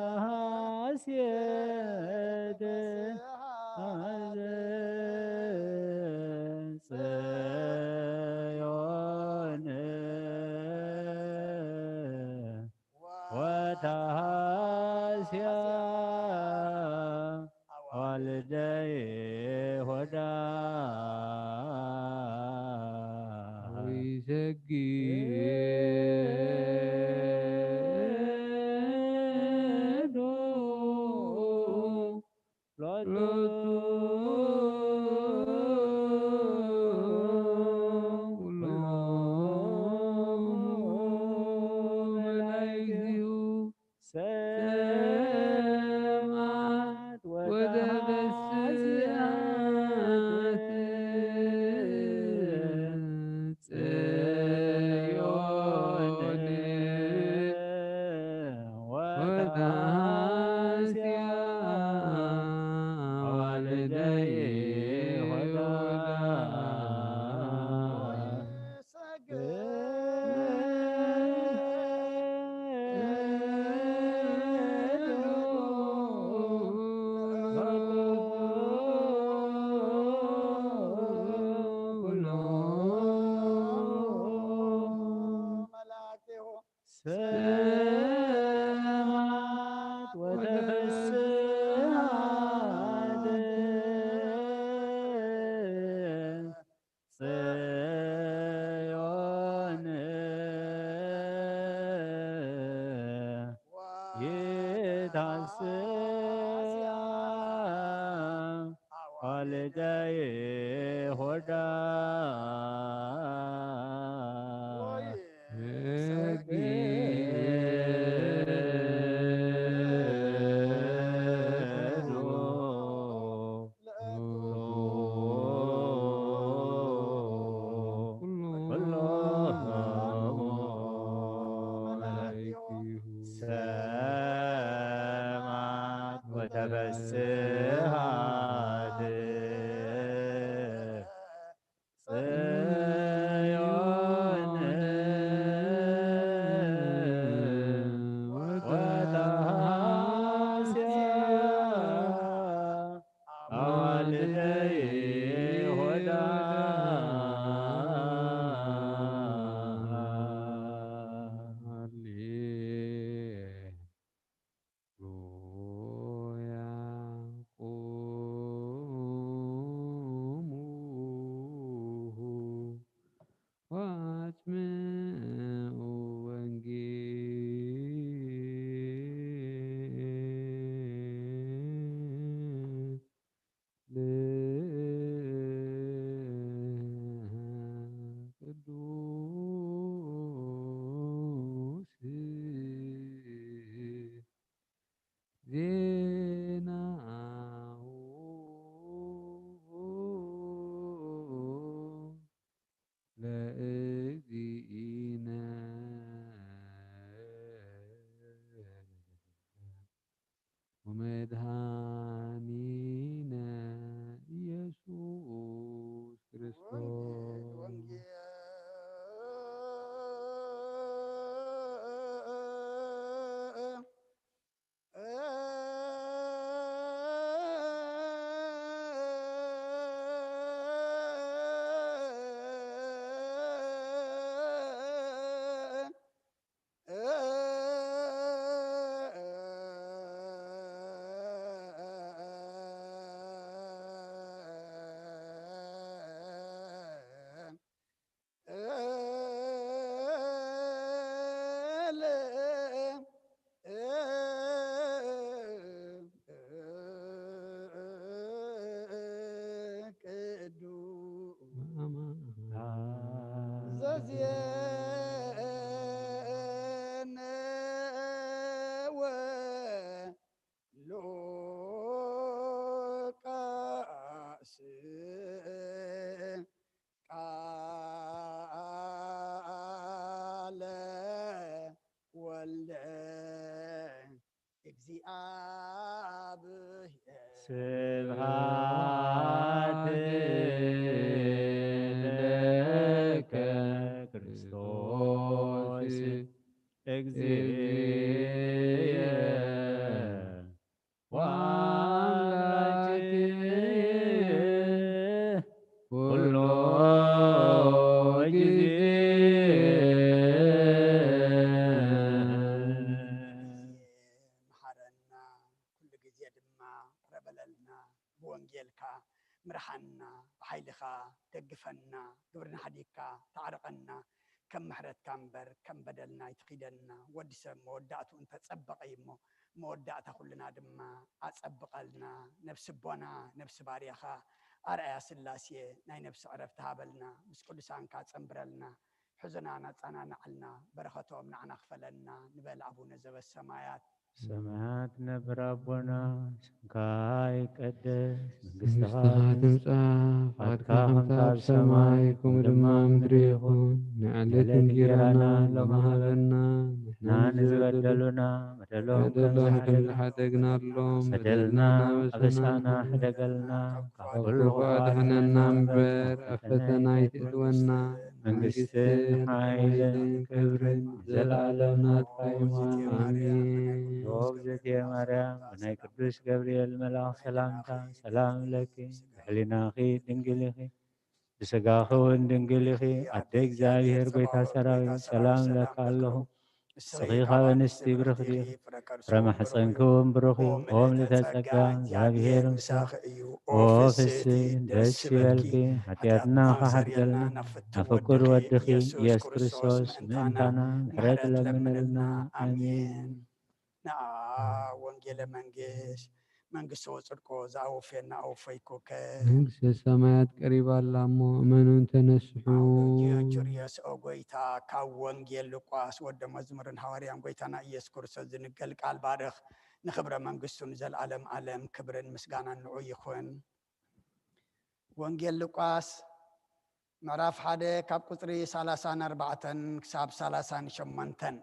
ወተሃስያ ኣዋልደ ይሁዳ ወይሰግዱ ሎቱ ኩሎሙ መላእክቲሁ ሰማዕት ወተሃስያት ጽዮን ወተሃስያ ኣዋልደ ይሁዳ። ሰማዕት ወተፈስሃት ጽዮን ይትሃስያ ኣዋልደ ይሁዳ። ሰማዕት ወተፈስሃት ጽዮን ወተሃስያ ኣዋልደ ይሁዳ። ሃሌሉያ። ቁሙ ወአጽምዑ ወንጌል ለቅዱስ ዜናሁ ለእግዚእነ ወመድኃኒነ ኢየሱስ ክርስቶስ። ቅዱስ ዘዜነወ ሉቃስ ቃለ ወልደ እግዚኣብሔር። ስብሐት ለከ ክርስቶስ እግዚእየ ወአምላክየ ኩሎ ጊዜ። መሐረና ግዜ ድማ ቅረ በለልና፣ ብወንጌልካ ምርሓና፣ ብሓይልኻ ደግፈና፣ ግብርና ሓዲግካ ተዓርቐና፣ ከም ምሕረትካ እምበር ከም በደልና ኣይትኺደና። ወዲ ሰብ መወዳእትኡ እንተጸበቐ እዩ እሞ፣ መወዳእታ ኩልና ድማ ኣጸብቐልና። ነብሲ ኣቦና፣ ነብሲ ባርያኻ ኣርኣያ ስላሴ ናይ ነብሲ ዕረፍቲ ሃበልና፣ ምስ ቅዱሳንካ ጸንብረልና። ሕዙናን ኣጸናንዓልና፣ በረኸቶም ንዓና ክፈለና ንበል። ኣቡነ ዘበሰማያት። ሰማያት ነብር ኣቦና፣ ስምካ ይቀደስ፣ መንግስትኻ መንግስትኻ ትምጻእ፣ ትምጻእ፣ ፈቃድካ ፈቃድካ ከምታ ኣብ ከምታ ኣብ ሰማይ ሰማይ ከምኡ ከምኡ ድማ ድማ ኣብ ምድሪ ይኹን። ይኹን። ንዕለት ንዕለት እንጀራና እንጀራና ሎሚ ሎሚ ሃበና፣ ሃበና፣ ንሕና ንሕና ንዝበደሉና ንዝበደሉና በደሎም ከም በደሎም ከም ዝሓደግናሎም፣ በደልና በደልና ኣበሳና ኣበሳና ሕደገልና፣ ሕደገልና፣ ካብ ካብ ኩሉ ክፉእ ክፉእ ኣድሕነና ኣድሕነና እምበር፣ እምበር፣ ኣብ ኣብ ፈተና ፈተና ኣይትእትወና። ኣይትእትወና። መንግስትን መንግስትን ሓይልን ሓይልን ክብርን ክብርን ዘለኣለም ዘለኣለም ናትካ እዩ። ናትካ እዩ። ኣሜን። ኦ እግዝእትየ ማርያም፣ ብናይ ቅዱስ ገብርኤል መልኣኽ ሰላምታ ሰላም ለኪ፣ ብሕሊናኺ ድንግል ኢኺ፣ ብስጋኺ እውን ድንግል ኢኺ፣ ኣደ እግዚኣብሔር፣ ጎይታ ሰራዊት፣ ሰላም እለካ ኣለኹ። ንስኺ ካብ ኣንስቲ ብርኽቲ ኢኺ፣ ፍረ ከርሲ እውን ብሩኽ እዩ። ፍረ ማሕፀንኪ እውን ብሩኽ እዩ። ኦ ምልዕተ ጸጋ፣ እግዚኣብሔር ምሳኺ እዩ። ኦ ፍስሕቲ፣ ደስ ይበልኪ። ሓጢኣትና ከሓድገልና፣ ናብ ፍቁር ወድኺ ኢየሱስ ክርስቶስ ምእንታና ምሕረት ለምንልና። ኣሜን። ንኣ ወንጌለ መንግስት፣ መንግስቶ ጽድቆ ዝኣወፍየና ኣወፈይኩከ። መንግስተ ሰማያት ቀሪባ ኣላ እሞ እመኑን ተነስሑ። ኣውሎጊዮ ቹርዮስ፣ ኦ ጎይታ፣ ካብ ወንጌል ሉቃስ ወደ መዝሙርን ሃዋርያን ጎይታና ኢየሱስ ክርስቶስ ዝንገል ቃል ባርኽ፣ ንኽብረ መንግስቱ ንዘለዓለም ዓለም ክብርን ምስጋናን ንዑ ይኹን። ወንጌል ሉቃስ ምዕራፍ ሓደ ካብ ቁጽሪ ሰላሳን ኣርባዕተን ክሳብ ሰላሳን ሸሞንተን።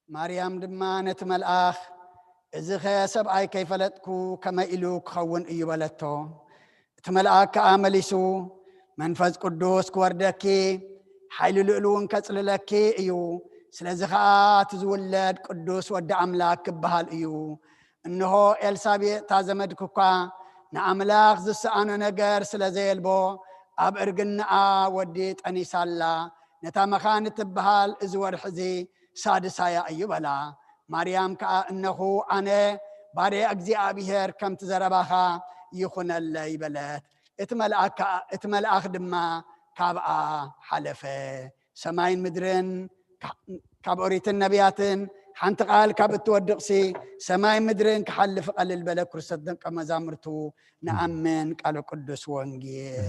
ማርያም ድማ ነቲ መልኣኽ፣ "እዚኸ ሰብኣይ ከይፈለጥኩ ከመይ ኢሉ ክኸውን እዩ?" በለቶ። እቲ መልኣክ ከኣ መሊሱ፣ "መንፈስ ቅዱስ ክወርደኪ፣ ሓይሊ ልኡል እውን ከጽልለኪ እዩ። ስለዚ ኸኣ እቲ ዝውለድ ቅዱስ ወዲ ኣምላክ ክበሃል እዩ። እንሆ ኤልሳቤጥ እታ ዘመድኪ እኳ ንኣምላኽ ዝሰኣኖ ነገር ስለ ዘየልቦ፣ ኣብ እርግናኣ ወዲ ጠኒሳ ኣላ። ነታ መኻን እትበሃል እዚ ወርሒ እዚ ሳድሳያ እዩ" በላ። ማርያም ከኣ፣ "እነኹ ኣነ ባርያ እግዚኣብሔር፣ ከምቲ ዘረባኻ ይኹነለይ" በለት። እቲ መልኣክ ከኣ፣ እቲ መልኣኽ ድማ ካብኣ ሓለፈ። ሰማይን ምድርን፣ ካብ ኦሪትን ነቢያትን ሓንቲ ቃል ካብ እትወድቕሲ፣ ሰማይ ምድርን ክሓልፍ ቀልል በለ። ክርስቶስ ደቀ መዛሙርቱ ንኣምን። ቃለ ቅዱስ ወንጌል።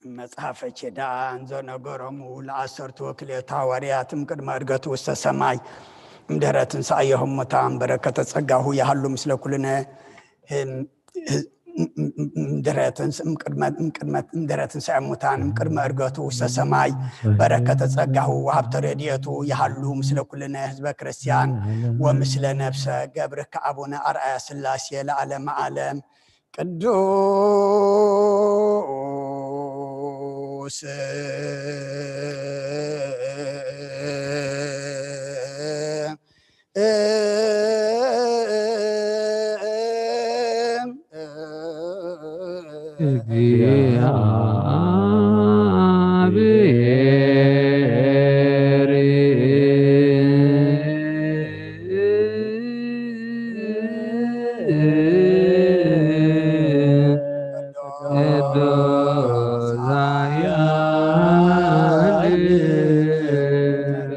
መጽሐፈ ኪዳን ዘነገሮሙ ለዐሰርቱ ወክልኤቱ ሐዋርያት እምቅድመ ዕርገቱ ውስተ ሰማይ እምድህረ ትንሣኤሁ እሙታን በረከተ ጸጋሁ ያህሉ ምስለ ኩልነ። እም፣ እም፣ እም፣ እምድህረ ትንስ-፣ እምቅድመ፣ እምቅድመ፣ እምድህረ ትንሣኤ እሙታን እምቅድመ ዕርገቱ ውስተ ሰማይ በረከተ ጸጋሁ ወሀብተ ረድኤቱ ያህሉ ምስለ ኩልነ ህዝበ ክርስቲያን ወምስለ ነፍሰ ገብርከ አቡነ አርአያ ሥላሴ ለዓለመ ዓለም። ቅዱስ እግዚአብሔር። ቅዱስ ኃያል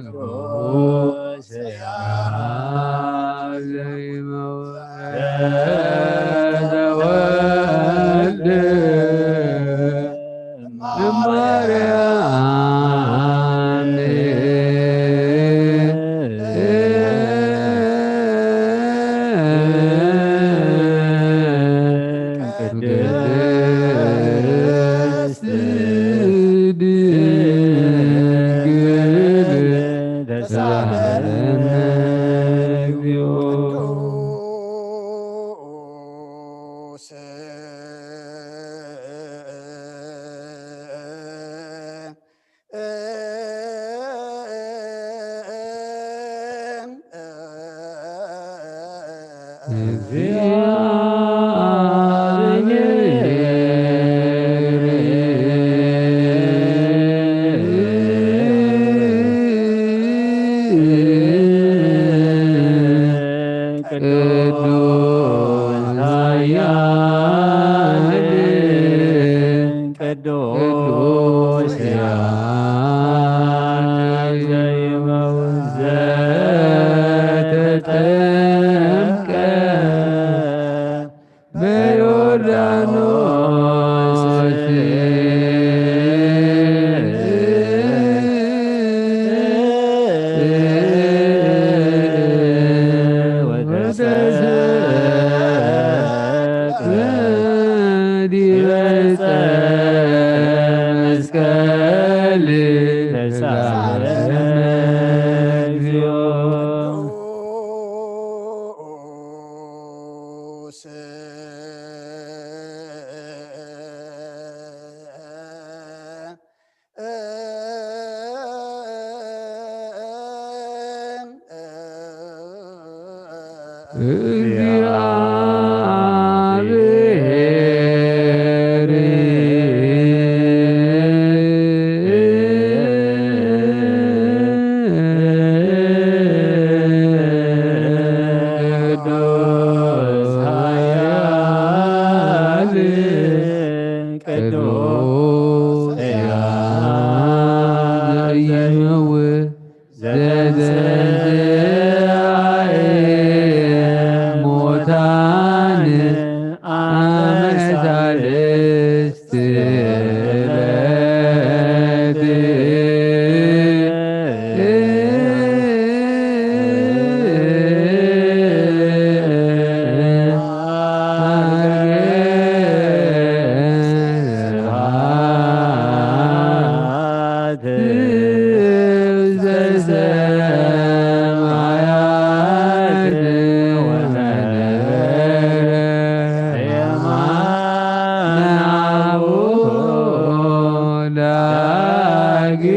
ቅዱስ ኃያል ዘይመውት ዘወልድ እማርያም ቅድስት ድንግል ተሳሃለነ እግዚኦ። ቅዱስ ቅዱስ ያሬድ ዘይመውት ዘተጠምቀ በዮርዳኖስ ወተሰቅለ ዲበ ዕፀ መስቀል ተሳሃለነ እግዚኦ። ቅዱስ ኃያል ቅዱስ ሕያው ዘይመውት ዘተንሥአ እሙታን አመ ሣልስት ዕለት። ስብሐት ዘሰማያት ወመንበር የማነ አቡሁ ዳግም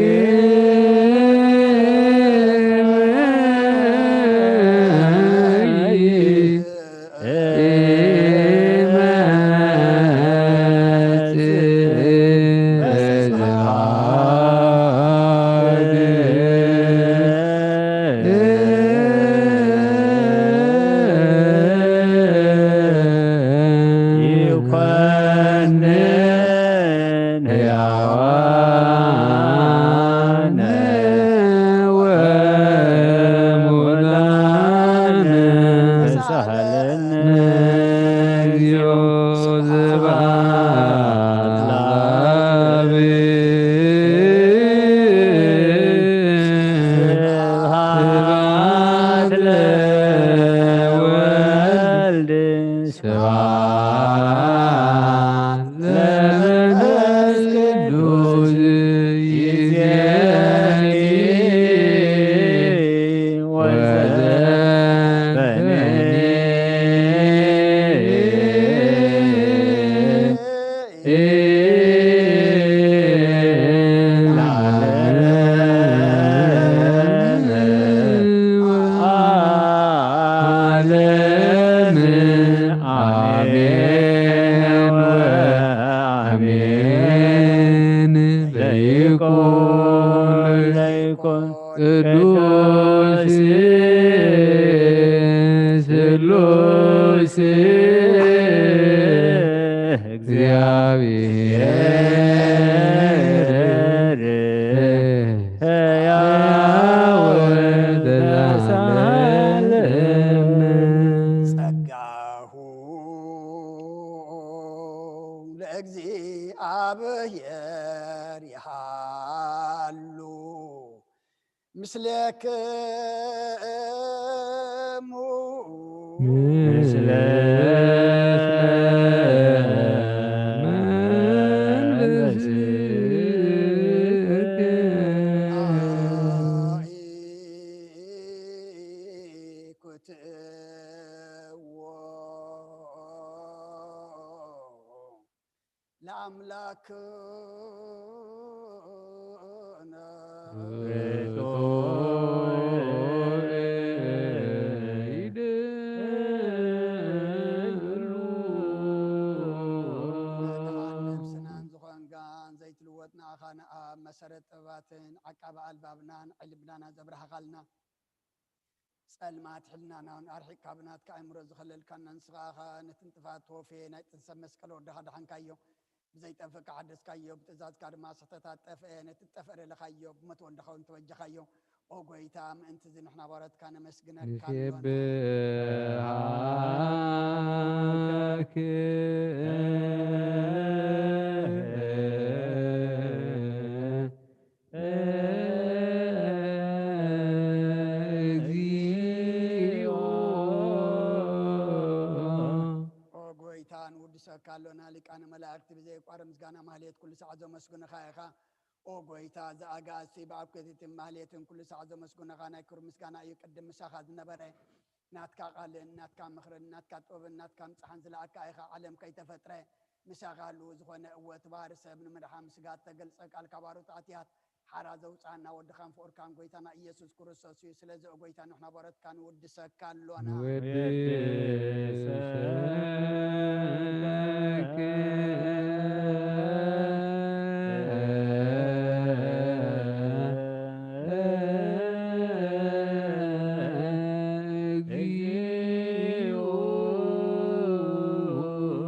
ጸልማት ሕልናና እውን ኣርሒቕካ ብናትካ ኣእምሮ ዝኸለልካና ንስኻ ኢኻ። ነቲ እንጥፋት ተወፌ ናይ ጥንሰብ መስቀል ወድኻ ደሓንካዮ። ብዘይጠፍእ ከሓደስካዮ፣ ብትእዛዝካ ድማ ስሕተታት ጠፍአ። ነቲ ዝጠፍአ ደለኻዮ፣ ብሞት ወልድኻ እውን ተበጀኻዮ። ኦ ጎይታ፣ ምእንቲ እዚ ንሕና ባሮትካ ነመስግነካ ኣሎና። ንሴብሐኪ እግዚኦ። ኦ ጎይታ፣ ንውድሰካ ኣሎና። ሊቃነ መላእክቲ ብዘየቋርጽ ምስጋና ማህሌት ኩሉ ሰዓት ዘመስግኑኻ ኢኻ። ኦ ጎይታ፣ እዚ ኣጋእዝቲ ብኣብ ክቲትን ማህሌትን ኩሉ ሰዓት ዘመስግኑኻ ናይ ክብሪ ምስጋና እዩ ቅድም ምሳኻ ዝነበረ። ናትካ ቃልን ናትካ ምኽርን ናትካ ጥበብን ናትካ ምጽሓን ዝለኣካ ኢኻ። ዓለም ከይተፈጥረ ምሳኻ ህልው ዝኾነ፣ እወ፣ እቲ ባህሪ ሰብ ንምድሓን ስጋ እተገልጸ ቃልካ ባሮት ኣትያት ሓራ ዘውጽኣና ወድኻን ፍቑርካን ጎይታና ኢየሱስ ክርስቶስ እዩ። ስለዚ ኦ ጎይታ፣ ንሕና ባሮትካ ንውድሰካ ኣሎና። ንውድሰኪ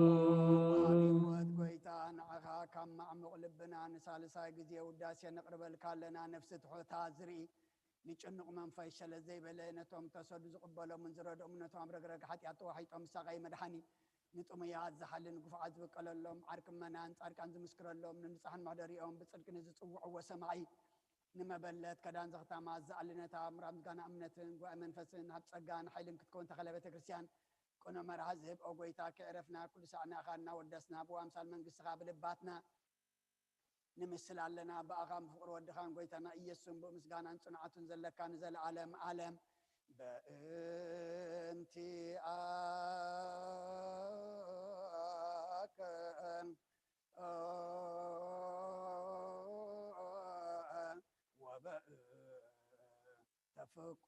ኣብወት ጎይታ፣ ንዓኻ ካብ ማዕሙቕ ልብና ንሳልሳይ ግዜ ውዳሴ ነቕርበልካ ኣለና። ነፍሲ ትሑታ ዝርኢ፣ ንጭኑቕ መንፈስ ሸለል ዘይበለ፣ ነቶም ተሰዱ ዝቕበሎምን ዝረድኦምን፣ ነቶም ኣብ ረግረግ ሓጢኣት ተዋሒጦም ዝሳቐዩ መድሓኒ፣ ንጥሙያት ዝሓሊ፣ ንግፉዓት ዝብቀለሎም፣ ዓርኪ ምእመናን ጻድቃን ዝምስክረሎም፣ ንንጹሓን መሕደሪኦም፣ ብጽድቂ ንዝጽውዕዎ ሰማዒ፣ ንመበለት ከዳን ዘኽታማት ዝኣሊ፣ ነታ ምራ ምስጋና እምነትን ጉባኤ መንፈስን ሃብ ጸጋን ሓይልን ክትከውን ተኸለ ቤተ ክርስቲያን ቅኑዕ መርሃ ዝህብ። ኦ ጎይታ፣ ከዕረፍና ኩሉ ሳዕ ንኣኻ እናወደስና፣ ብኣምሳል መንግስትኻ ብልባትና ንምስል ኣለና። ብኣኻን ብፍቕሪ ወድኻን ጎይታና ኢየሱስን ብኡ ምስጋናን ጽንዓቱን ዘለካ ንዘለዓለም ዓለም። በእንቲኣከን ወበእንተ ፍቁር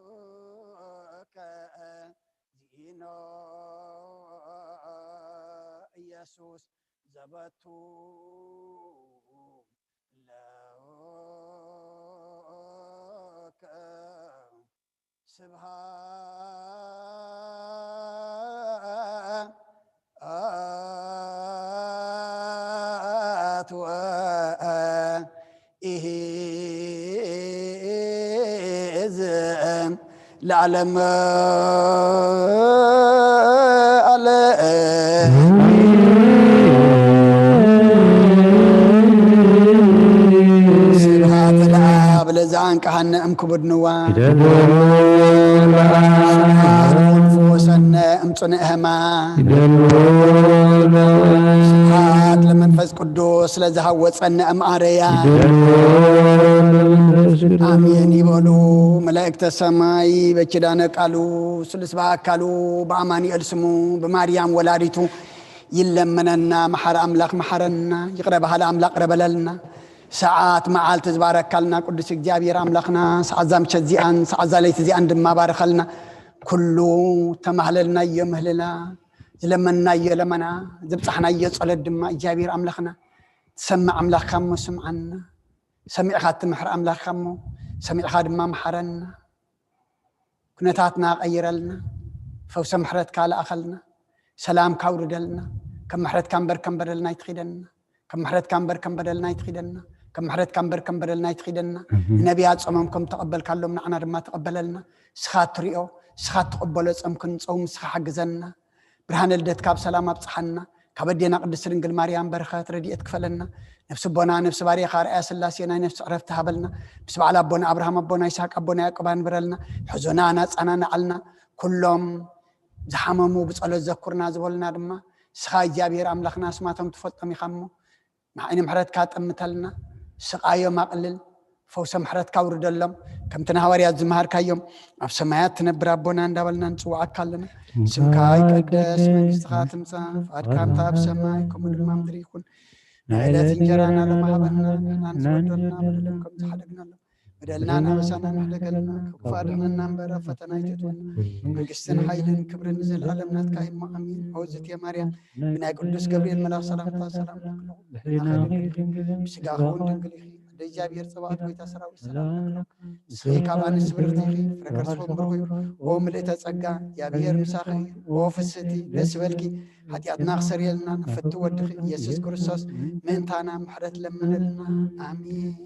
ወልድከ ዚኢኖ ኢየሱስ ዘበቱ ለከ ስብሐት ወኢሂዝ ለዓለመ ዓለም። ስብሐት ለአብ ለዘአንቀሐነ እምክቡድ ንዋ። ስብሐት ወንፍወሰነ እምጽኑዕ ሕማም። ስብሐት ለመንፈስ ቅዱስ ለዘሃወጸነ እምኣረያ። ኣሜን ይበሉ መላእክተ ሰማይ። በኪዳነ ቃሉ ስሉስ በአካሉ በአማኑኤል ስሙ በማርያም ወላዲቱ ይለመነና። መሓሪ ኣምላኽ መሓረና፣ ይቕረ በሃሊ ኣምላኽ ይቕረ በለልና። ሰዓት መዓልቲ ዝባረካልና ቅዱስ እግዚኣብሔር ኣምላኽና፣ ሰዓት እዛ ምሸት እዚኣን ሰዓት እዛ ለይቲ እዚኣን ድማ ባርኸልና። ኩሉ ተማህለልናዮ ምህልላ፣ ዝለመንናዮ ለመና፣ ዘብጻሕናዮ ጸሎት ድማ እግዚኣብሔር ኣምላኽና ትሰምዕ ኣምላኽ ካሞ ስምዓና። ሰሚዕኻ እትምሕር ኣምላኽ ካሞ ሰሚዕኻ ድማ መሓረና። ኩነታትና ቀይረልና። ፈውሰ ምሕረትካ ለኣኸልና። ሰላምካ ኣውርደልና። ከም ምሕረትካ እምበር ከም በደልና ኣይትኺደና። ከም ምሕረትካ እምበር ከም በደልና ኣይትኺደና። ከም ምሕረትካ እምበር ከም በደልና ኣይትኺደና። ንነቢያት ጾሞም ከም ተቐበልካሎም ንዓና ድማ ተቐበለልና። ንስኻ እትሪኦ፣ ንስኻ እትቕበሎ ጾም ክንጸውም ንስኻ ሓግዘና። ብርሃነ ልደትካ ብሰላም ኣብጽሓና። ካብ ኣዴና ቅድስት ድንግል ማርያም በረኸት ረድኤት ክፈለና። ነፍሲ ኣቦና ነፍሲ ባርያኻ ኣርኣያ ስላሴ ናይ ነፍሲ ዕረፍቲ ሃበልና። ምስ በዓል ኣቦና ኣብርሃም ኣቦና ይስሐቅ ኣቦና ያዕቆብ ኣንብረልና። ሕዙና ናጻና ንዓልና። ኩሎም ዝሓመሙ ብጸሎት ዘኩርና ዝበሉና ድማ ንስኻ እግዚኣብሔር ኣምላኽና ኣስማቶም ትፈልጦም ኢኻ እሞ ንዓይኒ ምሕረትካ ጠምተልና። ስቓዮም ኣቕልል። ፈውሰ ምሕረትካ ኣውርደሎም። ከምቲ ንሃዋርያት ዝመሃርካዮም ኣብ ሰማያት ትነብር ኣቦና እንዳበልና ንጽውዓካ ኣለና። ስምካ ይቀደስ፣ መንግስትኻ ትምጻእ፣ ፍቓድካ ከምታ ኣብ ሰማይ ከምኡ ድማ ምድሪ ይኹን። ንዕለት እንጀራና ሎሚ ሃበና፣ ንሕና ንዝበደሉና በደሎም ከም ዝሓደግናሎም በደልናን ኣበሳናን ይሕደገልና፣ ክፉእ ኣድሕነና እምበር፣ ኣብ ፈተና ኣይተእትወና። መንግስትን ሓይልን ክብርን ንዘለኣለም ናትካ እዩ እሞ፣ ኣሜን። ኣወዝት እየ ማርያም፣ ብናይ ቅዱስ ገብርኤል መልኣኽ ሰላምታ ሰላም ንብለኪ። ብስጋኺ እውን ድንግል ኢኺ፣ ኣደ እግዚኣብሔር ጸባኦት፣ ጎይታ ሰራዊት ሰላም ንብለኪ። ንስኺ ካብ ኣንስቲ ብርኽቲ ኢኺ፣ ፍረ ከርስኺ እውን ብሩኽ እዩ። ኦ ምልእተ ጸጋ፣ እግዚኣብሔር ምሳኺ እዩ። ኦ ፍስህቲ፣ ደስ ይበልኪ፣ ሓጢኣትና ክሰርየልና፣ ንፈቱ ወድኺ ኢየሱስ ክርስቶስ ምእንታና ምሕረት ለምንልና። ኣሜን።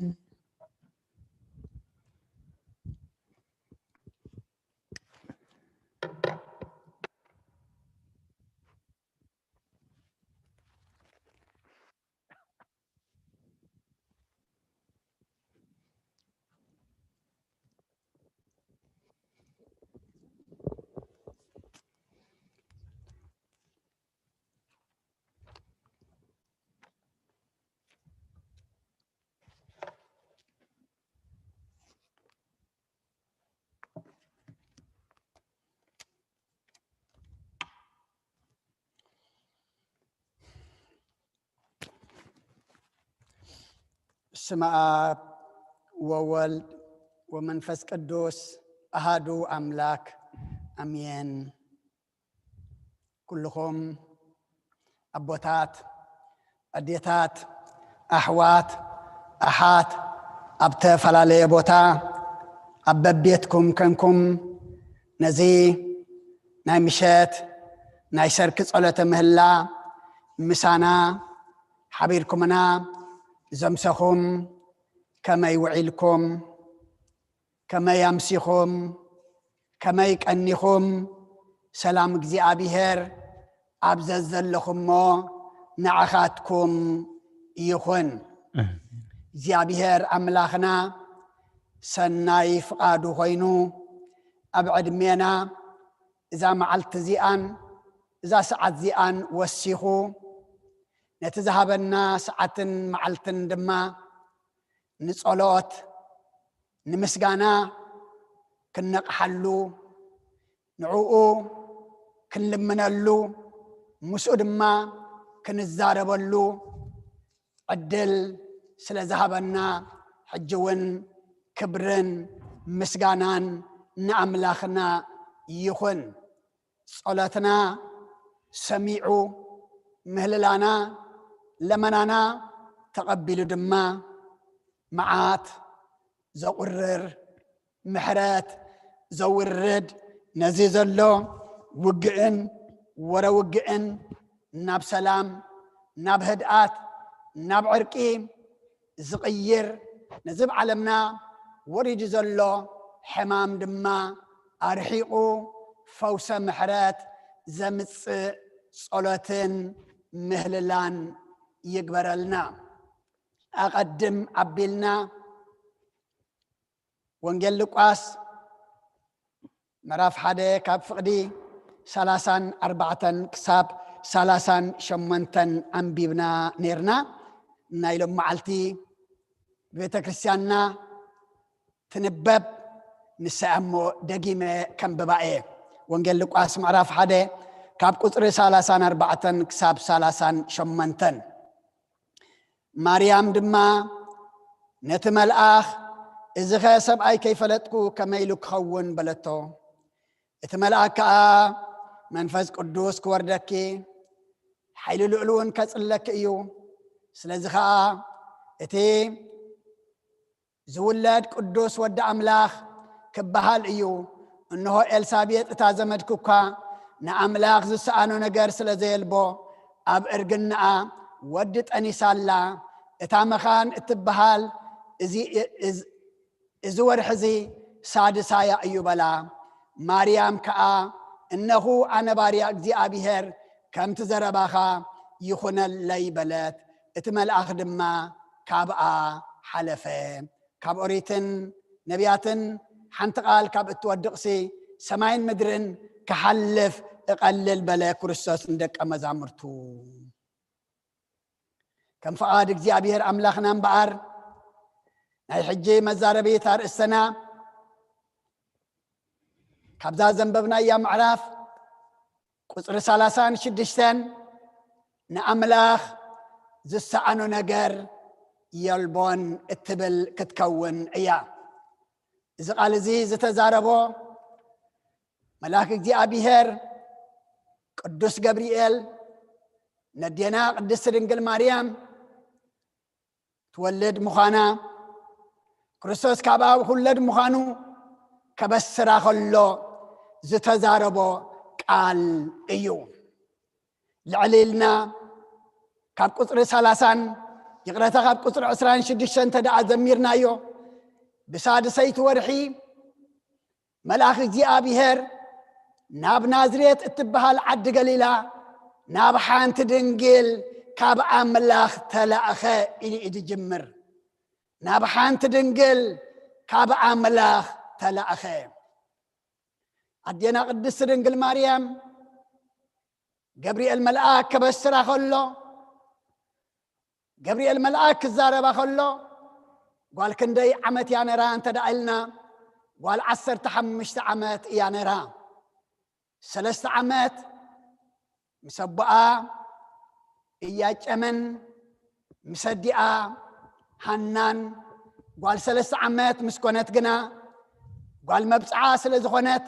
ስመ ኣብ ወወልድ ወመንፈስ ቅዱስ ኣሃዱ ኣምላክ ኣሜን። ኩልኹም ኣቦታት፣ ኣዴታት፣ ኣሕዋት፣ ኣሓት ኣብ ተፈላለየ ቦታ ኣብ በቤትኩም ከንኩም ነዚ ናይ ምሸት ናይ ሰርክ ጸሎተ ምህላ ምሳና ሓቢርኩምና ዘምሰኹም ከመይ ውዒልኩም? ከመይ ኣምሲኹም? ከመይ ቀኒኹም? ሰላም እግዚኣብሔር ኣብ ዘዘለኹሞ ንዓኻትኩም ይኹን። እግዚኣብሔር ኣምላኽና ሰናይ ፍቓዱ ኮይኑ ኣብ ዕድሜና እዛ መዓልቲ እዚኣን እዛ ሰዓት እዚኣን ወሲኹ ነቲ ዝሃበና ሰዓትን መዓልትን ድማ ንጸሎት፣ ንምስጋና ክንነቕሓሉ፣ ንዕኡ ክንልምነሉ፣ ምስኡ ድማ ክንዛረበሉ ዕድል ስለ ዝሃበና፣ ሕጂ እውን ክብርን ምስጋናን ንኣምላኽና ይኹን። ጸሎትና ሰሚዑ፣ ምህልላና፣ ለመናና ተቐቢሉ ድማ፣ መዓት ዘቑርር፣ ምሕረት ዘውርድ፣ ነዚ ዘሎ ውግእን ወረ ውግእን ናብ ሰላም፣ ናብ ህድኣት፣ ናብ ዕርቂ ዝቕይር፣ ነዚ ኣብ ዓለምና ወሪዱ ዘሎ ሕማም ድማ ኣርሒቑ፣ ፈውሰ ምሕረት ዘምጽእ ጸሎትን ምህልላን ይግበረልና። ኣቐድም ኣቢልና ወንጌል ሉቃስ ምዕራፍ ሓደ ካብ ፍቕዲ ሰላሳን ኣርባዕተን ክሳብ ሰላሳን ሸሞንተን ኣንቢብና ነይርና። ናይ ሎም መዓልቲ ቤተ ክርስቲያንና ትንበብ፣ ንሳ እሞ ደጊመ ከንብባ እየ። ወንጌል ሉቃስ ምዕራፍ ሓደ ካብ ቁጽሪ ሰላሳን ኣርባዕተን ክሳብ ሰላሳን ሸሞንተን። ማርያም ድማ ነቲ መልኣኽ፣ "እዚኸ ሰብኣይ ከይፈለጥኩ ከመይ ኢሉ ክኸውን?" በለቶ። እቲ መልኣክ ከኣ፣ "መንፈስ ቅዱስ ክወርደኪ፣ ሓይሊ ልዑል እውን ከጽለኪ እዩ። ስለዚ ኸኣ እቲ ዝውለድ ቅዱስ ወዲ ኣምላኽ ክበሃል እዩ። እንሆ ኤልሳቤጥ እታ ዘመድኪ እኳ ንኣምላኽ ዝሰኣኖ ነገር ስለ ዘየልቦ ኣብ እርግናኣ ወዲ ጠኒሳ ኣላ። እታ መኻን እትበሃል እዚ፣ እዚ፣ እዚ ወርሒ እዚ ሳድሳያ እዩ" በላ። ማርያም ከኣ፣ "እነኹ ኣነ ባርያ እግዚኣብሔር፣ ከምቲ ዘረባኻ ይኹነለይ" በለት። እቲ መልኣኽ ድማ ካብኣ ሓለፈ። ካብ ኦሪትን ነቢያትን ሓንቲ ቃል ካብ እትወድቕሲ፣ ሰማይን ምድርን ክሓልፍ እቐልል በለ ክርስቶስ ንደቀ መዛሙርቱ። ከም ፍቓድ እግዚኣብሔር ኣምላኽና እምበኣር፣ ናይ ሕጂ መዛረቢት ኣርእስትና ካብዛ ዘንበብናያ ምዕራፍ ቁጽሪ ሰላሳን ሽዱሽተን ንኣምላኽ ዝሰኣኖ ነገር የልቦን እትብል ክትከውን እያ። እዚ ቃል እዚ ዝተዛረቦ መልኣክ እግዚኣብሔር ቅዱስ ገብርኤል ነዴና ቅድስት ድንግል ማርያም ትወልድ ምዃና፣ ክርስቶስ ካብ ኣብ ክውለድ ምዃኑ ከበስራ ከሎ ዝተዛረቦ ቃል እዩ። ልዕል ኢልና ካብ ቁጽሪ ሰላሳን፣ ይቕረታ፣ ካብ ቁጽሪ ዕስራን ሽዱሽተን እንተ ደኣ ዘሚርናዮ፣ ብሳድሰይቲ ወርሒ መልኣኽ እግዚኣብሔር ናብ ናዝሬት እትበሃል ዓዲ ገሊላ ናብ ሓንቲ ድንግል ካብ ኣምላኽ ተላእኸ ኢሉ እዩ ዝጅምር። ናብ ሓንቲ ድንግል ካብ ኣምላኽ ተላእኸ። ኣዴና ቅድስቲ ድንግል ማርያም ገብርኤል መልኣክ ከበስራ ከሎ፣ ገብርኤል መልኣክ ክዛረባ ከሎ፣ ጓል ክንደይ ዓመት እያ ነራ እንተ ደኣ ኢልና፣ ጓል ዓሰርተ ሓሙሽተ ዓመት እያ ነራ። ሰለስተ ዓመት ምስ ኣቦኣ እያጨመን ምስ ኣዲኣ ሃናን ጓል ሰለስተ ዓመት ምስ ኮነት ግና፣ ጓል መብጽዓ ስለ ዝኾነት፣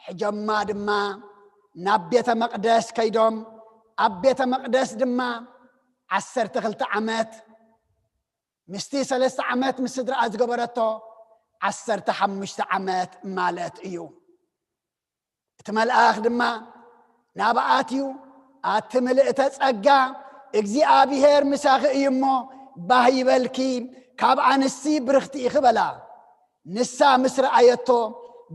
ሕጆማ ድማ ናብ ቤተ መቕደስ ከይዶም፣ ኣብ ቤተ መቕደስ ድማ ዓሰርተ ክልተ ዓመት፣ ምስቲ ሰለስተ ዓመት ምስ ስድራኣ ዝገበረቶ ዓሰርተ ሓሙሽተ ዓመት ማለት እዩ። እቲ መልኣኽ ድማ ናብኣ ኣትዩ፣ ኣቲ ምልእተ ጸጋ፣ እግዚኣብሔር ምሳኺ እዩ እሞ፣ ባህ ይበልኪ፣ ካብ ኣንስቲ ብርኽቲ ኢኺ በላ። ንሳ ምስ ረኣየቶ፣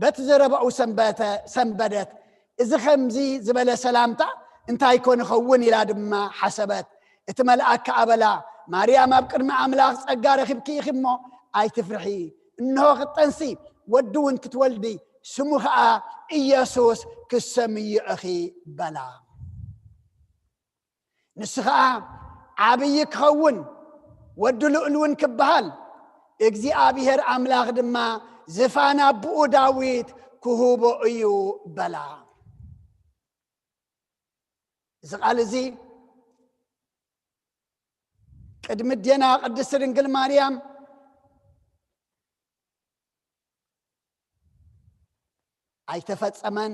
በቲ ዘረባኡ ሰንበተ-፣ ሰንበደት። እዚ ከምዚ ዝበለ ሰላምታ እንታይ ኮን ይኸውን? ኢላ ድማ ሓሰበት። እቲ መልኣክ ከኣ በላ፣ ማርያም፣ ኣብ ቅድሚ ኣምላኽ ጸጋ ረኺብኪ ኢኺ እሞ፣ ኣይትፍርሒ። እንሆ ክትጠንሲ፣ ወዲ እውን ክትወልዲ፣ ስሙ ኸኣ ኢየሱስ ክትሰምዮ ኢኺ በላ። ንሱ ኸኣ ዓብዪ ክኸውን፣ ወዲ ልዑል እውን ክበሃል፣ እግዚኣብሔር ኣምላኽ ድማ ዝፋን ኣቦኡ ዳዊት ክህቦ እዩ በላ። እዚ ቃል እዚ ቅድሚ ኣዴና ቅድስቲ ድንግል ማርያም ኣይተፈጸመን።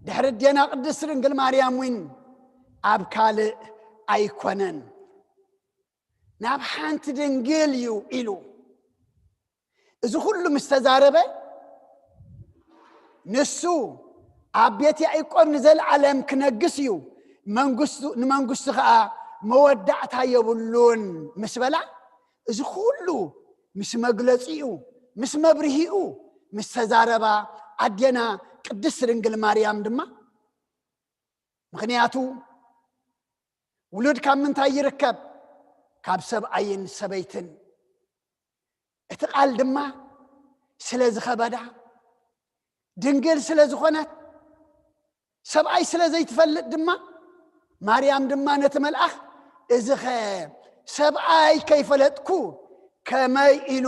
ድሕሪ ኣዴና ቅድስቲ ድንግል ማርያም እውን ኣብ ካልእ ኣይኮነን። ናብ ሓንቲ ድንግል እዩ ኢሉ። እዚ ኩሉ ምስ ተዛረበ፣ ንሱ ኣብ ቤት ያዕቆብ ንዘለዓለም ክነግስ እዩ፣ መንግስቱ፣ ንመንግስቱ ኸኣ መወዳእታ የብሉን ምስ በላ፣ እዚ ኩሉ ምስ መግለጺኡ፣ ምስ መብርሂኡ ምስ ተዛረባ፣ ኣዴና ቅድስቲ ድንግል ማርያም ድማ፣ ምኽንያቱ ውሉድ ካብ ምንታይ ይርከብ? ካብ ሰብኣይን ሰበይትን። እቲ ቃል ድማ ስለ ዝኸበዳ፣ ድንግል ስለ ዝኾነት፣ ሰብኣይ ስለ ዘይትፈልጥ ድማ፣ ማርያም ድማ ነቲ መልኣኽ፣ "እዚኸ ሰብኣይ ከይፈለጥኩ ከመይ ኢሉ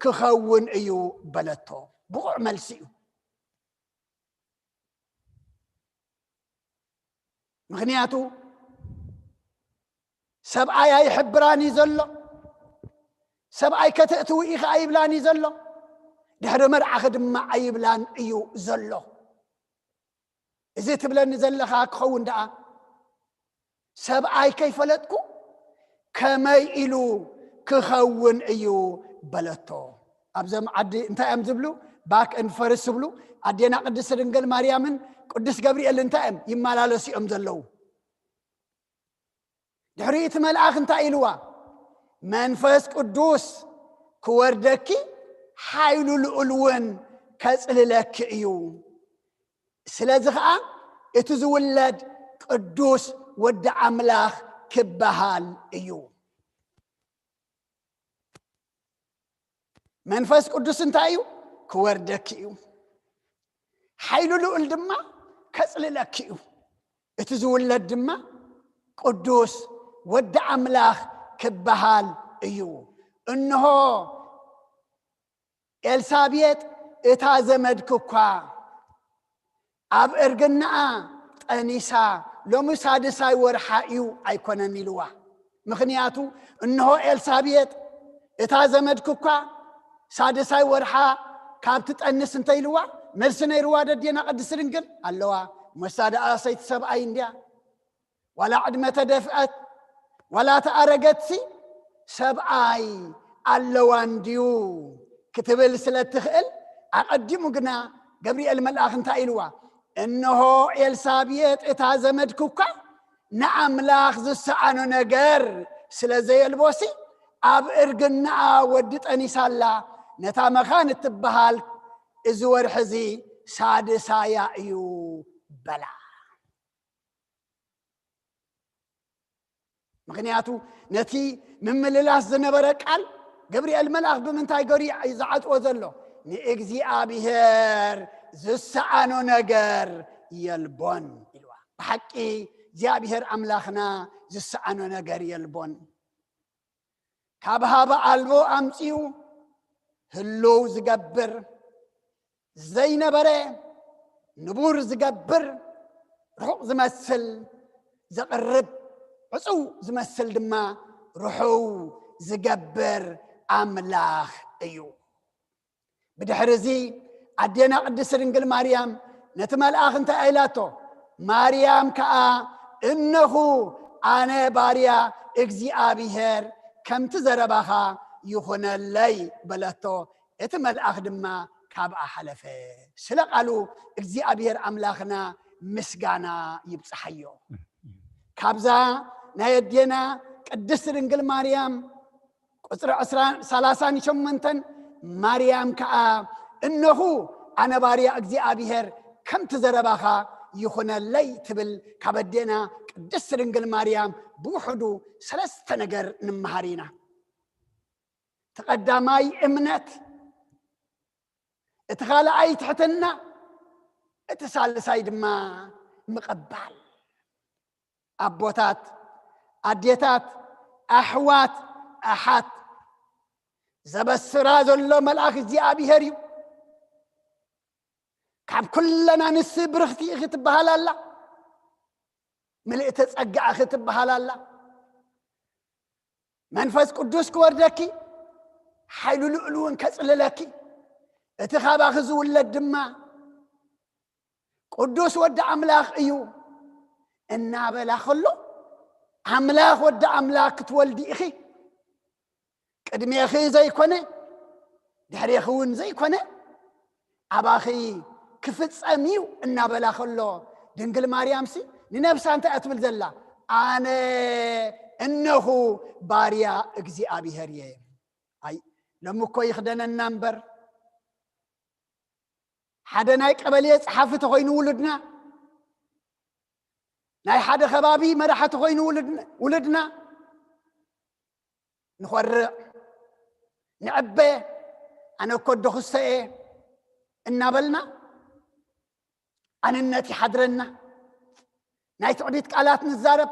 ክኸውን እዩ?" በለቶ። ብቑዕ መልሲ እዩ። ምኽንያቱ ሰብኣይ ኣይሕብራን እዩ ዘሎ። ሰብኣይ ከተእትዊ ኢኻ ኣይብላን እዩ ዘሎ። ድሕሪ መርዓኺ ድማ ኣይብላን እዩ ዘሎ። እዚ ትብለኒ ዘለኻ ክኸውን ደኣ፣ ሰብኣይ ከይፈለጥኩ ከመይ ኢሉ ክኸውን እዩ በለቶ። ኣብዞም ዓዲ እንታይ እዮም ዝብሉ? ባክ ኤንድ ፈርስ ዝብሉ። ኣዴና ቅድስቲ ድንግል ማርያምን ቅዱስ ገብርኤል እንታይ እዮም ይመላለሱ እዮም ዘለዉ? ድሕሪ እቲ መልኣኽ እንታይ ኢልዋ? "መንፈስ ቅዱስ ክወርደኪ፣ ሓይሉ ልዑል እውን ከጽልለኪ እዩ። ስለዚ ኸኣ እቲ ዝውለድ ቅዱስ ወዲ ኣምላኽ ክበሃል እዩ።" መንፈስ ቅዱስ እንታይ እዩ? ክወርደኪ እዩ። ሓይሉ ልዑል ድማ ከጽልለኪ እዩ። እቲ ዝውለድ ድማ ቅዱስ ወዲ ኣምላኽ ክበሃል እዩ። እንሆ፣ ኤልሳቤጥ እታ ዘመድኪ እኳ ኣብ እርግናኣ ጠኒሳ፣ ሎሚ ሳድሳይ ወርሓ እዩ ኣይኮነን ኢልዋ። ምኽንያቱ፣ እንሆ፣ ኤልሳቤጥ እታ ዘመድኪ እኳ ሳድሳይ ወርሓ ካብ ትጠንስ እንተ ኢልዋ፣ መልሲ ነይርዋ ደዴና ቅድስቲ ድንግል ኣለዋ። ሞሳ ደኣ ሰይቲ ሰብኣይ እንድያ። ዋላ ዕድመ ተደፍአት፣ ዋላ ተኣረገትሲ፣ ሰብኣይ ኣለዋ እንድዩ ክትብል ስለ እትኽእል፣ ኣቐዲሙ ግና ገብርኤል መልኣኽ እንታይ ኢልዋ? እንሆ፣ ኤልሳቤጥ እታ ዘመድኪ እኳ ንኣምላኽ ዝሰኣኖ ነገር ስለ ዘየልቦሲ፣ ኣብ እርግናኣ ወዲ ጠኒሳ ኣላ። ነታ መኻን እትበሃል፣ እዚ ወርሒ እዚ ሳድሳያ እዩ በላ። ምኽንያቱ፣ ነቲ ምምልላስ ዝነበረ ቃል ገብርኤል መልኣኽ ብምንታይ ገሩ እዩ ዝዓጽዎ ዘሎ? ንእግዚኣብሔር ዝሰኣኖ ነገር የልቦን ኢልዋ። ብሓቂ እግዚኣብሔር ኣምላኽና ዝሰኣኖ ነገር የልቦን። ካብ ሃበ ኣልቦ ኣምጺኡ ህልው ዝገብር፣ ዘይነበረ ንቡር ዝገብር፣ ርሑቕ ዝመስል ዘቕርብ፣ ዕጹው ዝመስል ድማ ርሑው ዝገብር ኣምላኽ እዩ። ብድሕሪ እዚ ኣዴና ቅድስቲ ድንግል ማርያም ነቲ መልኣኽ እንታይ ኢላቶ? ማርያም ከኣ፣ እነኹ፣ ኣነ ባርያ እግዚኣብሔር፣ ከምቲ ዘረባኻ ይኹነለይ በለቶ። እቲ መልኣኽ ድማ ካብኣ ሓለፈ። ስለ ቃሉ እግዚኣብሔር ኣምላኽና ምስጋና ይብጽሓዮ። ካብዛ ናይ ኣዴና ቅድስቲ ድንግል ማርያም ቁጽሪ ዕስራ፣ ሰላሳን ሸሞንተን፣ ማርያም ከኣ፣ እነኹ፣ ኣነ ባርያ እግዚኣብሔር፣ ከምቲ ዘረባኻ ይኹነለይ ትብል። ካብ ኣዴና ቅድስቲ ድንግል ማርያም ብውሕዱ ሰለስተ ነገር ንምሃር ኢና። እቲ ቀዳማይ እምነት፣ እቲ ካልኣይ ትሕትና፣ እቲ ሳልሳይ ድማ ምቕባል። ኣቦታት፣ ኣዴታት፣ ኣሕዋት፣ ኣሓት፣ ዘበስራ ዘሎ መልኣኽ እግዚኣብሔር እዩ። ካብ ኩለና ንስ ብርኽቲ ኢኺ ትበሃል ኣላ፣ ምልእቲ ጸጋ ኢኺ ትበሃል ኣላ። መንፈስ ቅዱስ ክወርደኪ፣ ሓይሉ ልዑል እውን ከጽልለኪ፣ እቲ ካባኺ ዝውለድ ድማ ቅዱስ ወዲ ኣምላኽ እዩ እናበላ ከሎ፣ ኣምላኽ ወዲ ኣምላኽ ክትወልዲ ኢኺ፣ ቅድሜኺ ዘይኮነ፣ ድሕሬኺ እውን ዘይኮነ፣ ኣባኺ ክፍጸም እዩ እናበላ ከሎ፣ ድንግል ማርያምሲ ንነብሳ እንታይ እያ ትብል ዘላ? ኣነ እነኹ ባርያ እግዚኣብሔር እየ። ኣይ፣ ሎሚ እኮ ይኽደነና እምበር፣ ሓደ ናይ ቀበሌ ጸሓፊ ተኾይኑ ውሉድና፣ ናይ ሓደ ከባቢ መራሒ ተኾይኑ ውሉድና፣ ውሉድና፣ ንኾርዕ፣ ንዕበ፣ ኣነ እኮ ኣዶ ክስተ እየ እናበልና፣ ኣንነት ይሓድረና። ናይ ትዕቢት ቃላት ንዛረብ፣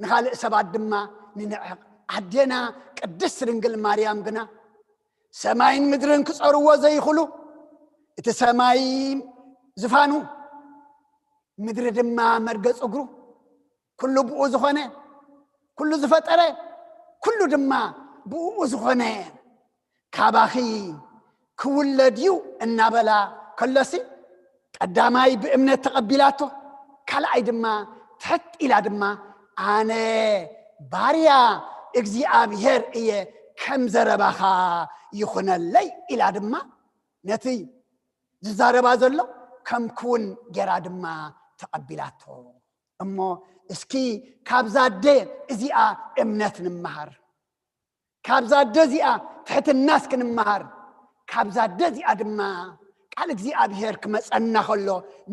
ንኻልእ ሰባት ድማ ንንዕቕ። ኣዴና ቅድስት ድንግል ማርያም ግና፣ ሰማይን ምድርን ክጸርዎ ዘይኽሉ፣ እቲ ሰማይ ዝፋኑ፣ ምድሪ ድማ መርገጽ እግሩ፣ ኩሉ ብኡ ዝኾነ፣ ኩሉ ዝፈጠረ፣ ኩሉ ድማ ብኡ ዝኾነ፣ ካባኺ ክውለድ እዩ እናበላ ከሎሲ፣ ቀዳማይ ብእምነት ተቐቢላቶ፣ ካልኣይ ድማ ትሕት ኢላ ድማ፣ ኣነ ባርያ እግዚኣብሔር እየ፣ ከም ዘረባኻ ይኹነለይ ኢላ ድማ፣ ነቲ ዝዛረባ ዘሎ ከም ክውን ጌራ ድማ ተቐቢላቶ። እሞ እስኪ ካብዛ ኣደ እዚኣ እምነት ንምሃር። ካብዛ ኣደ እዚኣ ትሕትና እስኪ ንምሃር። ካብዛ ኣደ እዚኣ ድማ ቃል እግዚኣብሔር ክመጸና ከሎ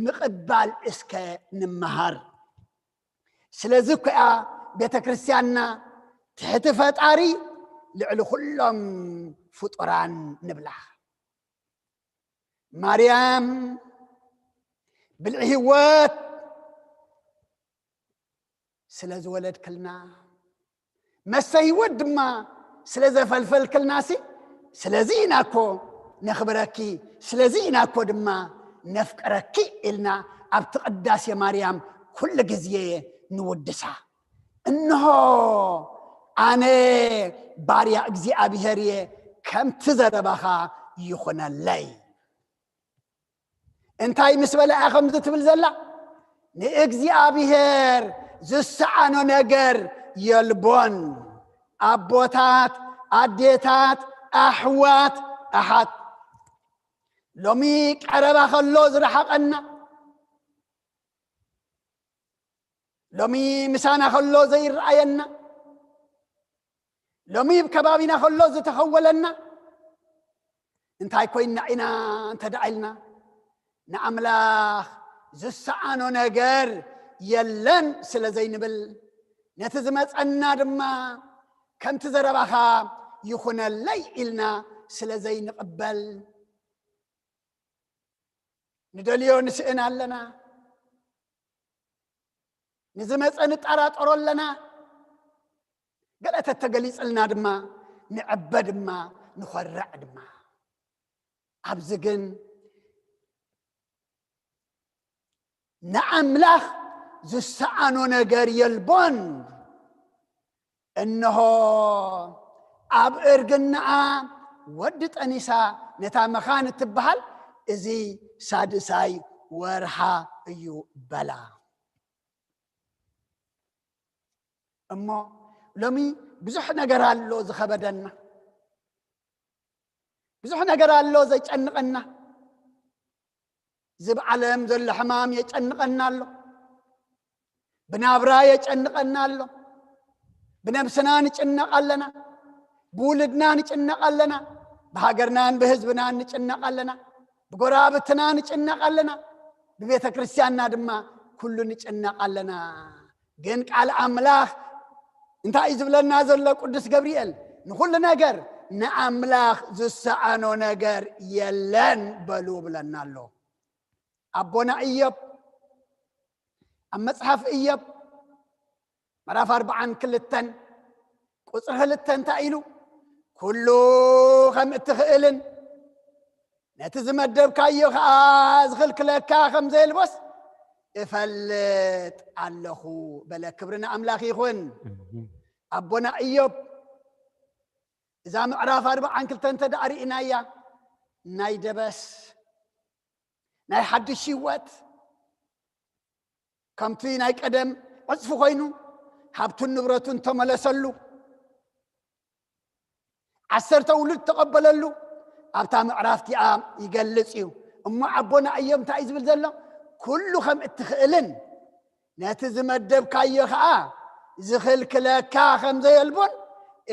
ምቕባል እስከ ንምሃር። ስለዚ እኮ እያ ቤተ ክርስቲያንና ትሕቲ ፈጣሪ ልዕሊ ኩሎም ፍጡራን ንብላ። ማርያም ብልዒ ህይወት ስለ ዝወለድክልና፣ መስተ ህይወት ድማ ስለ ዘፈልፈልክልናሲ፣ ስለዚ ኢና እኮ ነኽብረኪ፣ ስለዚ ኢና እኮ ድማ ነፍቅረኪ ኢልና ኣብቲ ቅዳሴ ማርያም ኩሉ ግዜ ንውድሳ። እንሆ ኣነ ባርያ እግዚኣብሔር እየ፣ ከምቲ ዘረባኻ ይኹነለይ። እንታይ ምስ በላ እያ ከምዚ ትብል ዘላ? ንእግዚኣብሔር ዝሰኣኖ ነገር የልቦን። ኣቦታት፣ ኣዴታት፣ ኣሕዋት፣ ኣሓት፣ ሎሚ ቀረባ ከሎ ዝረሓቐና፣ ሎሚ ምሳና ከሎ ዘይረኣየና፣ ሎሚ ኣብ ከባቢና ከሎ ዝተኸወለና፣ እንታይ ኮይና ኢና እንተ ደኣ ኢልና፣ ንኣምላኽ ዝሰኣኖ ነገር የለን ስለ ዘይንብል፣ ነቲ ዝመጸና ድማ ከምቲ ዘረባኻ ይኹነለይ ኢልና ስለ ዘይንቕበል፣ ንደልዮ ንስእን ኣለና፣ ንዝመጸ ንጠራጠሮ ኣለና። ገለ ተተገሊጽልና ድማ ንዕበ ድማ ንኾርዕ ድማ። ኣብዚ ግን ንኣምላኽ ዝሰኣኖ ነገር የልቦን። እንሆ ኣብ እርግናኣ ወዲ ጠኒሳ ነታ መኻን እትበሃል፣ እዚ ሳድሳይ ወርሓ እዩ በላ። እሞ ሎሚ ብዙሕ ነገር ኣሎ ዝኸበደና፣ ብዙሕ ነገር ኣሎ ዘጨንቐና። እዚ ብዓለም ዘሎ ሕማም የጨንቐና ኣሎ፣ ብናብራ የጨንቐና ኣሎ፣ ብነብስና ንጭነቕ ኣለና፣ ብውልድና ንጭነቕ ኣለና፣ ብሃገርናን ብህዝብናን ንጭነቕ ኣለና፣ ብጎራብትና ንጭነቕ ኣለና፣ ብቤተ ክርስቲያንና ድማ ኩሉ ንጭነቕ ኣለና። ግን ቃል ኣምላኽ እንታይ እዩ ዝብለና ዘሎ? ቅዱስ ገብርኤል ንኹሉ ነገር ንኣምላኽ ዝሰኣኖ ነገር የለን በሉ ብለና ኣሎ። ኣቦና እዮብ ኣብ መጽሓፍ እዮብ ምዕራፍ ኣርባዓን ክልተን ቁጽሪ ክልተ እንታይ ኢሉ? ኩሉ ከም እትኽእልን ነቲ ዝመደብካዮ ኸኣ ዝኽልክለካ ከም ዘየልቦስ እፈልጥ ኣለኹ በለ። ክብሪ ንኣምላኽ ይኹን። ኣቦና እዮብ እዛ ምዕራፍ ኣርባዓን ክልተን እንተ ደኣ ርኢናያ፣ ናይ ደበስ፣ ናይ ሓድሽ ህይወት፣ ከምቲ ናይ ቀደም ዕጽፊ ኮይኑ፣ ሃብቱን ንብረቱን ተመለሰሉ፣ ዓሰርተ ውሉድ ተቐበለሉ፣ ኣብታ ምዕራፍ እቲኣ ይገልጽ እዩ። እሞ ኣቦና እዮም እንታይ እዩ ዝብል ዘሎ? ኩሉ ከም እትኽእልን ነቲ ዝመደብካዮ ኸኣ ዝኽልክለካ ከም ዘየልቦን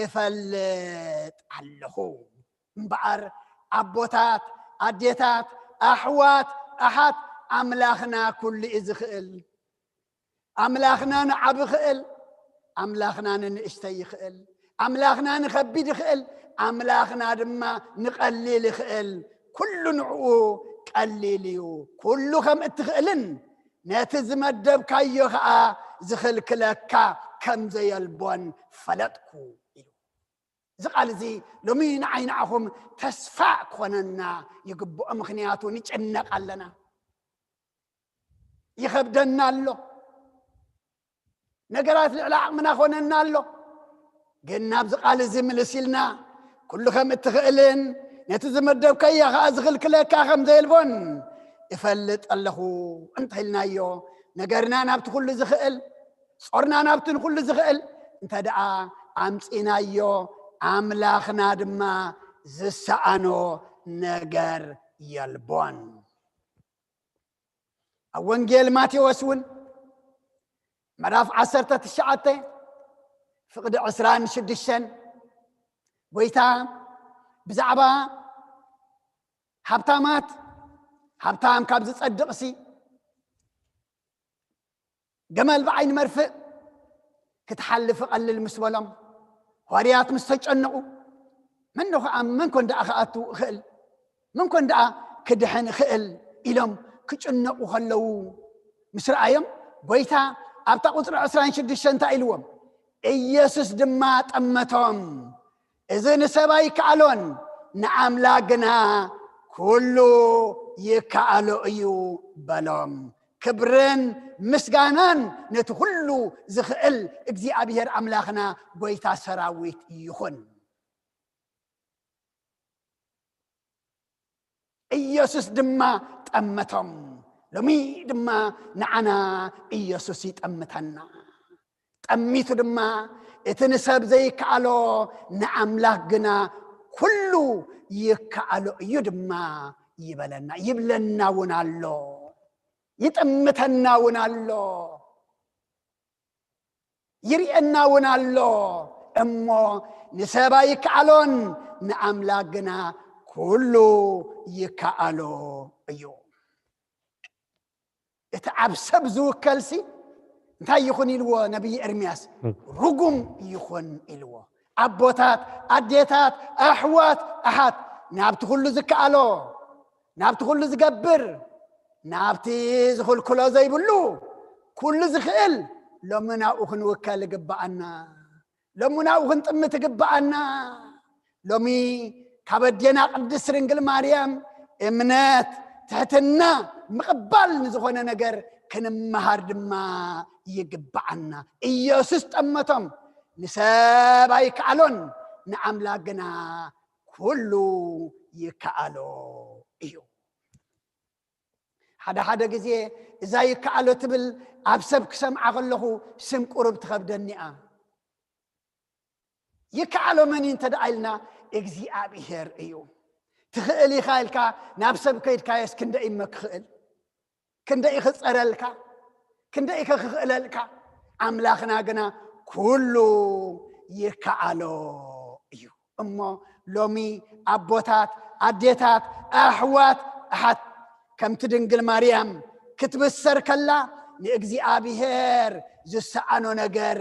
እፈልጥ ኣለኹ። እምበኣር ኣቦታት፣ ኣዴታት፣ ኣሕዋት፣ ኣሓት፣ ኣምላኽና ኩሉ እዩ ዝኽእል። ኣምላኽና ንዓቢ ይኽእል፣ ኣምላኽና ንንእሽተይ ይኽእል፣ ኣምላኽና ንኸቢድ ይኽእል፣ ኣምላኽና ድማ ንቐሊል ይኽእል። ኩሉ ንዕኡ ቀሊል እዩ። ኩሉ ከም እትኽእልን ነቲ ዝመደብካዮ ኸኣ ዝኽልክለካ ከም ዘየልቦን ፈለጥኩ ኢሉ። እዚ ቃል እዚ ሎሚ ንዓይ ንዓኹም ተስፋ ክኾነና ይግብኦ። ምኽንያቱ ንጭነቕ ኣለና፣ ይኸብደና ኣሎ፣ ነገራት ልዕሊ ዓቕምና ኾነና ኣሎ። ግን ናብዚ ቃል እዚ ምልስ ኢልና ኩሉ ከም እትኽእልን ነቲ ዝመደብካዮ ኸዓ ዝኽልክለካ ከም ዘየልቦን እፈልጥ ኣለኹ እንተኢልናዮ፣ ነገርና ናብቲ ኩሉ ዝኽእል፣ ጾርና ናብቲ ንኹሉ ዝኽእል እንተ ደኣ ኣምጺናዮ፣ ኣምላኽና ድማ ዝሰኣኖ ነገር የልቦን። ኣብ ወንጌል ማቴዎስ እውን ምዕራፍ ዓሰርተ ትሽዓተ ፍቕዲ ዕስራን ሽዱሽተን፣ ጎይታ ብዛዕባ ሃብታማት፣ ሃብታም ካብ ዝጸድቕሲ ገመል ብዓይኒ መርፍእ ክትሓልፍ ቀልል ምስ በሎም፣ ሃዋርያት ምስ ተጨነቑ፣ መን ኸኣ፣ መን ኮን ደኣ ክኣቱ ይኽእል? መን ኮን ደኣ ክድሕን ይኽእል? ኢሎም ክጭነቑ ከለዉ ምስ ረኣዮም፣ ጎይታ ኣብታ ቁጽሪ ዕስራን ሽዱሽተን እንታይ ኢልዎም? ኢየሱስ ድማ ጠመቶም፣ "እዚ ንሰብ ኣይከኣሎን፣ ንኣምላኽ ግና ኩሉ ይከኣሎ እዩ" በሎም። ክብርን ምስጋናን ነቲ ኩሉ ዝኽእል እግዚኣብሔር ኣምላኽና ጎይታ ሰራዊት ይኹን። ኢየሱስ ድማ ጠመቶም። ሎሚ ድማ ንዓና ኢየሱስ ይጠምተና። ጠሚቱ ድማ እቲ ንሰብ ዘይከኣሎ ንኣምላኽ ግና ኩሉ ይከኣሎ እዩ ድማ ይበለና፣ ይብለና እውን ኣሎ። ይጥምተና እውን ኣሎ። ይርእየና እውን ኣሎ። እሞ ንሰብ ኣይከኣሎን፣ ንኣምላኽ ግና ኩሉ ይከኣሎ እዩ። እቲ ኣብ ሰብ ዝውከልሲ እንታይ ይኹን ኢልዎ ነቢይ ኤርምያስ? ርጉም ይኹን ኢልዎ። ኣቦታት፣ ኣዴታት፣ ኣሕዋት፣ ኣሓት፣ ናብቲ ኩሉ ዝከኣሎ፣ ናብቲ ኩሉ ዝገብር፣ ናብቲ ዝኽልክሎ ዘይብሉ፣ ኩሉ ዝኽእል፣ ሎሚ ናብኡ ክንውከል ይግብኣና። ሎሚ ናብኡ ክንጥምት ይግብኣና። ሎሚ ካብ ኣዴና ቅድስት ድንግል ማርያም እምነት፣ ትሕትና፣ ምቕባል ንዝኾነ ነገር ክንመሃር ድማ ይግብኣና። ኢየሱስ ጠመቶም፣ ንሰብ ኣይከኣሎን፣ ንኣምላኽ ግና ኩሉ ይከኣሎ እዩ። ሓደ ሓደ ግዜ እዛ ይከኣሎ ትብል ኣብ ሰብ ክሰምዓ ከለኹ ስም ቁሩብ ትኸብደኒ እያ። ይከኣሎ መን እዩ እንተ ደኣ ኢልና እግዚኣብሔር እዩ። ትኽእል ኢኻ ኢልካ ናብ ሰብ ከይድካዮስ ክንደይ እሞ ክኽእል? ክንደይ ክጸረልካ? ክንደይ ከክኽእለልካ? ኣምላኽና ግና ኩሉ ይከኣሎ እዩ። እሞ ሎሚ ኣቦታት፣ ኣዴታት፣ ኣሕዋት፣ ኣሓት ከምቲ ድንግል ማርያም ክትብሰር ከላ ንእግዚኣብሔር ዝሰኣኖ ነገር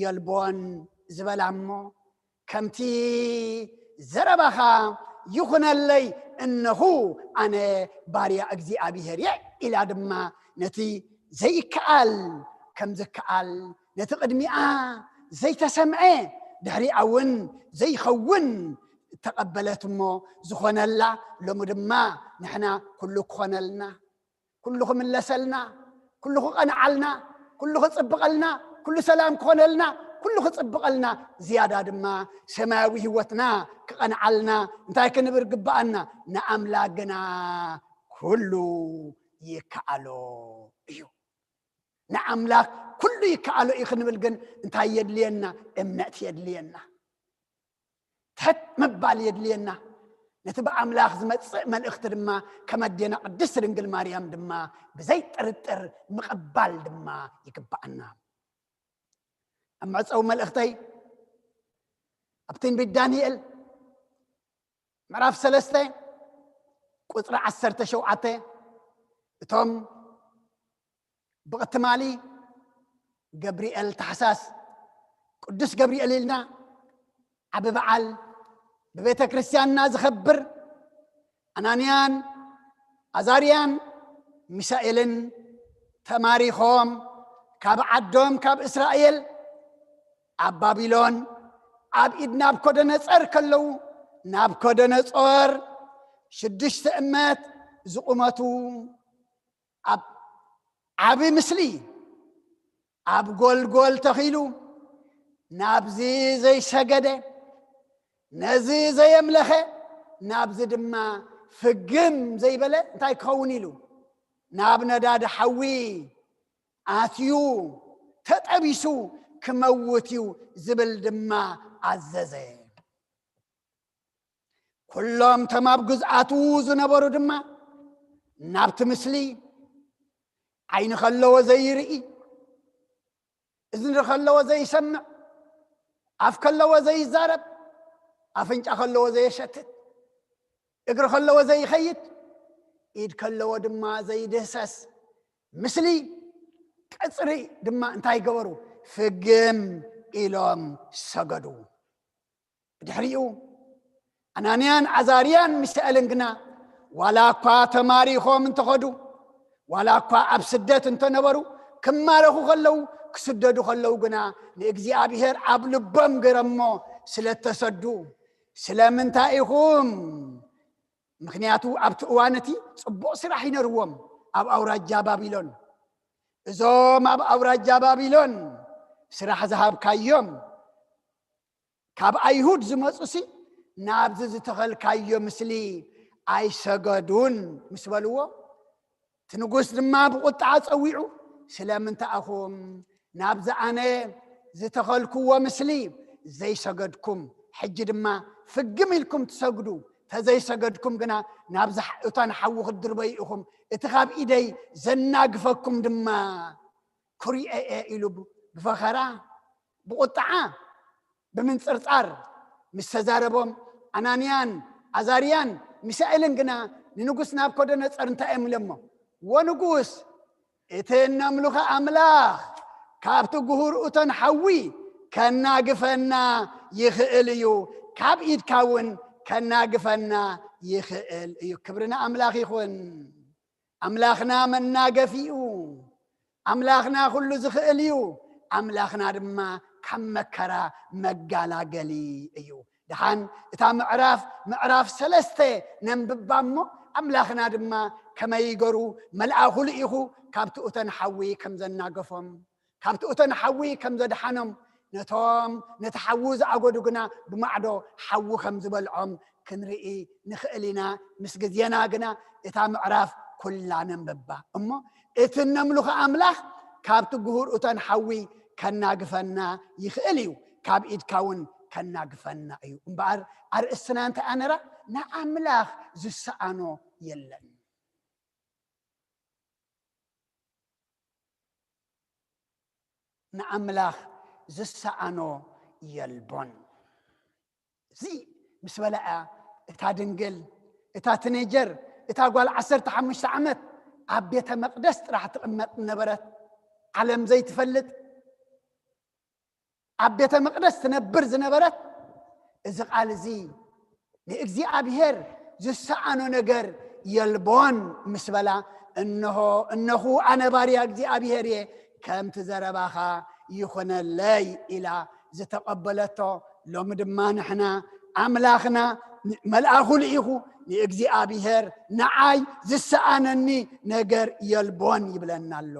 የልቦን ዝበላ እሞ ከምቲ ዘረባኻ ይኹነለይ እነኹ ኣነ ባርያ እግዚኣብሔር እየ ኢላ ድማ ነቲ ዘይከኣል ከም ዝከኣል ነቲ ቅድሚኣ ዘይተሰምዐ ድሕሪኣ እውን ዘይኸውን እተቐበለት እሞ ዝኾነላ ሎሚ ድማ ንሕና ኩሉ ክኾነልና ኩሉ ክምለሰልና ኩሉ ክቐንዓልና ኩሉ ክፅብቐልና ኩሉ ሰላም ክኾነልና ኩሉ ክፅብቐልና ዝያዳ ድማ ሰማያዊ ህይወትና ክቐንዓልና እንታይ ክንብር ግብኣና ንኣምላክ ግና ኩሉ ይከኣሎ እዩ ንኣምላክ ኩሉ ይከኣሎ እዩ ክንብል ግን እንታይ የድልየና እምነት የድልየና ትሕት ምባል የድልየና ነቲ ብኣምላኽ ዝመጽእ መልእኽቲ ድማ ከመዴና ቅድስት ድንግል ማርያም ድማ ብዘይጥርጥር ምቕባል ድማ ይግብኣና ኣብ መዕፀዊ መልእኽተይ ኣብ ትንቢት ዳንኤል ምዕራፍ ሰለስተ ቁፅሪ ዓሰርተ ሸውዓተ እቶም ብቕትማሊ ገብርኤል ታሕሳስ ቅዱስ ገብርኤል ኢልና ዓቢ በዓል ብቤተ ክርስቲያንና ዝኸብር ኣናንያን ኣዛርያን ሚሳኤልን ተማሪኾም ካብ ዓዶም ካብ እስራኤል ኣብ ባቢሎን ኣብ ኢድ ናብኮደነጸር ከለዉ ናብኮደነጾር ሽዱሽተ እመት ዝቑመቱ ኣብ ዓቢ ምስሊ ኣብ ጎልጎል ተኺሉ ናብዚ ዘይሰገደ ነዚ ዘየምለኸ ናብዚ ድማ ፍግም ዘይበለ እንታይ ክኸውን ኢሉ ናብ ነዳዲ ሓዊ ኣትዩ ተጠቢሱ ክመውት እዩ ዝብል ድማ ኣዘዘ ኩሎም ተም ኣብ ግዝኣቱ ዝነበሩ ድማ ናብቲ ምስሊ ዓይኒ ከለዎ ዘይርኢ እዝኒ ከለዎ ዘይሰምዕ ኣፍ ከለዎ ዘይዛረብ ኣፍንጫ ከለዎ ዘየሸትት እግሪ ከለዎ ዘይኸይድ ኢድ ከለዎ ድማ ዘይድህሰስ ምስሊ ቀፅሪ ድማ እንታይ ገበሩ ፍግም ኢሎም ሰገዱ ድሕሪኡ ኣናንያን ዓዛርያን ሚሳኤልን ግና ዋላ እኳ ተማሪኾም እንተኸዱ ዋላ እኳ ኣብ ስደት እንተነበሩ ክማረኹ ከለዉ ክስደዱ ከለዉ ግና ንእግዚኣብሔር ኣብ ልቦም ገረሞ ስለ እተሰዱ ስለምንታይ ኢኹም ምኽንያቱ ኣብቲ እዋን እቲ ጽቡቕ ስራሕ ይነርዎም ኣብ ኣውራጃ ባቢሎን እዞም ኣብ ኣውራጃ ባቢሎን ስራሕ ዝሃብካዮም ካብ ኣይሁድ ዝመጹሲ ናብዚ ዝተኸልካዮ ምስሊ ኣይሰገዱን ምስ በልዎ፣ እቲ ንጉስ ድማ ብቑጥዓ ጸዊዑ፣ ስለምንታይ ኢኹም ናብዚ ኣነ ዝተኸልክዎ ምስሊ ዘይሰገድኩም? ሕጂ ድማ ፍግም ኢልኩም ትሰግዱ፣ ተዘይሰገድኩም ግና ናብዚ እቶን ሓዊ ክትድርበዩ ኢኹም፣ እቲ ካብ ኢደይ ዘናግፈኩም ድማ ክሪኦ እየ ኢሉ ብፈኸራ፣ ብቑጥዓ፣ ብምንጽርጻር ምስ ተዛረቦም፣ ኣናንያን ኣዛርያን ሚሳኤልን ግና ንንጉስ ናብኮደነጸር እንታይ እዮም ኢሎሞ? "ወንጉስ፣ እቲ እነምልኾ ኣምላኽ ካብቲ ግሁር እቶን ሓዊ ከናግፈና ይኽእል እዩ፣ ካብ ኢድካ እውን ከናግፈና ይኽእል እዩ። ክብሪ ንኣምላኽ ይኹን። ኣምላኽና መናገፊ እዩ። ኣምላኽና ኩሉ ዝኽእል እዩ። ኣምላኽና ድማ ካብ መከራ መጋላገሊ እዩ።" ደሓን እታ ምዕራፍ፣ ምዕራፍ ሰለስተ ነንብባ እሞ፣ ኣምላኽና ድማ ከመይ ገሩ መልኣኹ ልኢኹ ካብቲ እቶን ሓዊ ከም ዘናገፎም፣ ካብቲ እቶን ሓዊ ከም ዘድሓኖም፣ ነቶም ነቲ ሓዊ ዝኣገዱ ግና ብማዕዶ ሓዊ ከም ዝበልዖም ክንርኢ ንኽእል ኢና። ምስ ግዜና ግና እታ ምዕራፍ ኩላ ነንብባ እሞ፣ እቲ እነምልኾ ኣምላኽ ካብቲ ግሁር እቶን ሓዊ ከናግፈና ይኽእል እዩ፣ ካብ ኢድካ እውን ከናግፈና እዩ። እምበኣር ኣርእስትና እንታይ ኣነራ? ንኣምላኽ ዝሰኣኖ የለን። ንኣምላኽ ዝሰኣኖ የልቦን። እዚ ምስ በላ እያ እታ ድንግል፣ እታ ትኔጀር፣ እታ ጓል ዓሰርተ ሓሙሽተ ዓመት ኣብ ቤተ መቕደስ ጥራሕ ትቕመጥ ዝነበረት፣ ዓለም ዘይትፈልጥ፣ ኣብ ቤተ መቕደስ ትነብር ዝነበረት፣ እዚ ቃል እዚ ንእግዚኣብሔር ዝሰኣኖ ነገር የልቦን ምስ በላ፣ "እንሆ፣ እነኹ ኣነ ባርያ እግዚኣብሔር እየ፣ ከምቲ ዘረባኻ ይኹነለይ" ኢላ ዝተቐበለቶ፣ ሎሚ ድማ ንሕና ኣምላኽና መልኣኹ ልኢኹ ንእግዚኣብሔር፣ "ንዓይ ዝሰኣነኒ ነገር የልቦን" ይብለና ኣሎ።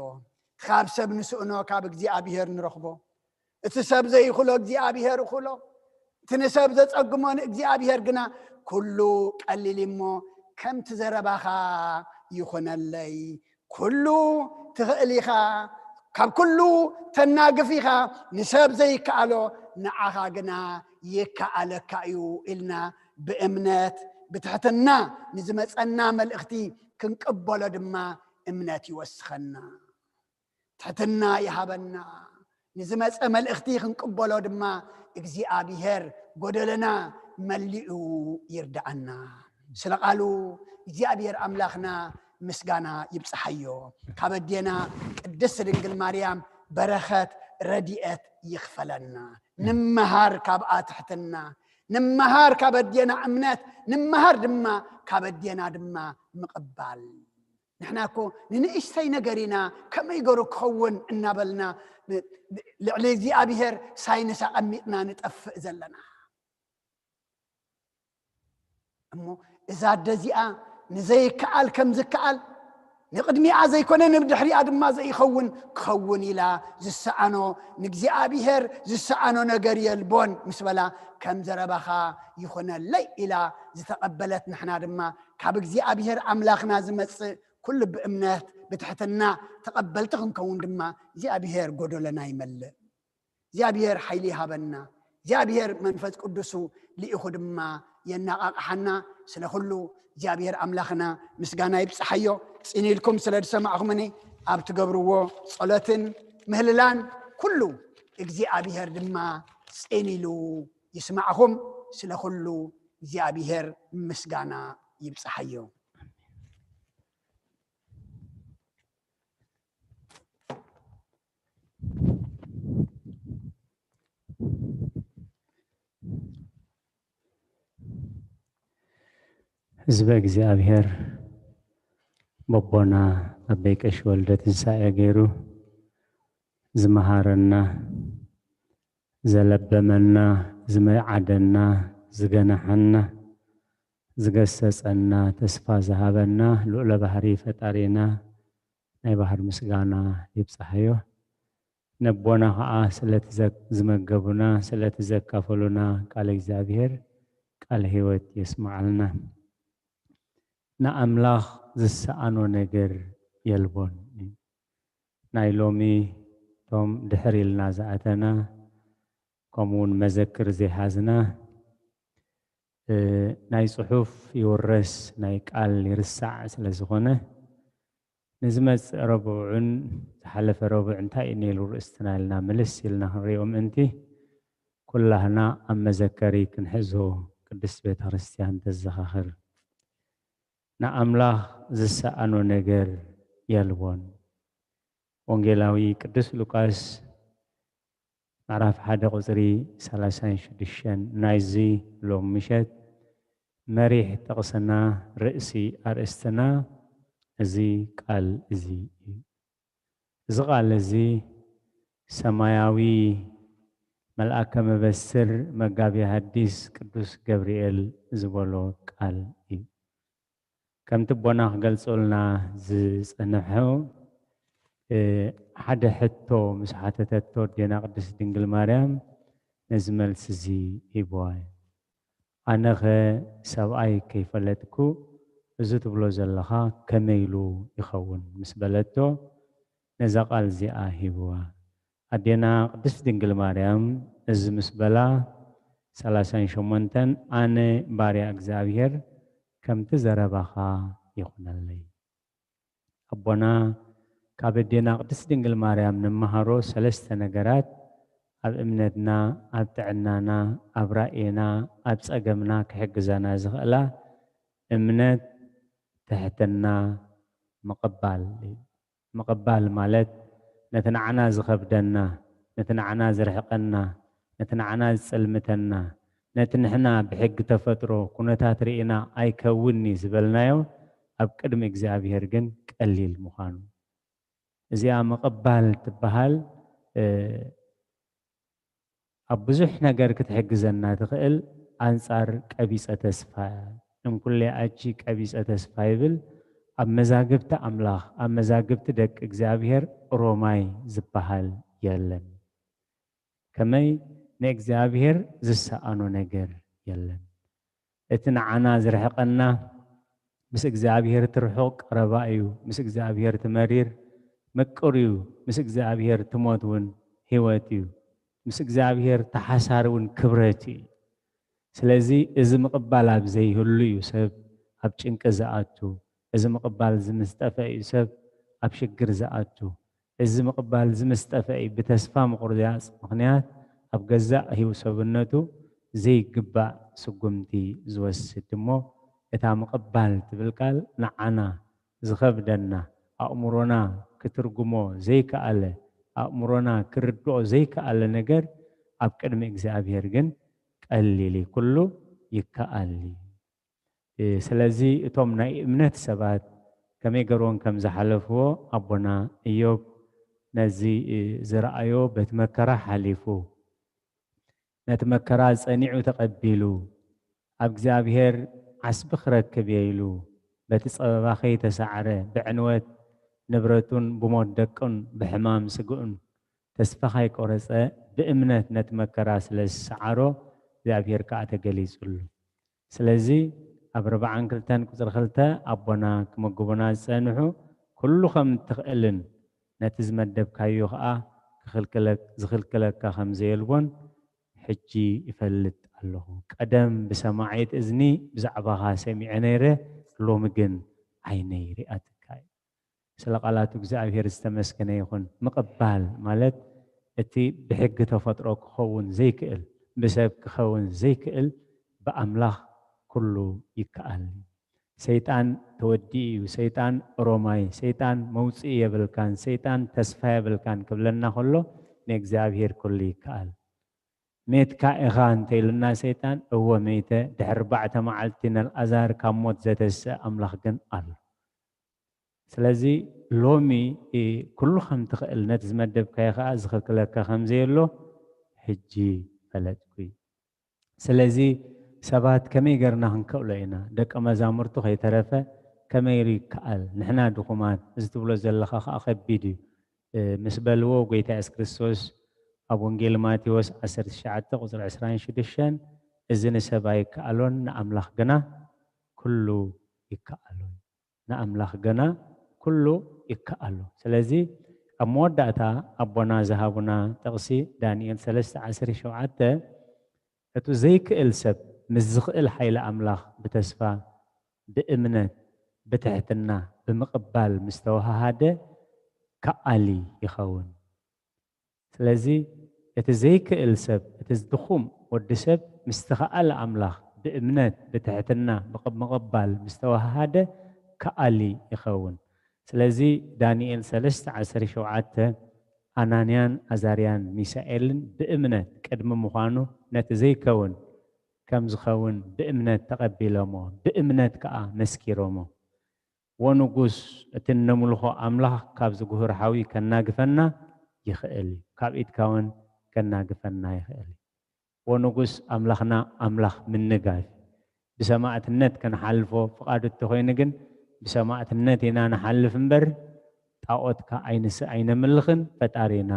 ካብ ሰብ ንስእኖ ካብ እግዚኣብሔር ንረኽቦ። እቲ ሰብ ዘይኽሎ እግዚኣብሔር እኽሎ፣ እቲ ንሰብ ዘጸግሞ ንእግዚኣብሔር ግና ኩሉ ቀሊል እሞ፣ ከምቲ ዘረባኻ ይኹነለይ። ኩሉ ትኽእል ኢኻ፣ ካብ ኩሉ ተናግፍ ኢኻ፣ ንሰብ ዘይከኣሎ ንዓኻ ግና ይከኣለካ እዩ ኢልና ብእምነት ብትሕትና ንዝመጸና መልእኽቲ ክንቅበሎ ድማ እምነት ይወስኸና። ትሕትና ይሃበና። ንዝመጸ መልእኽቲ ክንቅበሎ ድማ እግዚኣብሔር ጎደለና መሊኡ ይርድኣና። ስለ ቃሉ እግዚኣብሔር ኣምላኽና ምስጋና ይብጽሓዮ። ካብ ኣዴና ቅድስት ድንግል ማርያም በረኸት ረድኤት ይኽፈለና። ንምሃር ካብኣ ትሕትና፣ ንምሃር ካብ ኣዴና እምነት፣ ንምሃር ድማ ካብ ኣዴና ድማ ምቕባል። ንሕና እኮ ንንእሽተይ ነገር ኢና ከመይ ገሩ ክኸውን እናበልና ን-፣ ን-፣ ልዕሊ እግዚኣብሔር ሳይንስ ኣቐሚጥና ንጠፍእ ዘለና። እሞ እዛ ኣደ እዚኣ ንዘይከኣል ከም ዝከኣል፣ ንቕድሚኣ ዘይኮነ ንብድሕሪኣ ድማ ዘይኸውን ክኸውን ኢላ ዝሰኣኖ፣ ንእግዚኣብሔር ዝሰኣኖ ነገር የልቦን ምስ በላ፣ ከም ዘረባኻ ይኹነለይ ኢላ ዝተቐበለት፣ ንሕና ድማ ካብ እግዚኣብሔር ኣምላኽና ዝመጽእ ኩሉ ብእምነት ብትሕትና ተቐበልቲ ክንከውን ድማ እግዚኣብሔር ጎደሎና ይመልእ። እግዚኣብሔር ሓይሊ ይሃበና። እግዚኣብሔር መንፈስ ቅዱሱ ልኢኹ ድማ የነቓቕሓና። ስለ ኩሉ እግዚኣብሔር ኣምላኽና ምስጋና ይብጽሓዮ። ጽን ኢልኩም ስለ ዝሰማዕኹምኒ ኣብ ትገብርዎ ጸሎትን ምህልላን ኩሉ እግዚኣብሔር ድማ ጽን ኢሉ ይስማዕኹም። ስለ ኩሉ እግዚኣብሔር ምስጋና ይብጽሓዮ። ህዝበ እግዚኣብሔር በቦና ኣበይ ቀሺ ወልደ ትንሳኤ ገይሩ ዝመሃረና፣ ዘለበመና፣ ዝመዓደና፣ ዝገነሐና፣ ዝገሰጸና፣ ተስፋ ዝሃበና ልዑለ ባህሪ ፈጣሪና ናይ ባህር ምስጋና ይብጽሓዮ። ነቦና ኸዓ ስለቲ ዘ-፣ ዝመገቡና፣ ስለቲ ዘካፈሉና ቃለ እግዚኣብሔር ቃለ ሕይወት የስምዓልና። ንኣምላኽ ዝሰኣኖ ነገር የልቦን። ናይ ሎሚ እቶም ድሕር ኢልና ዝኣተና፣ ከምኡ እውን መዘክር ዘይሓዝና፣ እ፣ ናይ ጽሑፍ ይውረስ ናይ ቃል ይርሳዕ ስለ ዝኾነ፣ ንዝመጽእ ረቡዕን ዝሓለፈ ረቡዕ እንታይ እዩ ነይሩ ርእስትና ኢልና ምልስ ኢልና ክንሪኦ ምእንቲ፣ ኩላህና ኣብ መዘከሪ ክንሕዞ ቅድስት ቤተ ክርስቲያን ተዘኻኽር። ንኣምላኽ ዝሰኣኖ ነገር የልቦን። ወንጌላዊ ቅዱስ ሉቃስ ምዕራፍ ሓደ ቁጽሪ ሰላሳን ሽዱሽተን ናይዚ ሎም ምሸት መሪሕ ጥቕስና፣ ርእሲ ኣርእስትና እዚ ቃል እዚ እዩ። እዚ ቃል እዚ ሰማያዊ መልኣከ መበስር መጋቢ ሐዲስ ቅዱስ ገብርኤል ዝበሎ ቃል እዩ። ከምቲ ኣቦና ክገልጹልና ዝጸንሑ፣ እ፣ ሓደ ሕቶ ምስ ሓተተቶ ኣዴና ቅድስት ድንግል ማርያም ነዚ መልሲ እዚ ሂብዋ እዩ። "ኣነኸ ሰብኣይ ከይፈለጥኩ እዚ ትብሎ ዘለኻ ከመይ ኢሉ ይኸውን?" ምስ በለቶ፣ ነዛ ቃል እዚኣ ሂብዋ። ኣዴና ቅድስት ድንግል ማርያም እዚ ምስ በላ፣ ሰላሳን ሸሞንተን "ኣነ ባርያ እግዚኣብሔር ከምቲ ዘረባኻ ይኹነለይ።" ኣቦና ካብ ኣዴና ቅድስት ድንግል ማርያም ንመሃሮ ሰለስተ ነገራት፣ ኣብ እምነትና፣ ኣብ ጥዕናና፣ ኣብ ራእይና፣ ኣብ ጸገምና ክሕግዛና ዝኽእላ እምነት፣ ትሕትና፣ ምቕባል እዩ። ምቕባል ማለት ነቲ ንዓና ዝኸብደና፣ ነቲ ንዓና ዝርሕቐና፣ ነቲ ንዓና ዝጸልምተና፣ ነቲ ንሕና ብሕጊ ተፈጥሮ ኩነታት ርኢና ኣይከውንኒ ዝበልናዮ ኣብ ቅድሚ እግዚኣብሔር ግን ቀሊል ምዃኑ። እዚኣ ምቕባል ትበሃል፣ እ፣ ኣብ ብዙሕ ነገር ክትሕግዘና ትኽእል ኣንጻር ቀቢጸ ተስፋ እያ። "እምኩሌ ኣቺ ቀቢጸ ተስፋ" ይብል። ኣብ መዛግብቲ ኣምላኽ፣ ኣብ መዛግብቲ ደቂ እግዚኣብሔር ሮማይ ዝበሃል የለን። ከመይ ንእግዚኣብሔር ዝሰኣኖ ነገር የለን። እቲ ንዓና ዝርሕቐና፣ ምስ እግዚኣብሔር ትርሑቕ ቀረባ እዩ። ምስ እግዚኣብሔር ትመሪር ምቅር እዩ። ምስ እግዚኣብሔር ትሞት እውን ህይወት እዩ። ምስ እግዚኣብሔር ተሓሳር እውን ክብረት እዩ። ስለዚ እዚ ምቕባል ኣብ ዘይህሉ እዩ ሰብ ኣብ ጭንቂ ዝኣቱ። እዚ ምቕባል እዚ ምስ ጠፍአ እዩ ሰብ ኣብ ሽግር ዝኣቱ። እዚ ምቕባል እዚ ምስ ጠፍአ እዩ ብተስፋ ምቑርያጽ ምኽንያት ኣብ ገዛእ ህይው ሰብነቱ ዘይግባእ ስጉምቲ ዝወስድ እሞ፣ እታ ምቕባል ትብል ቃል ንዓና ዝኸብደና፣ ኣእምሮና ክትርጉሞ ዘይከኣለ፣ ኣእምሮና ክርድኦ ዘይከኣለ ነገር ኣብ ቅድሚ እግዚኣብሔር ግን ቀሊል እዩ። ኩሉ ይከኣል እዩ። እ፣ ስለዚ እቶም ናይ እምነት ሰባት ከመይ ገይሮም ከም ዝሓለፍዎ ኣቦና እዮብ ነዚ፣ እ፣ ዝረኣዮ በቲ መከራ ሓሊፉ፣ ነቲ መከራ ጸኒዑ ተቐቢሉ፣ ኣብ እግዚኣብሔር ዓስቢ ክረክብ እየ ኢሉ፣ በቲ ጸበባ ከይተሳዕረ፣ ብዕንወት ንብረቱን ብሞት ደቁን ብሕማም ስግኡን ተስፋ ከይቆረጸ ብእምነት ነቲ መከራ ስለ ዝሰዓሮ እግዚኣብሔር ከኣ ተገሊጹሉ። ስለዚ ኣብ ኣርብዓን ክልተን ቁጽሪ ክልተ ኣቦና ክምግቡና ዝጸንሑ፣ ኩሉ ከም እትኽእልን ነቲ ዝመደብካዮ ከኣ ክኽልክለ-፣ ዝኽልክለካ ከም ዘየልቦን ሕጂ ይፈልጥ ኣለኹ። ቀደም ብሰማዒት እዝኒ ብዛዕባኻ ሰሚዐ ነይረ፣ ሎሚ ግን ዓይነይ ሪኣትካ እዩ። ስለ ቃላቱ እግዚኣብሔር ዝተመስገነ ይኹን። ምቕባል ማለት እቲ ብሕጊ ተፈጥሮ ክኸውን ዘይክእል፣ ብሰብ ክኸውን ዘይክእል፣ ብኣምላኽ ኩሉ ይከኣል። ሰይጣን ተወዲኡ እዩ። ሰይጣን ኦሮማይ፣ ሰይጣን መውጽኢ የብልካን፣ ሰይጣን ተስፋ የብልካን ክብለና ከሎ፣ ንእግዚኣብሔር ኩሉ ይከኣል። "ሜትካ ኢኻ?" እንተ ኢሉና ሰይጣን፣ "እወ ሜተ፣ ድሕሪ ኣርባዕተ መዓልቲ ነልኣዛር ካብ ሞት ዘተስእ ኣምላኽ ግን ኣሎ።" ስለዚ ሎሚ፣ እ፣ ኩሉ ከም ትኽእል ነቲ ዝመደብካዮ ኸኣ ዝኽልክለካ ከም ዘየሎ ሕጂ ፈለጥኩ። ስለዚ ሰባት ከመይ ገርና ክንክእሎ ኢና? ደቀ መዛሙርቱ ከይተረፈ ከመይ ኢሉ ይከኣል? ንሕና ድኹማት፣ እዚ ትብሎ ዘለኻ ኸኣ ከቢድ እዩ፣ እ፣ ምስ በልዎ፣ ጎይታ የሱስ ክርስቶስ ኣብ ወንጌል ማቴዎስ ዓሰርተ ትሽዓተ ቁጽሪ ዕስራን ሽዱሽተን፣ "እዚ ንሰብ ኣይከኣሎን፣ ንኣምላኽ ግና ኩሉ ይከኣሎ እዩ። ንኣምላኽ ግና ኩሉ ይከኣሎ። ስለዚ ኣብ መወዳእታ ኣቦና ዝሃቡና ጥቕሲ ዳንኤል ሰለስተ ዓሰርተ ሸውዓተ፣ "እቱ ዘይክእል ሰብ ምስ ዝኽእል ሓይሊ ኣምላኽ ብተስፋ፣ ብእምነት፣ ብትሕትና፣ ብምቕባል ምስ ተወሃሃደ ከኣሊ ይኸውን። ስለዚ እቲ ዘይክእል ሰብ፣ እቲ ድኹም ወዲ ሰብ ምስ ተኸኣለ ኣምላኽ ብእምነት፣ ብትሕትና፣ ብቕ-፣ ምቕባል ምስ ተወሃሃደ ከኣሊ ይኸውን." ስለዚ ዳንኤል ሰለስተ ዓሰርተ ሸውዓተ ኣናንያን ኣዛርያን ሚሳኤልን ብእምነት ቅድሚ ምዃኑ ነቲ ዘይከውን ከም ዝኸውን ብእምነት ተቐቢሎሞ፣ ብእምነት ከኣ መስኪሮሞ። "ወንጉስ፣ እቲ እነምልኾ ኣምላኽ ካብዚ ጉህር ሓዊ ከናግፈና ይኽእል እዩ፣ ካብ ኢድካ እውን ከናግፈና ይኽእል እዩ።" ወንጉስ ኣምላኽና ኣምላኽ ምንጋፍ። ብሰማዕትነት ክንሓልፎ ፍቓዱ እንተኾይኑ ግን፣ ብሰማዕትነት ኢና ንሓልፍ እምበር፣ ጣኦትካ ኣይንስ-፣ ኣይነምልኽን፣ ፈጣሪና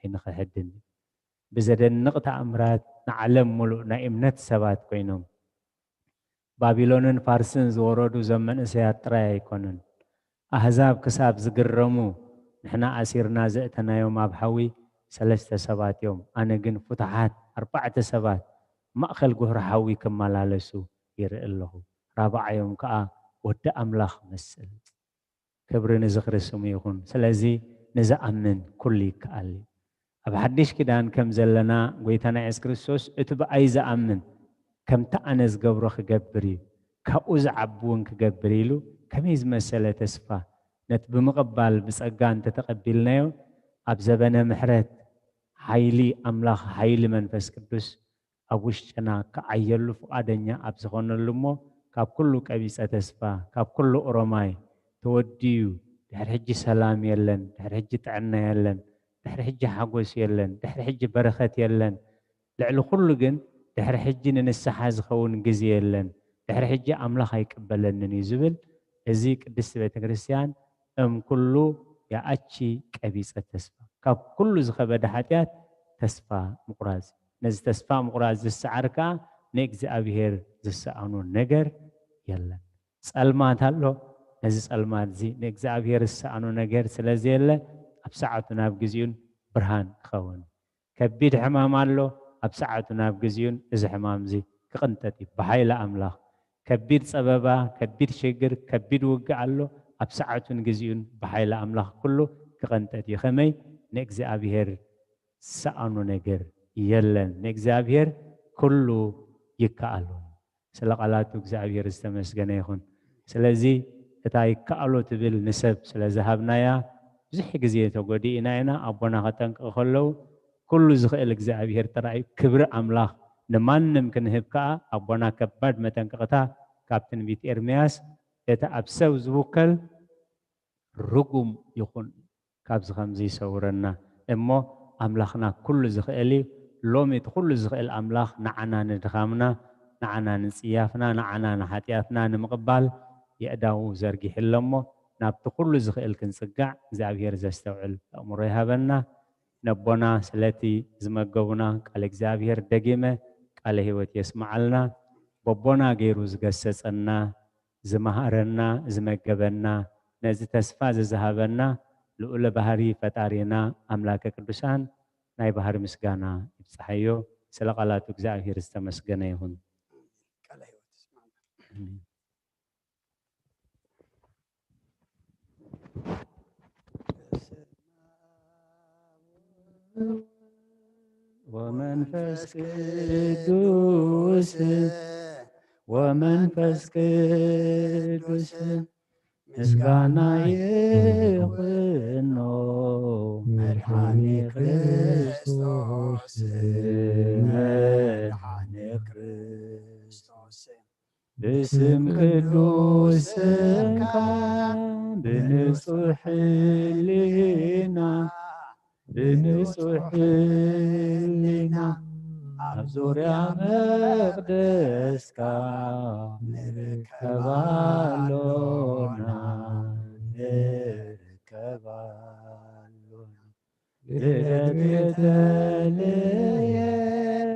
ኣይንኽሕድን። ብዘደንቕ ተኣምራት ንዓለም ሙሉእ ናይ እምነት ሰባት ኮይኖም። ባቢሎንን ፋርስን ዝወረዱ እዞም መንእሰያት ጥራይ ኣይኮኑን። ኣህዛብ ክሳብ ዝግረሙ፣ "ንሕና ኣሲርና ዘእተናዮም ኣብ ሓዊ ሰለስተ ሰባት እዮም፣ ኣነ ግን ፍቱሓት ኣርባዕተ ሰባት ማእከል ጉህሪ ሓዊ ክመላለሱ ይርኢ ኣለኹ። ራብዓዮም ከኣ ወዲ ኣምላኽ መስል።" ክብሪ ንዝኽሪ ስሙ ይኹን። ስለዚ ንዝኣምን ኩሉ ይከኣል እዩ። ኣብ ሓድሽ ኪዳን ከም ዘለና፣ ጎይታና የሱስ ክርስቶስ፣ "እቲ ብኣይ ዝኣምን ከምቲ ኣነ ዝገብሮ ክገብር እዩ፣ ካብኡ ዝዓቢ እውን ክገብር" ኢሉ፣ ከመይ ዝመሰለ ተስፋ! ነቲ ብምቕባል ብጸጋ እንተተቐቢልናዮ፣ ኣብ ዘበነ ምሕረት ሓይሊ ኣምላኽ፣ ሓይሊ መንፈስ ቅዱስ ኣብ ውሽጥና ክዓየሉ ፍቓደኛ ኣብ ዝኾነሉ እሞ፣ ካብ ኩሉ ቀቢጸ ተስፋ፣ ካብ ኩሉ ኦሮማይ ተወዲዩ፣ ድሕሪ ሕጂ ሰላም የለን፣ ድሕሪ ሕጂ ጥዕና የለን፣ ድሕሪ ሕጂ ሓጎስ የለን፣ ድሕሪ ሕጂ በረኸት የለን። ልዕሊ ኩሉ ግን ድሕሪ ሕጂ ንንስሓ ዝኸውን ግዜ የለን፣ ድሕሪ ሕጂ ኣምላኽ ኣይቅበለንን እዩ ዝብል፣ እዚ ቅድስቲ ቤተ ክርስቲያን እም ኩሉ የኣቺ ቀቢጸ ተስፋ፣ ካብ ኩሉ ዝኸበደ ሓጢኣት ተስፋ ምቑራጽ። ነዚ ተስፋ ምቑራጽ ዝሰዓር ከኣ ንእግዚኣብሔር ዝሰኣኖ ነገር የለን። ጸልማት ኣሎ፣ ነዚ ጸልማት እዚ ንእግዚኣብሔር ዝሰኣኖ ነገር ስለ ዘየለ፣ ኣብ ሰዓቱ ናብ ግዚኡን ብርሃን ክኸውን። ከቢድ ሕማም ኣሎ፣ ኣብ ሰዓቱ ናብ ግዚኡን እዚ ሕማም እዚ ክቕንጠጥ እዩ ብሓይሊ ኣምላኽ። ከቢድ ጸበባ፣ ከቢድ ሽግር፣ ከቢድ ውግእ ኣሎ፣ ኣብ ሰዓቱን ግዚኡን ብሓይሊ ኣምላኽ ኩሉ ክቕንጠጥ እዩ። ከመይ? ንእግዚኣብሔር ዝሰኣኖ ነገር የለን። ንእግዚኣብሔር ኩሉ ይከኣሎ። ስለ ቃላቱ እግዚኣብሔር ዝተመስገነ ይኹን። ስለዚ እታ ይከኣሎ ትብል ንሰብ ስለ ዝሃብናያ ብዙሕ ግዜ ተጎዲእና ኢና። ኣቦና ከጠንቅቕ ከለዉ፣ ኩሉ ዝኽእል እግዚኣብሔር ጥራይ እዩ። ክብሪ ኣምላኽ ንማንም ክንህብ ከኣ ኣቦና ከባድ መጠንቀቕታ ካብ ትንቢት ኤርምያስ፣ እቲ ኣብ ሰብ ዝውከል ርጉም ይኹን፣ ካብዚ ከምዚ ይሰውረና። እሞ ኣምላኽና ኩሉ ዝኽእል እዩ። ሎሚ እቲ ኩሉ ዝኽእል ኣምላኽ ንዓና ንድኻምና፣ ንዓና ንጽያፍና፣ ንዓና ንሓጢኣትና ንምቕባል የእዳዉ ዘርጊሑ ኣሎ እሞ፣ ናብቲ ኩሉ ዝኽእል ክንጽጋዕ እግዚኣብሔር ዘስተውዕል ኣእምሮ ይሃበና። ነቦና ስለቲ ዝመገቡና ቃል እግዚኣብሔር ደጊመ ቃለ ህይወት የስምዓልና። በቦና ገይሩ ዝገሰጸና፣ ዝመሃረና፣ ዝመገበና፣ ነዚ ተስፋ እዚ ዝሃበና ልዑለ ባህሪ ፈጣሪና ኣምላከ ቅዱሳን ናይ ባህሪ ምስጋና ይብጽሓዮ። ስለ ቃላቱ እግዚኣብሔር ዝተመስገነ ይኹን። ቃለ ህይወት ይስማዕና። ኣሜን። ወመንፈስ ቅዱስ፣ ወመንፈስ ቅዱስ ምስጋና ይኹኖ መድሓኒ ክርስቶስ፣ መድሓኒ ክርስቶስ። ብስም ቅዱስ ስምካ ብንጹሕ ሕሊና፣ ብንጹሕ ሕሊና ኣብ ዙርያ መቕደስካ ንርከብ ኣሎና፣ ንርከብ ኣሎና። ልደት ቤተልሔም፣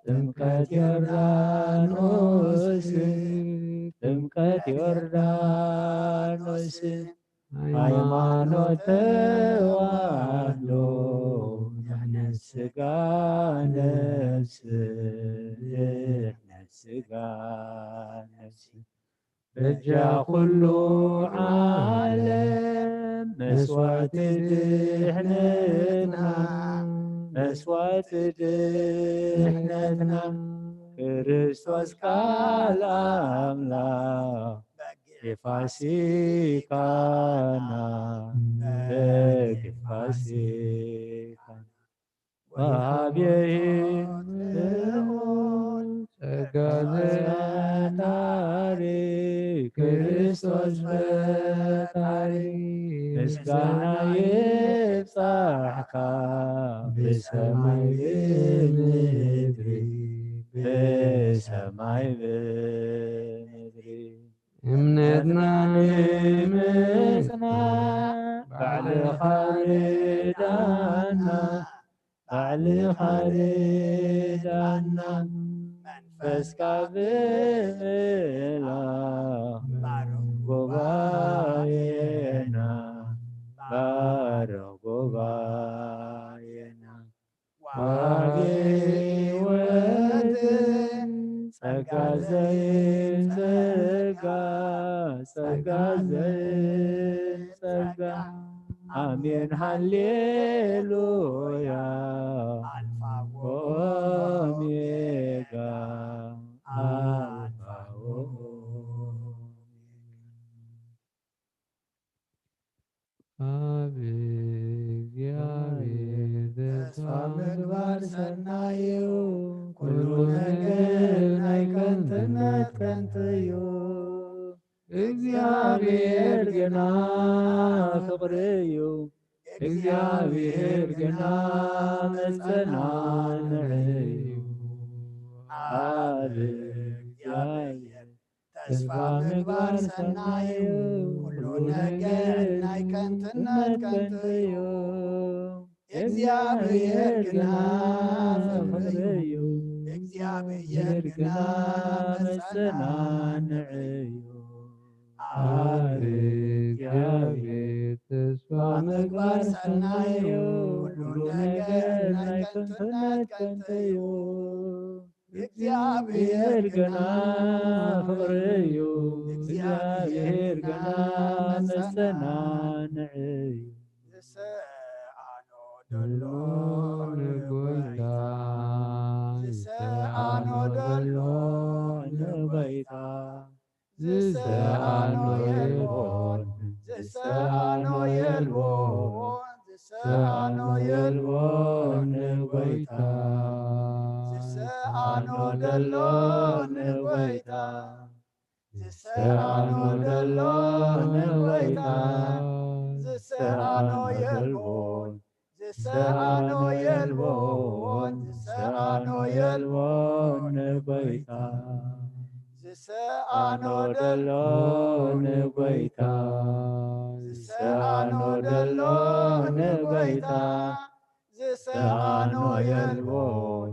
ጥምቀት ዮርዳኖስ፣ ጥምቀት ዮርዳኖስ። ሃይማኖት ተዋህዶ፣ ድሕነት ስጋ ነፍስ፣ ድሕነት ስጋ ነፍስ። በጃ ኩሉ ዓለም መስዋዕቲ ድሕነትና፣ መስዋዕቲ ድሕነትና፣ ክርስቶስ ቃል ኣምላኽ በጊዕ ፋሲካና፣ በጊዕ ፋሲካና። ወሃቤ ሕይወት ልዑል ጸጋ ዘያታሪ ክርስቶስ ፈጣሪ፣ ምስጋና ይብጻሕካ ብሰማይ ብምድሪ፣ ብሰማይ ብምድሪ። እምነትና ንምጽናዕ ባዕልኻ ርዳና፣ ባዕልኻ ርዳና፣ መንፈስካ ብምልኣኽ ባርኽ ጉባኤና፣ ባርኽ ጉባኤና። ወሃቢ ሕይወት ጸጋ ዘይጸጋ፣ ጸጋ ዘይጸጋ። ኣሜን ሃሌሉያ። ኣልፋ ወኦሜጋ፣ ኣልፋ ወኦሜጋ። ኣብ እግዚኣብሔር ተስፋ ምግባር ሰናይ እዩ። ኩሉ ነገር ናይ ከንቱነት ከንቱ እዩ። እግዚኣብሔር ግና ፍቕሪ እዩ። እግዚኣብሔር ግና መጸናንዒ እዩ። ኣብ እግዚኣብሔር ተስፋ ምግባር ሰናይ እዩ። ኩሉ ነገር ናይ ከንቱነት ከንቱ እዩ። እግዚኣብሔር ግና ፍቕሪ እዩ። እግዚኣብሔር ግና መጸናንዒ እዩ። ኣብ እግዚኣብሔር ተስፋ ምግባር ሰናይ እዩ። ኩሉ ነገር ናይ ከንቱነት ከንቱ እዩ። እግዚኣብሔር ግና ፍቕሪ እዩ። እግዚኣብሔር ግና መጸናንዒ እዩ። ዝሰኣኖ ዘሎ ንጎይታ፣ ዝሰኣኖ ዘሎ ንጎይታ፣ ዝሰኣኖ የልቦን፣ ዝሰኣኖ የልቦን፣ ዝሰኣኖ የልቦን ንጎይታ። ዝሰኣኖ ዘሎ ንጎይታ፣ ዝሰኣኖ ዘሎ ንጎይታ፣ ዝሰኣኖ የልቦን፣ ዝሰኣኖ የልቦን፣ ዝሰኣኖ የልቦን ንጎይታ። ዝሰኣኖ ዘሎ ንጎይታ፣ ዝሰኣኖ ዘሎ ንጎይታ፣ ዝሰኣኖ የልቦን፣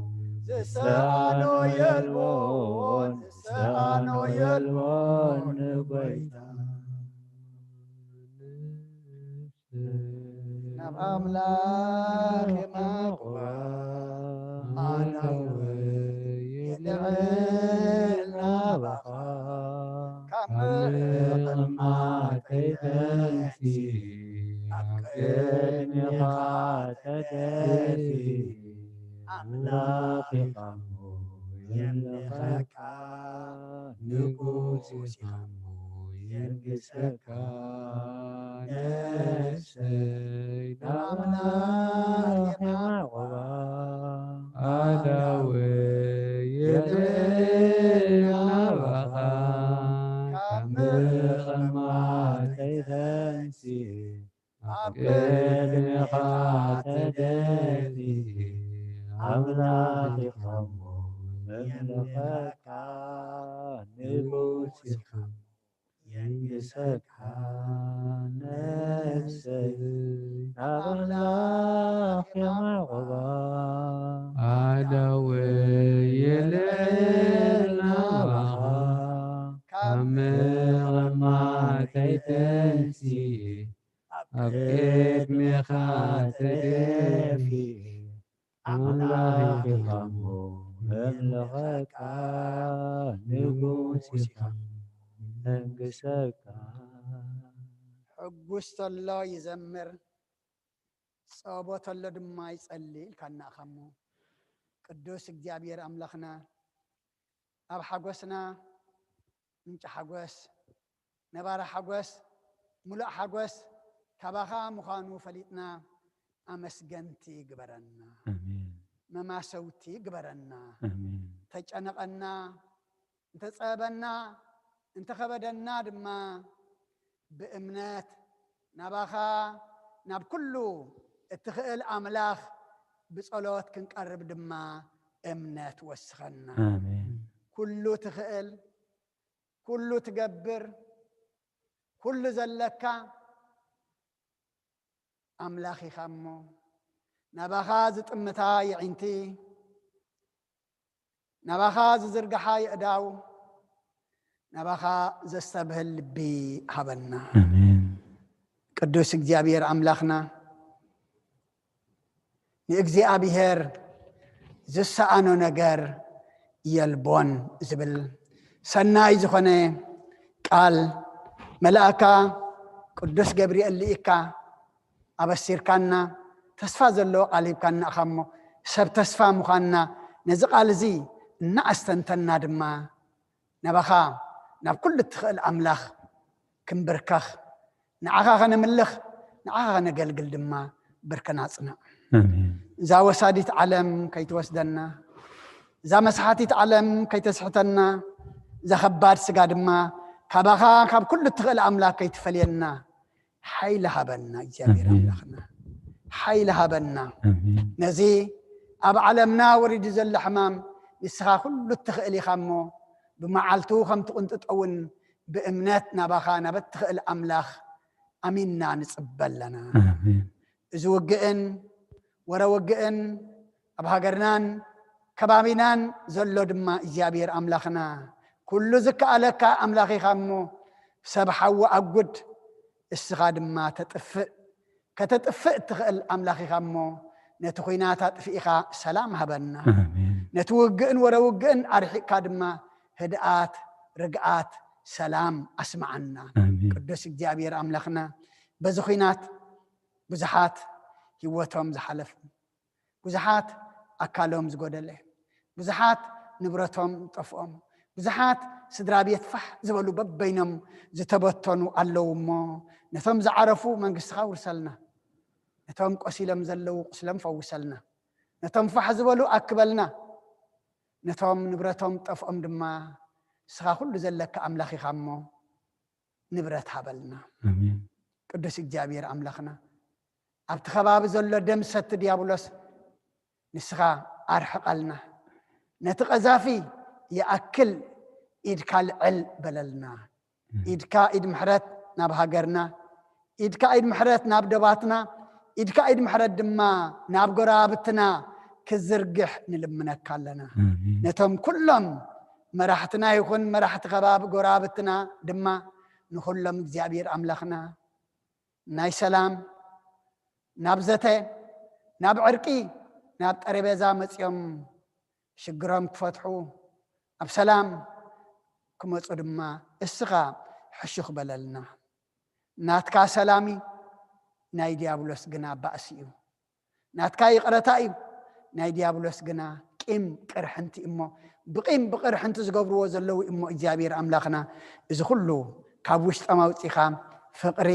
ዝሰኣኖ የልቦን፣ ዝሰኣኖ የልቦን ንጎይታ። ናብ ኣምላኽ የማቕባ፣ ኣነወ የልዕል ናባኻ። ካብ ምቕማጠይ ተንሲ፣ ኣብ ቅድሜኻ ተደፊ፣ ኣምላኽ ኢኻ እሞ የምልኸካ፣ ንጉስ ኢኻ እሞ የንግሰካ። ነፍሰይ ናብ ኣምላኽ የማቕባ፣ ኣዳወ የልዕል ናባኻ። ካብ ምቕማጠይ ተንሲ፣ ኣብ ቅድሜኻ ተደፊ፣ ኣምላኽ ኢኻ እሞ የምልኸካ፣ ንጉስ ኢኻ የንግሰካ። ነፍሰይ ናብ ኣምላኽ የማቕባ፣ ኣዳወ የልዕል ናባኻ። ካብ ቅድሜኻ ተደፊ ኣምላኽ ኢኻ እሞ እምልኸካ፣ ንጉስ ኢኻ መንግሰካ። ሕጉስ ተሎ ይዘምር፣ ጸቦ ተሎ ድማ ይጸሊ ኢልካና ኢኻ እሞ፣ ቅዱስ እግዚኣብሔር ኣምላኽና፣ ኣብ ሓጎስና ምንጪ ሓጎስ፣ ነባሪ ሓጎስ፣ ምሉእ ሓጎስ ካባኻ ምዃኑ ፈሊጥና ኣመስገንቲ ግበረና። ኣሜን። መማሰውቲ ግበረና። ኣሜን። ተጨነቐና፣ እንተጸበና፣ እንተኸበደና ድማ ብእምነት ናባኻ ናብ ኩሉ እትኽእል ኣምላኽ ብጸሎት ክንቀርብ ድማ እምነት ወስኸና። ኣሜን። ኩሉ ትኽእል፣ ኩሉ ትገብር፣ ኩሉ ዘለካ ኣምላኽ ኢኻ እሞ፣ ናባኻ ዝጥምታ የዒንቲ፣ ናባኻ ዝዝርግሓ የእዳው፣ ናባኻ ዘስተብህል ልቢ ሃበና። ኣሜን። ቅዱስ እግዚኣብሔር ኣምላኽና፣ ንእግዚኣብሔር ዝሰኣኖ ነገር የልቦን ዝብል ሰናይ ዝኾነ ቃል መልኣካ ቅዱስ ገብርኤል ልኢካ ኣበሲርካና፣ ተስፋ ዘለዎ ቃል ሂብካና ኢኻ እሞ፣ ሰብ ተስፋ ምዃንና ነዚ ቃል እዚ እናኣስተንተና ድማ ናባኻ ናብ ኩሉ እትኽእል ኣምላኽ ክንብርከኽ፣ ንዓኻ ከነምልኽ፣ ንዓኻ ከነገልግል ድማ ብርክና ኣጽንዕ። ኣሜን። እዛ ወሳዲት ዓለም ከይትወስደና፣ እዛ መስሓቲት ዓለም ከይተስሕተና፣ እዛ ከባድ ስጋ ድማ ካባኻ ካብ ኩሉ እትኽእል ኣምላኽ ከይትፈልየና ሓይሊ ሃበና እግዚኣብሔር ኣሜን። ኣምላኽና፣ ሓይሊ ሃበና። ኣሜን። ነዚ ኣብ ዓለምና ወሪዱ ዘሎ ሕማም ንስኻ ኩሉ እትኽእል ኢኻ እሞ፣ ብመዓልቱ ከም ትቕንጥጦ እውን ብእምነት ናባኻ ናብ እትኽእል ኣምላኽ ኣሚንና ንጽበ ኣለና። ኣሜን። እዚ ውግእን ወረ ውግእን ኣብ ሃገርናን ከባቢናን ዘሎ ድማ እግዚኣብሔር ኣምላኽና፣ ኩሉ ዝከኣለካ ኣምላኽ ኢኻ እሞ፣ ሰብ ሓዊ ኣጉድ፣ እስኻ ድማ ተጥፍእ፣ ከተጥፍእ እትኽእል ኣምላኽ ኢኻ እሞ፣ ነቲ ኹናት ኣጥፊእኻ ሰላም ሃበና። ኣሜን። ነቲ ውግእን ወረ ውግእን ኣርሒቕካ ድማ ህድኣት፣ ርግኣት፣ ሰላም ኣስምዓና። ኣሜን። ቅዱስ እግዚኣብሔር ኣምላኽና፣ በዚ ኹናት ብዙሓት ህይወቶም ዝሓለፉ፣ ብዙሓት ኣካሎም ዝጎደለ፣ ብዙሓት ንብረቶም ዝጠፍኦም፣ ብዙሓት ስድራ ቤት ፋሕ ዝበሉ በበይኖም ዝተበተኑ ኣለዉ እሞ፣ ነቶም ዝዓረፉ መንግስትኻ ውርሰልና። ነቶም ቆሲሎም ዘለዉ ቁስሎም ፈውሰልና። ነቶም ፋሕ ዝበሉ ኣክበልና። ነቶም ንብረቶም ጠፍኦም ድማ ንስኻ ኩሉ ዘለካ ኣምላኽ ኢኻ እሞ ንብረት ሃበልና። ኣሜን። ቅዱስ እግዚኣብሔር ኣምላኽና፣ ኣብቲ ከባቢ ዘሎ ደም ሰቲ ዲያብሎስ ንስኻ ኣርሕቐልና። ነቲ ቀዛፊ ይኣክል ኢድካ ልዕል በለልና። ኢድካ ኢድ ምሕረት ናብ ሃገርና፣ ኢድካ ኢድ ምሕረት ናብ ደባትና፣ ኢድካ ኢድ ምሕረት ድማ ናብ ጎረባብትና ክዝርግሕ ንልምነካ ኣለና። ኣሜን። ነቶም ኩሎም መራሕትና ይኹን መራሕቲ ከባቢ ጎረባብትና ድማ ንኹሎም እግዚኣብሔር ኣምላኽና ናይ ሰላም ናብ ዘተ፣ ናብ ዕርቂ፣ ናብ ጠረጴዛ መጺኦም ሽግሮም ክፈትሑ፣ ኣብ ሰላም ክመጹ ድማ እስኻ ሕሹኽ በለልና። ናትካ ሰላም እዩ፣ ናይ ዲያብሎስ ግና ባእሲ እዩ። ናትካ ይቕረታ እዩ፣ ናይ ዲያብሎስ ግና ቂም ቅርሕንቲ እሞ፣ ብቂም ብቅርሕንቲ ዝገብርዎ ዘለዉ እሞ እግዚኣብሔር ኣምላኽና እዚ ኩሉ ካብ ውሽጦም ኣውጺኻ ፍቕሪ፣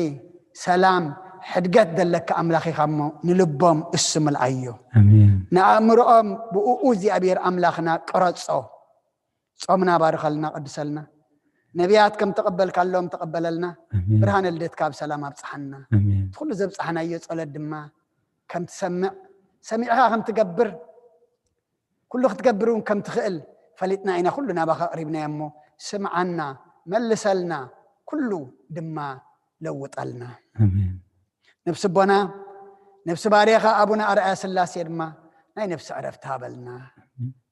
ሰላም፣ ሕድገት ዘለካ ኣምላኽ ኢኻ እሞ ንልቦም እሱ ምልኣዮ። ኣሜን። ንኣእምሮኦም ብእኡ እግዚኣብሔር ኣምላኽና ቅረጾ። ጾምና ባርኸልና፣ ቅድሰልና። ነቢያት ከም ተቐበልካሎም ተቐበለልና። ኣሜን። ብርሃነ ልደትካ ብሰላም ኣብጽሓና። ኣሜን። እቲ ኩሉ ዘብጽሓናዮ ጸሎት ድማ ከም ትሰምዕ፣ ሰሚዕኻ ከም ትገብር፣ ኩሉ ክትገብር እውን ከም ትኽእል ፈሊጥና ኢና ኩሉ ናባኻ ኣቕሪብናዮ እሞ፣ ስምዓና፣ መልሰልና፣ ኩሉ ድማ ለውጠልና። ኣሜን። ነብሲ ኣቦና፣ ነብሲ ባርያኻ ኣቡነ ኣርኣያ ስላሴ ድማ ናይ ነብሲ ዕረፍቲ ሃበልና።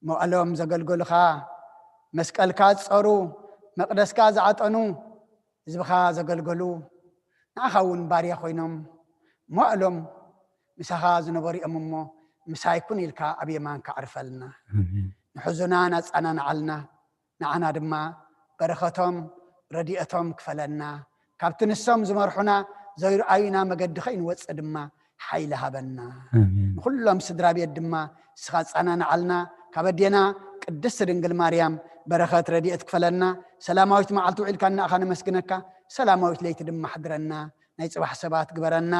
መዋእሎም ዘገልገሉኻ፣ መስቀልካ ዝጸሩ፣ መቕደስካ ዝዓጠኑ፣ ህዝብኻ ዘገልገሉ፣ ንዓኻ እውን ባርያ ኮይኖም፣ መዋእሎም ምሳኻ ዝነበሩ እዮም እሞ፣ ምሳይ ኩን ኢልካ ኣብ የማንካ ኣዕርፈልና። ንሕዙናን ኣጸናንዓልና፣ ንዓና ድማ በረኸቶም ረድኤቶም ክፈለና። ካብቲ ንሶም ዝመርሑና ዘይረኣዩና መገዲ ከይንወጽእ ድማ ሓይሊ ሃበና። ንኹሎም ስድራ ቤት ድማ ንስኻ ኣጸናንዓልና። ካብ ኣዴና ቅድስቲ ድንግል ማርያም በረኸት ረድኤት ክፈለና። ሰላማዊት መዓልቲ ውዒልካ እናእኻ ነመስግነካ፣ ሰላማዊት ለይቲ ድማ ኣሕድረና። ናይ ጽባሕ ሰባት ግበረና።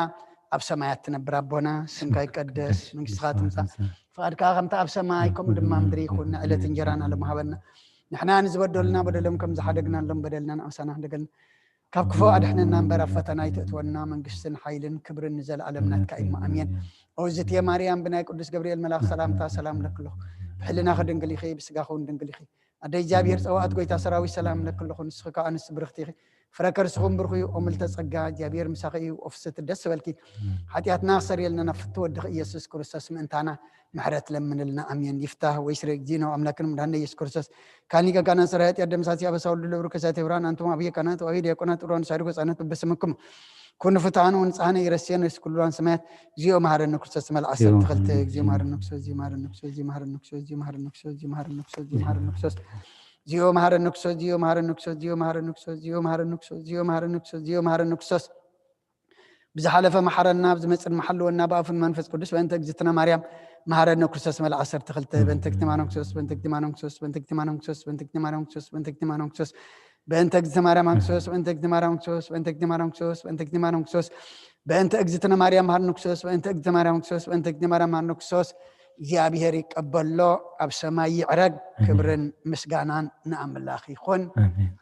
ኣብ ሰማያት ትነብር ኣቦና፣ ስምካ ይቀደስ፣ መንግስትኻ ትምጻእ፣ ፍቓድካ ከምቲ ኣብ ሰማይ ከምኡ ድማ ምድሪ ይኹን። ዕለት እንጀራና ሎም ሃበና። ንሕና ንዝበደሉና በደሎም ከም ዝሓደግናሎም በደልና ንኣምሳና ሕደገልና። ካብ ክፉ ኣድሕነና እምበር ኣብ ፈተና ኣይተእትወና። መንግስትን ሓይልን ክብርን ንዘለኣለም ናትካ እዩ። ኣሜን። ኦዝትየ ማርያም ብናይ ቅዱስ ገብርኤል መልኣኽ ሰላምታ ሰላም ለክሎ። ብሕልናኺ ድንግል ኢኺ፣ ብስጋኺ እውን ድንግል ኢኺ። ኣደ እግዚኣብሔር ጸዋእት ጎይታ ሰራዊት ሰላም ለክልኹ። ንስኺ ከኣ ኣንስቲ ብርኽቲ ኢኺ፣ ፍረ ከርስኹም ብርኹ እዩ። ኦምልተ ጸጋ እግዚኣብሔር ምሳኺ እዩ። ኦፍስት ደስ በልኪ። ሓጢኣትና ክሰርየልና ናብ ፍትው ወድኺ ኢየሱስ ክርስቶስ ምእንታና ምሕረት ለምንልና። ኣሜን። ይፍታህ ወይ ስረ እግዚእነ ኣምላክን ምድሃነ ኢየሱስ ክርስቶስ ካኒ ገጋና ሰራይ ኃጢአት ደምሳሲ አበሳ ሁሉ ለብሩ ከሳቴ ብርሃን አንቱም አብየ ካህናት ወአብየ ዲያቆናት ጥሩዋን ሳድጎ ጻነት በበስምኩም ኩን ፍትሐን ወንጽሐነ ይረስየን ርእስ ኩሉዋን ሰማያት። እግዚኦ መሐረነ ክርስቶስ መልዓ ሰብ ተኸልተ። እግዚኦ መሐረነ ክርስቶስ፣ እግዚኦ መሐረነ ክርስቶስ፣ እግዚኦ መሐረነ ክርስቶስ፣ እግዚኦ መሐረነ ክርስቶስ፣ እግዚኦ መሐረነ ክርስቶስ፣ እግዚኦ መሐረነ ክርስቶስ፣ እግዚኦ መሐረነ ክርስቶስ፣ እግዚኦ መሐረነ ክርስቶስ፣ እግዚኦ መሐረነ ክርስቶስ፣ እግዚኦ መሐረነ ክርስቶስ፣ እግዚኦ መሐረነ ክርስቶስ፣ እግዚኦ መሐረነ ክርስቶስ። ብዝሓለፈ መሓረና፣ ብዝመጽእ መሓልወና፣ ብኣፉን መንፈስ ቅዱስ። በእንተ እግዝእትነ ማርያም መሓረነ ክርስቶስ መልዓ ዓሰርተ ክልተ። በእንተ እግዝእትነ ማርያም ክርስቶስ፣ በእንተ እግዝእትነ ማርያም ክርስቶስ፣ በእንተ እግዝእትነ ማርያም ክርስቶስ፣ በእንተ እግዝእትነ ማርያም ክርስቶስ፣ በእንተ እግዝእትነ ማርያም ክርስቶስ፣ በእንተ እግዝእትነ ማርያም ክርስቶስ፣ በእንተ እግዝእትነ ማርያም ክርስቶስ፣ በእንተ እግዝእትነ ማርያም ክርስቶስ፣ በእንተ እግዝእትነ ማርያም ክርስቶስ፣ በእንተ እግዝእትነ ማርያም መሓረነ ክርስቶስ፣ በእንተ እግዝእትነ ማርያም ክርስቶስ፣ በእንተ እግዝእትነ ማርያም መሓረነ ክርስቶስ፣ እግዚኣብሔር ይቀበሎ፣ ኣብ ሰማይ ይዕረግ። ክብርን ምስጋናን ንኣምላኽ ይኹን። ኣሜን።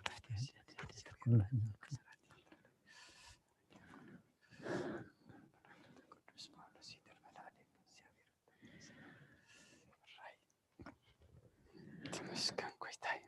ተመስገን ጎይታይ።